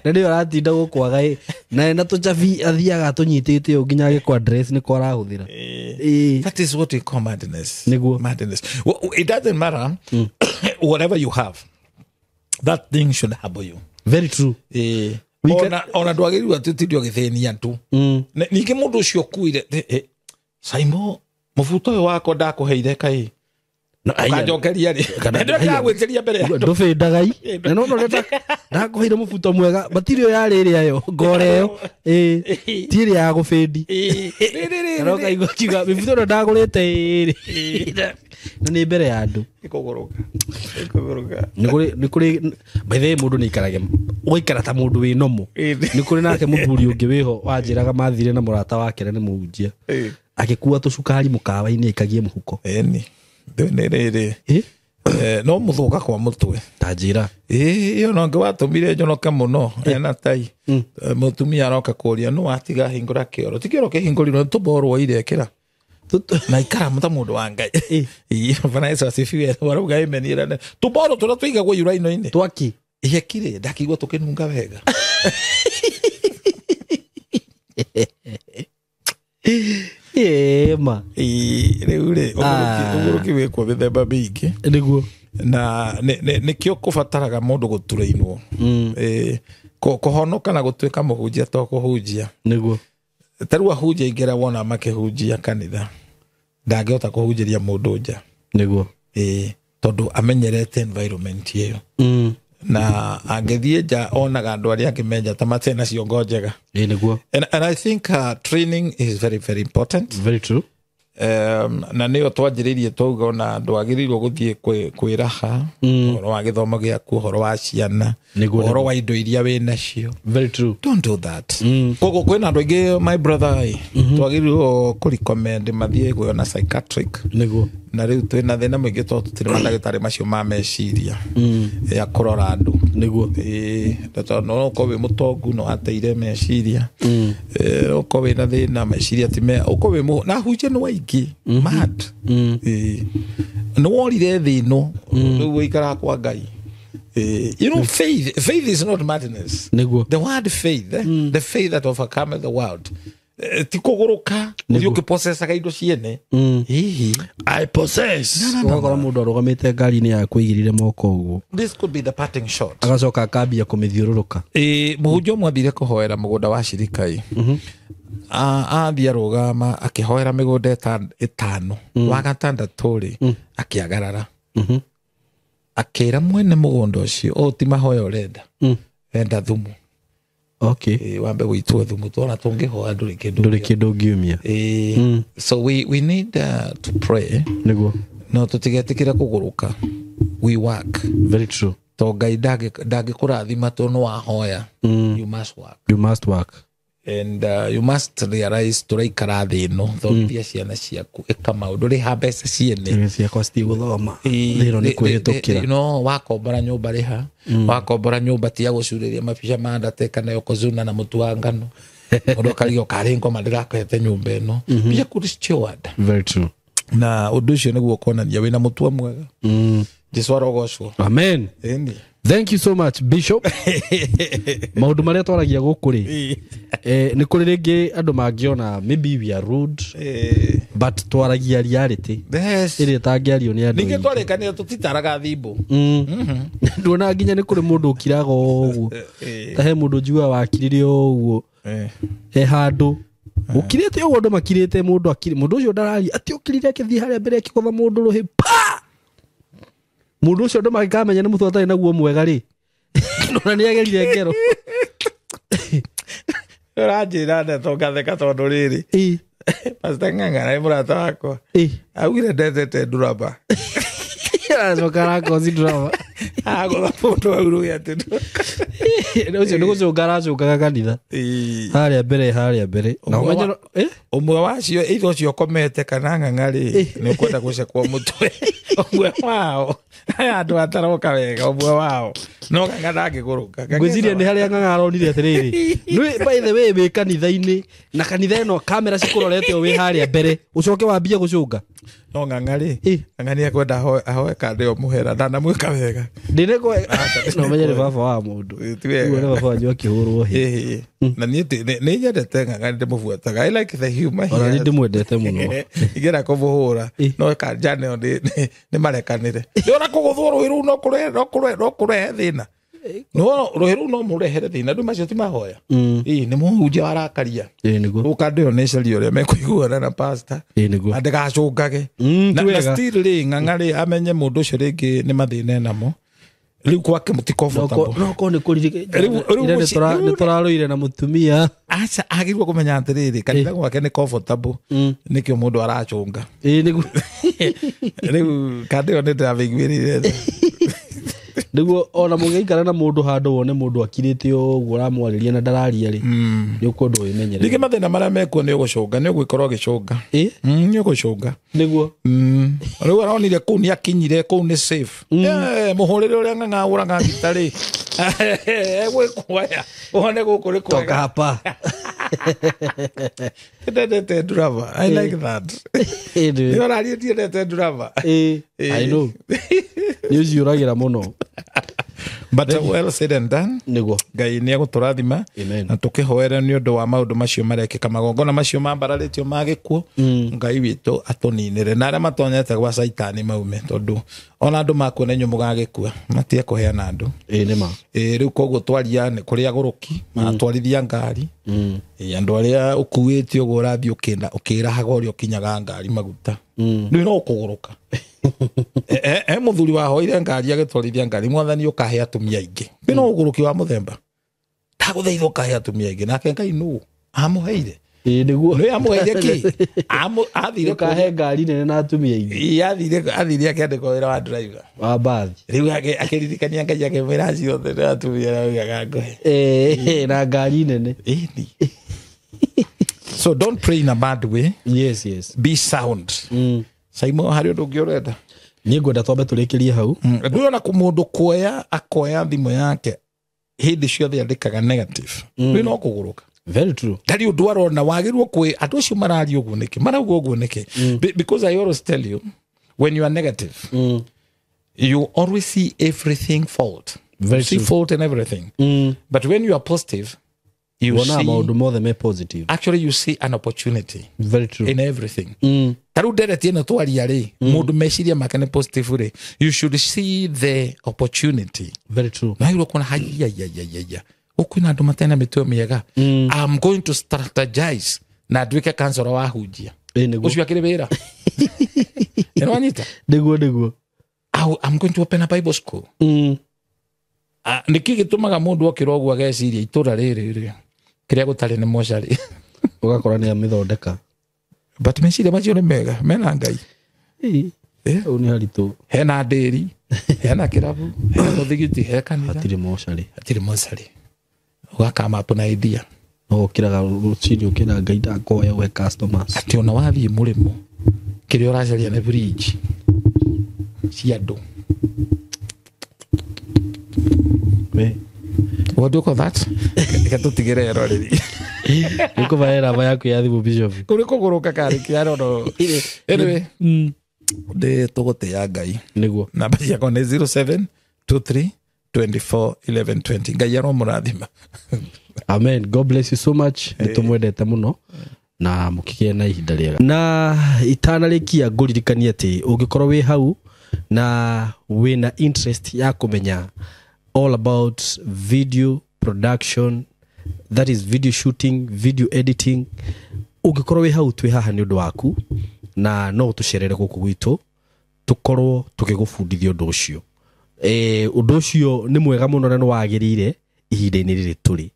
Na nĩyo aratinda gũkwaga ĩ na ena tũcabi athiaga atũnyitĩte ũũ nginya agĩkwa address nĩko arahũthĩra. Ĩĩ. That is what we call madness. Nĩguo. Madness. Well, it doesn't matter whatever you have, that thing should humble you. Very true. Ĩĩ. We can- Ona ndwagĩrĩirwo atĩ ũtinde ũgĩthĩnia andũ. Ningĩ mũndũ ũcio ũkuire Saimo mũbuto ũyũ wakwa ndakũheire kaĩ ũkanjokeria rĩ Kana- ndĩragwĩtĩria mbere ya andũ. Ndũbĩndagai na no no ndakũheire mũbuto mwega matirio yarĩ ĩrĩa yo ngore ĩyo ĩĩ ti ĩrĩa ya gũbĩndi. Ĩĩ. Rĩ, rĩ, rĩ, Kana rĩ. ũkaigua akiuga mĩbuto ĩno ndagũrĩte ĩrĩ na nĩ mbere ya andũ. Nĩ kũgũrũka. Nĩ kũgũrũka. Nĩ kũrĩ by the way mũndũ nĩ aikarage ũgaikara ta mũndũ wĩ nomo. Ĩĩ. Nĩ kũrĩ nake mũthuri ũngĩ wĩho wanjĩraga mathire na mũrata wake na nĩ mũhunjia Ĩĩ. agĩkua tũcukari mũkawa-inĩ aikagie mũhuko. Ĩni. Rĩu nĩ rĩrĩ. Ĩ? No mũthũka kwa mũtwe. Ta njĩra. Ĩĩ, ĩyo no ngĩ watũmire njonoke mũno ena tai. Mũtumia aroka kũria nũ watiga hingũra kĩoro, ti kĩoro kĩhingũrirwo nĩ tũborwo irekĩra na ikara ta mũndũ wa Ngai. Ĩĩ, Bwana Yesu asifiwe. Warauga amen ĩrane tũboro tũrĩa tũigagwo yuraino-inĩ Twaki. ihekire ndakigua tũkĩnunga wega. Ĩĩ ma. Ĩĩ, rĩu rĩ Ah. ũgũrũki wĩkwo mĩthemba mĩingĩ Nĩguo. na nĩkĩo kũbataraga mũndũ gũturainwo. Ĩĩ, kũhonoka na gũtuĩka mũhunjia to kũhunjia. Nĩguo. Ta rĩu ahunjia aingĩ arĩa wona makĩhunjia kanitha ndangĩhota kũhunjĩria mũndũ nja. Nĩguo. Ĩĩ, tondũ amenyerete environment ĩyo na angĩthiĩ nja onaga andũ arĩa angĩ menja ta matirĩ na ciongo njega. Ĩĩ nĩguo. And I think training is very very important. Very true. Na nĩyo twanjĩrĩirie twauga ona ndwagĩrĩirwo gũthiĩ kwĩraha ũhoro wa gĩthomo gĩaku, ũhoro wa ciana, Nĩguo, ũhoro wa indo iria wĩ nacio. Very true. Don't do that. Koguo kwĩna andũ aingĩ my brother ĩ, twagĩrĩirwo kũrecommend mathiĩ kwĩona psychiatric. Nĩguo. Na rĩu twĩna thĩna mũingĩ tondũ tũtirĩ mandagĩtarĩ macio ma meciria ya kũrora andũ. Nĩguo. Ĩĩ, tondũ no ũkorwo wĩ mũtongu no ateire meciria. Ĩĩ, no ũkorwo wĩna thĩna meciria ti mega, ũkorwo wĩ na ahunjia nĩ waingĩ mad. Ĩĩ, nĩ worire thĩ ĩno rĩu ũikaraga kwa Ngai. Ĩĩ, you know, faith is not madness. Nĩguo. The word faith, the faith that overcometh the world. Ti kũgũrũka ũthiĩ ũkĩpossessaga indo ciene. Hihi. I possess. Ũgakora mũndũ arũgamĩte ngari-inĩ yaku aigĩrĩire moko ũguo This could be the parting shot. agacoka akambia kũmĩthiũrũrũka. Ĩĩ, mũhunjia ũmwe athire kũhoera mũgũnda wa cirika ĩ. Athiĩ arũgama akĩhoera mĩgũnda ĩtano wa gatandatũ rĩ akĩagarara akĩra mwene mũgũnda ũcio ũũ ti mahoya ũrenda enda thumu. Okay. Ĩĩ, wambe gũitwo thumu tuona tũngĩhoya ndũrĩ kĩndũ. Ndũrĩ kĩndũ ũngiumia. Ĩĩ, so we need to pray Nĩguo. no tũtigetĩkĩre kũgũrũka. We work. Very true. To Ngai ndangĩkũrathima tondũ nĩ wahoya. You must work. You must work. And you must realize tũraikara thĩ ĩno, thomithia ciana ciaku, ĩka maũndũ, rĩha mbeca ciene. Ciakwa citigũthoma, thĩ ĩno nĩ kwĩhĩtũkĩra. No wakombora nyũmba rĩha, wakombora nyũmba tiga gũcurĩria mabica ma Undertaker na Yokozuna na mũtu wa ngano. Mũndũ akarigwo karĩ ngoma ndĩrakũhete nyũmba ĩno. Be a good steward. Very true. Na ũndũ ũcio nĩguo ũkonania wĩna mũtua mwega. Jesu arogocwo. Amen. Ĩni. Thank you so much, Bishop. Maũndũ marĩa twaragia gũkũ rĩ, nĩ kũrĩ rĩngĩ andũ mangĩona maybe we are rude, but twaragia reality Yes. ĩrĩa ĩtangĩario nĩ andũ Ningĩ aingĩ. twarĩkanĩra tũtitaraga thimbũ. Nduona nginya nĩ kũrĩ mũndũ ũkiraga ũguo, ta he mũndũ njiguaga wakirire ũguo he handũ ũkirĩte ũguo, andũ makirĩte, mũndũ akiri, mũndũ ũcio ndararia, atĩ ũkirire akĩthiĩ harĩa mbere akĩgũtha mũndũ rũhĩ pa, mũndũ ũcio andũ mangĩkamenya nĩ mũtu atarĩ naguo mwega rĩ, ndona nĩ agerire ngero. Ũranjĩra ndeto ngatheka tondũ rĩrĩ, Pastor Ng'ang'a nĩ mũrata wakwa, augire ndendete nduraba. Aracoka arakoci nduraba. Agũtha mũndũ hau rũhĩ atĩ ũcio nĩ gũcũnga aracũngaga kanitha harĩa mbere, harĩa mbere. Na ũmenye Ũmwe wacio either ũcio ũkomete kana Ng'ang'a rĩ, nĩ ũkwenda gũcekwo mũtwe. Ũmwe wao, aya andũ ataroka wega, ũmwe wao no Ng'ang'a ndangĩgũrũka. Ngwĩciria nĩ harĩa Ng'ang'a aronire atĩrĩrĩ, nĩ by the way wĩ kanitha-inĩ, na kanitha ĩno kamera cikũrorete o wĩ harĩa mbere, ũcoke wambie gũcũnga. No Ng'ang'a rĩ, Ng'ang'a nĩ ekwenda ahoe kandĩ o mũhera, ndanamwĩka wega. Ndĩnĩkwe no menye nĩ baba wa mũndũ. Ti wega. Ũguo nĩ baba wanyu akĩhũrwo hĩ. Na niĩ nĩ nyendete Ng'ang'a, nĩ ndĩmũbuataga. I like the humor he Ona nĩ has. ndĩmwendete mũno. Ingĩenda kũmũhũra, no kanja nĩo nĩ marekanĩre. Nĩ ona kũgũthwo rũhĩ rũu no kũrehe, no kũrehe, no kũrehe thĩna. No rũhĩ rũu no mũrehere thĩna, andũ macio ti mahoya. Ĩĩ, nĩ mũhunjia warakaria. Ĩĩ nĩguo. Rĩu kandĩ ĩyo nĩ ĩcarie ũrĩa mekũiguana na pastor. Ĩĩ nĩguo. Na ndĩgacũngage. Ti Na wega. still rĩ, Ng'ang'a rĩ, amenye mũndũ ũcio rĩngĩ nĩ mathĩna enamo. Rĩu gwake mũti comfortable. No korwo nĩ kũririke- Rĩu Ira mũciĩ- rĩu- nĩ tũrarũire na mũtumia. Aca, agĩrĩirwo kũmenya atĩrĩrĩ, kanitha gwake nĩ comfortable, nĩkĩo mũndũ aracũnga. Ĩĩ nĩguo. Rĩu kandĩ ĩyo nĩ ndĩramĩiguĩrĩire. Nĩguo ona mũngĩikara na mũndũ handũ wone mũndũ akirĩte ũguo ũramwarĩria na ndararia rĩ, nĩ ũkwenda wĩmenyerere. Ningĩ mathĩna marĩa mekuo nĩ ũgũcũnga, nĩ ũgwĩkorwo ũgĩcũnga. Nĩ ũgũcũnga. Nĩguo. Rĩu aronire kũu nĩ akinyire, kũu nĩ safe. Mũhũrĩre ũrĩa Ng'ang'a ahũraga ngita rĩ, egwĩkuoya wone gũkũ nĩ kwega. Toka hapa. Ndendete nduraba. I like that. Ĩĩ. Nĩ ũraria ndiendete nduraba. Ĩĩ, I know. Nĩ ũciũragĩra mũno. But well said and done. Nĩguo. Ngai nĩ egũtũrathima. Amen. Na tũkĩhoere nĩ ũndũ wa maũndũ macio marekĩka, magongona macio mambararĩtio ma gĩkuũ, Ngai witũ atũninĩre, na arĩa matonyete gwa caitani maume, tondũ ona andũ makuona inyuĩ mũgagĩkua matiekũheana andũ. Ĩĩ nĩ ma. Rĩu koguo twaria nĩ kũrĩ agũrũki maratwarithia ngari. Andũ arĩa ũkuĩte ũguo ũrathiĩ ũkĩrahaga ũrĩa ũkinyaga ngari maguta, rĩu no ũkũgũrũka. Mũthuri wahoire ngari agĩtwarithia ngari, mwathani ũkahe atumia aingĩ, rĩu no ũgũrũki wa mũthemba, ndagũthaitha ũkahe atumia aingĩ, nake Ngai nũ amũheire? Ĩĩ nĩguo. Nĩ amũheire kĩ? Athire Ũkahe ngari nene na atumia aingĩ. Ĩĩ, athire akĩandĩkwo wĩra wa driver Wa mbathi. Rĩu akĩririkania Ngai akĩmwĩra acio othe nĩ atumia arĩa augaga ngũhe. Na ngari nene. Ĩni. So don't pray in a bad way. Yes, yes. Be sound. Saimo, harĩ ũndũ ũngĩ ũrenda? Niĩ ngwenda twambe tũrĩkĩrie hau. Ndũrona mũndũ kuoya akoya thimũ yake hĩndĩ ciothe andĩkaga negative. Rĩu no kũgũrũka. Very true. Ndarĩ ũndũ arona wagĩrĩirwo kwĩ andũ acio mararia ũguo nĩkĩ, marauga ũguo nĩkĩ? Because I always tell you, when you are negative, you always see everything fault. Very You see true. fault in everything. But when you are positive, you Wonaga see maũndũ mothe me positive. Actually, you see an opportunity. Very true. In everything. Ta rĩu ndereti ĩno twaria rĩ, mũndũ meciria make nĩ positive rĩ, you should see the opportunity. Very true. Na wagĩrĩirwo kuona, haiya, gũkũ kwĩna andũ matena mĩtwe mĩega. I'm going to strategize na nduĩke councillor wa hunjia. Ĩĩ nĩguo. Ũcio akĩrĩ wĩra. Nĩ wanyita? Nĩguo, nĩguo. I'm going to open a Bible school. Nĩkĩ gĩtũmaga mũndũ okĩra ũguo ageciria itũra rĩrĩ rĩ, kĩrĩa gũtarĩ nĩ mocarĩ. Ũgakora nĩ amĩthondeka. But meciria macio nĩ mega, mena Ngai. Ĩĩ. Hau nĩ haritũ. Hena ndĩri, hena kĩrabu, hena mũthigiti, he kanitha. Hatirĩ mocarĩ. Hatirĩ mocarĩ. Ũgakama up na idea. No ũkĩraga rũcinĩ ũkĩra Ngai ndakoya ũhe customers. Atĩ ona wathiĩ mũrĩmo kĩrĩa ũracaria nĩ bridge cia andũ. We. What do you call that? Reke tũtigĩre eroreri. Nĩkũbae namba yaku ya thimũ Bishop. Kũrĩ kũgũrũka karĩ kĩarono. Anyway, ndĩ tũgũtĩĩa Ngai. Nĩguo. Namba ciakwa nĩ 0723 24 11 20. Ngai aromũrathima. Amen. God bless you so much. Nĩ tũmwendete mũno na mũkĩgĩe na ihinda rĩega. Na itanarĩkia ngũririkanie atĩ ũngĩkorwo wĩ hau na wĩna interest ya kũmenya all about video production, that is video shooting, video editing, ũngĩkorwo wĩ hau twĩ haha nĩ ũndũ waku, na no ũtũcerere gũkũ gwitũ tũkorwo tũgĩgũbundithia ũndũ ũcio. Ũndũ ũcio nĩ mwega mũno na nĩ wagĩrĩire ihinda-inĩ rĩrĩ tũrĩ.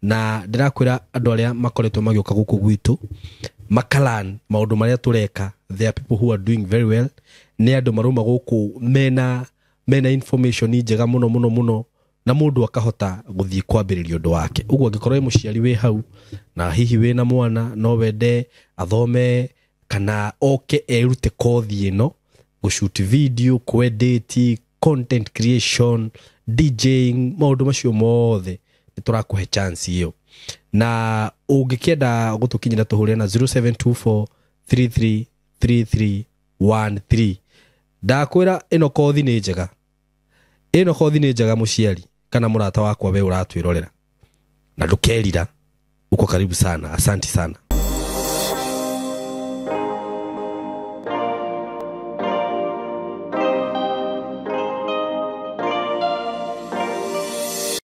Na ndĩrakwĩra andũ arĩa makoretwo magĩũka gũkũ gwitũ makalan maũndũ marĩa tũreka, there are people who are doing very well. Nĩ andũ marauma gũkũ mena information njega mũno mũno mũno, na mũndũ akahota gũthiĩ kwambĩrĩria ũndũ wake. Ũguo angĩkorwo wĩ mũciari wĩ hau na hihi wĩna mwana no wende athome kana oke erute kothi ĩno, gũshoot video, kũedit, content creation, DJing, maũndũ macio mothe nĩ tũrakũhe chance ĩyo. Na ũngĩkĩenda gũtũkinyĩra tũhũrĩre na 0724 33 3313. Ndakwĩra ĩno kothi nĩ njega. Ĩno kothi nĩ njega mũciari kana mũrata wakwa we ũratwĩrorera. Na ndũkerira. Uko karibu sana. Asante sana.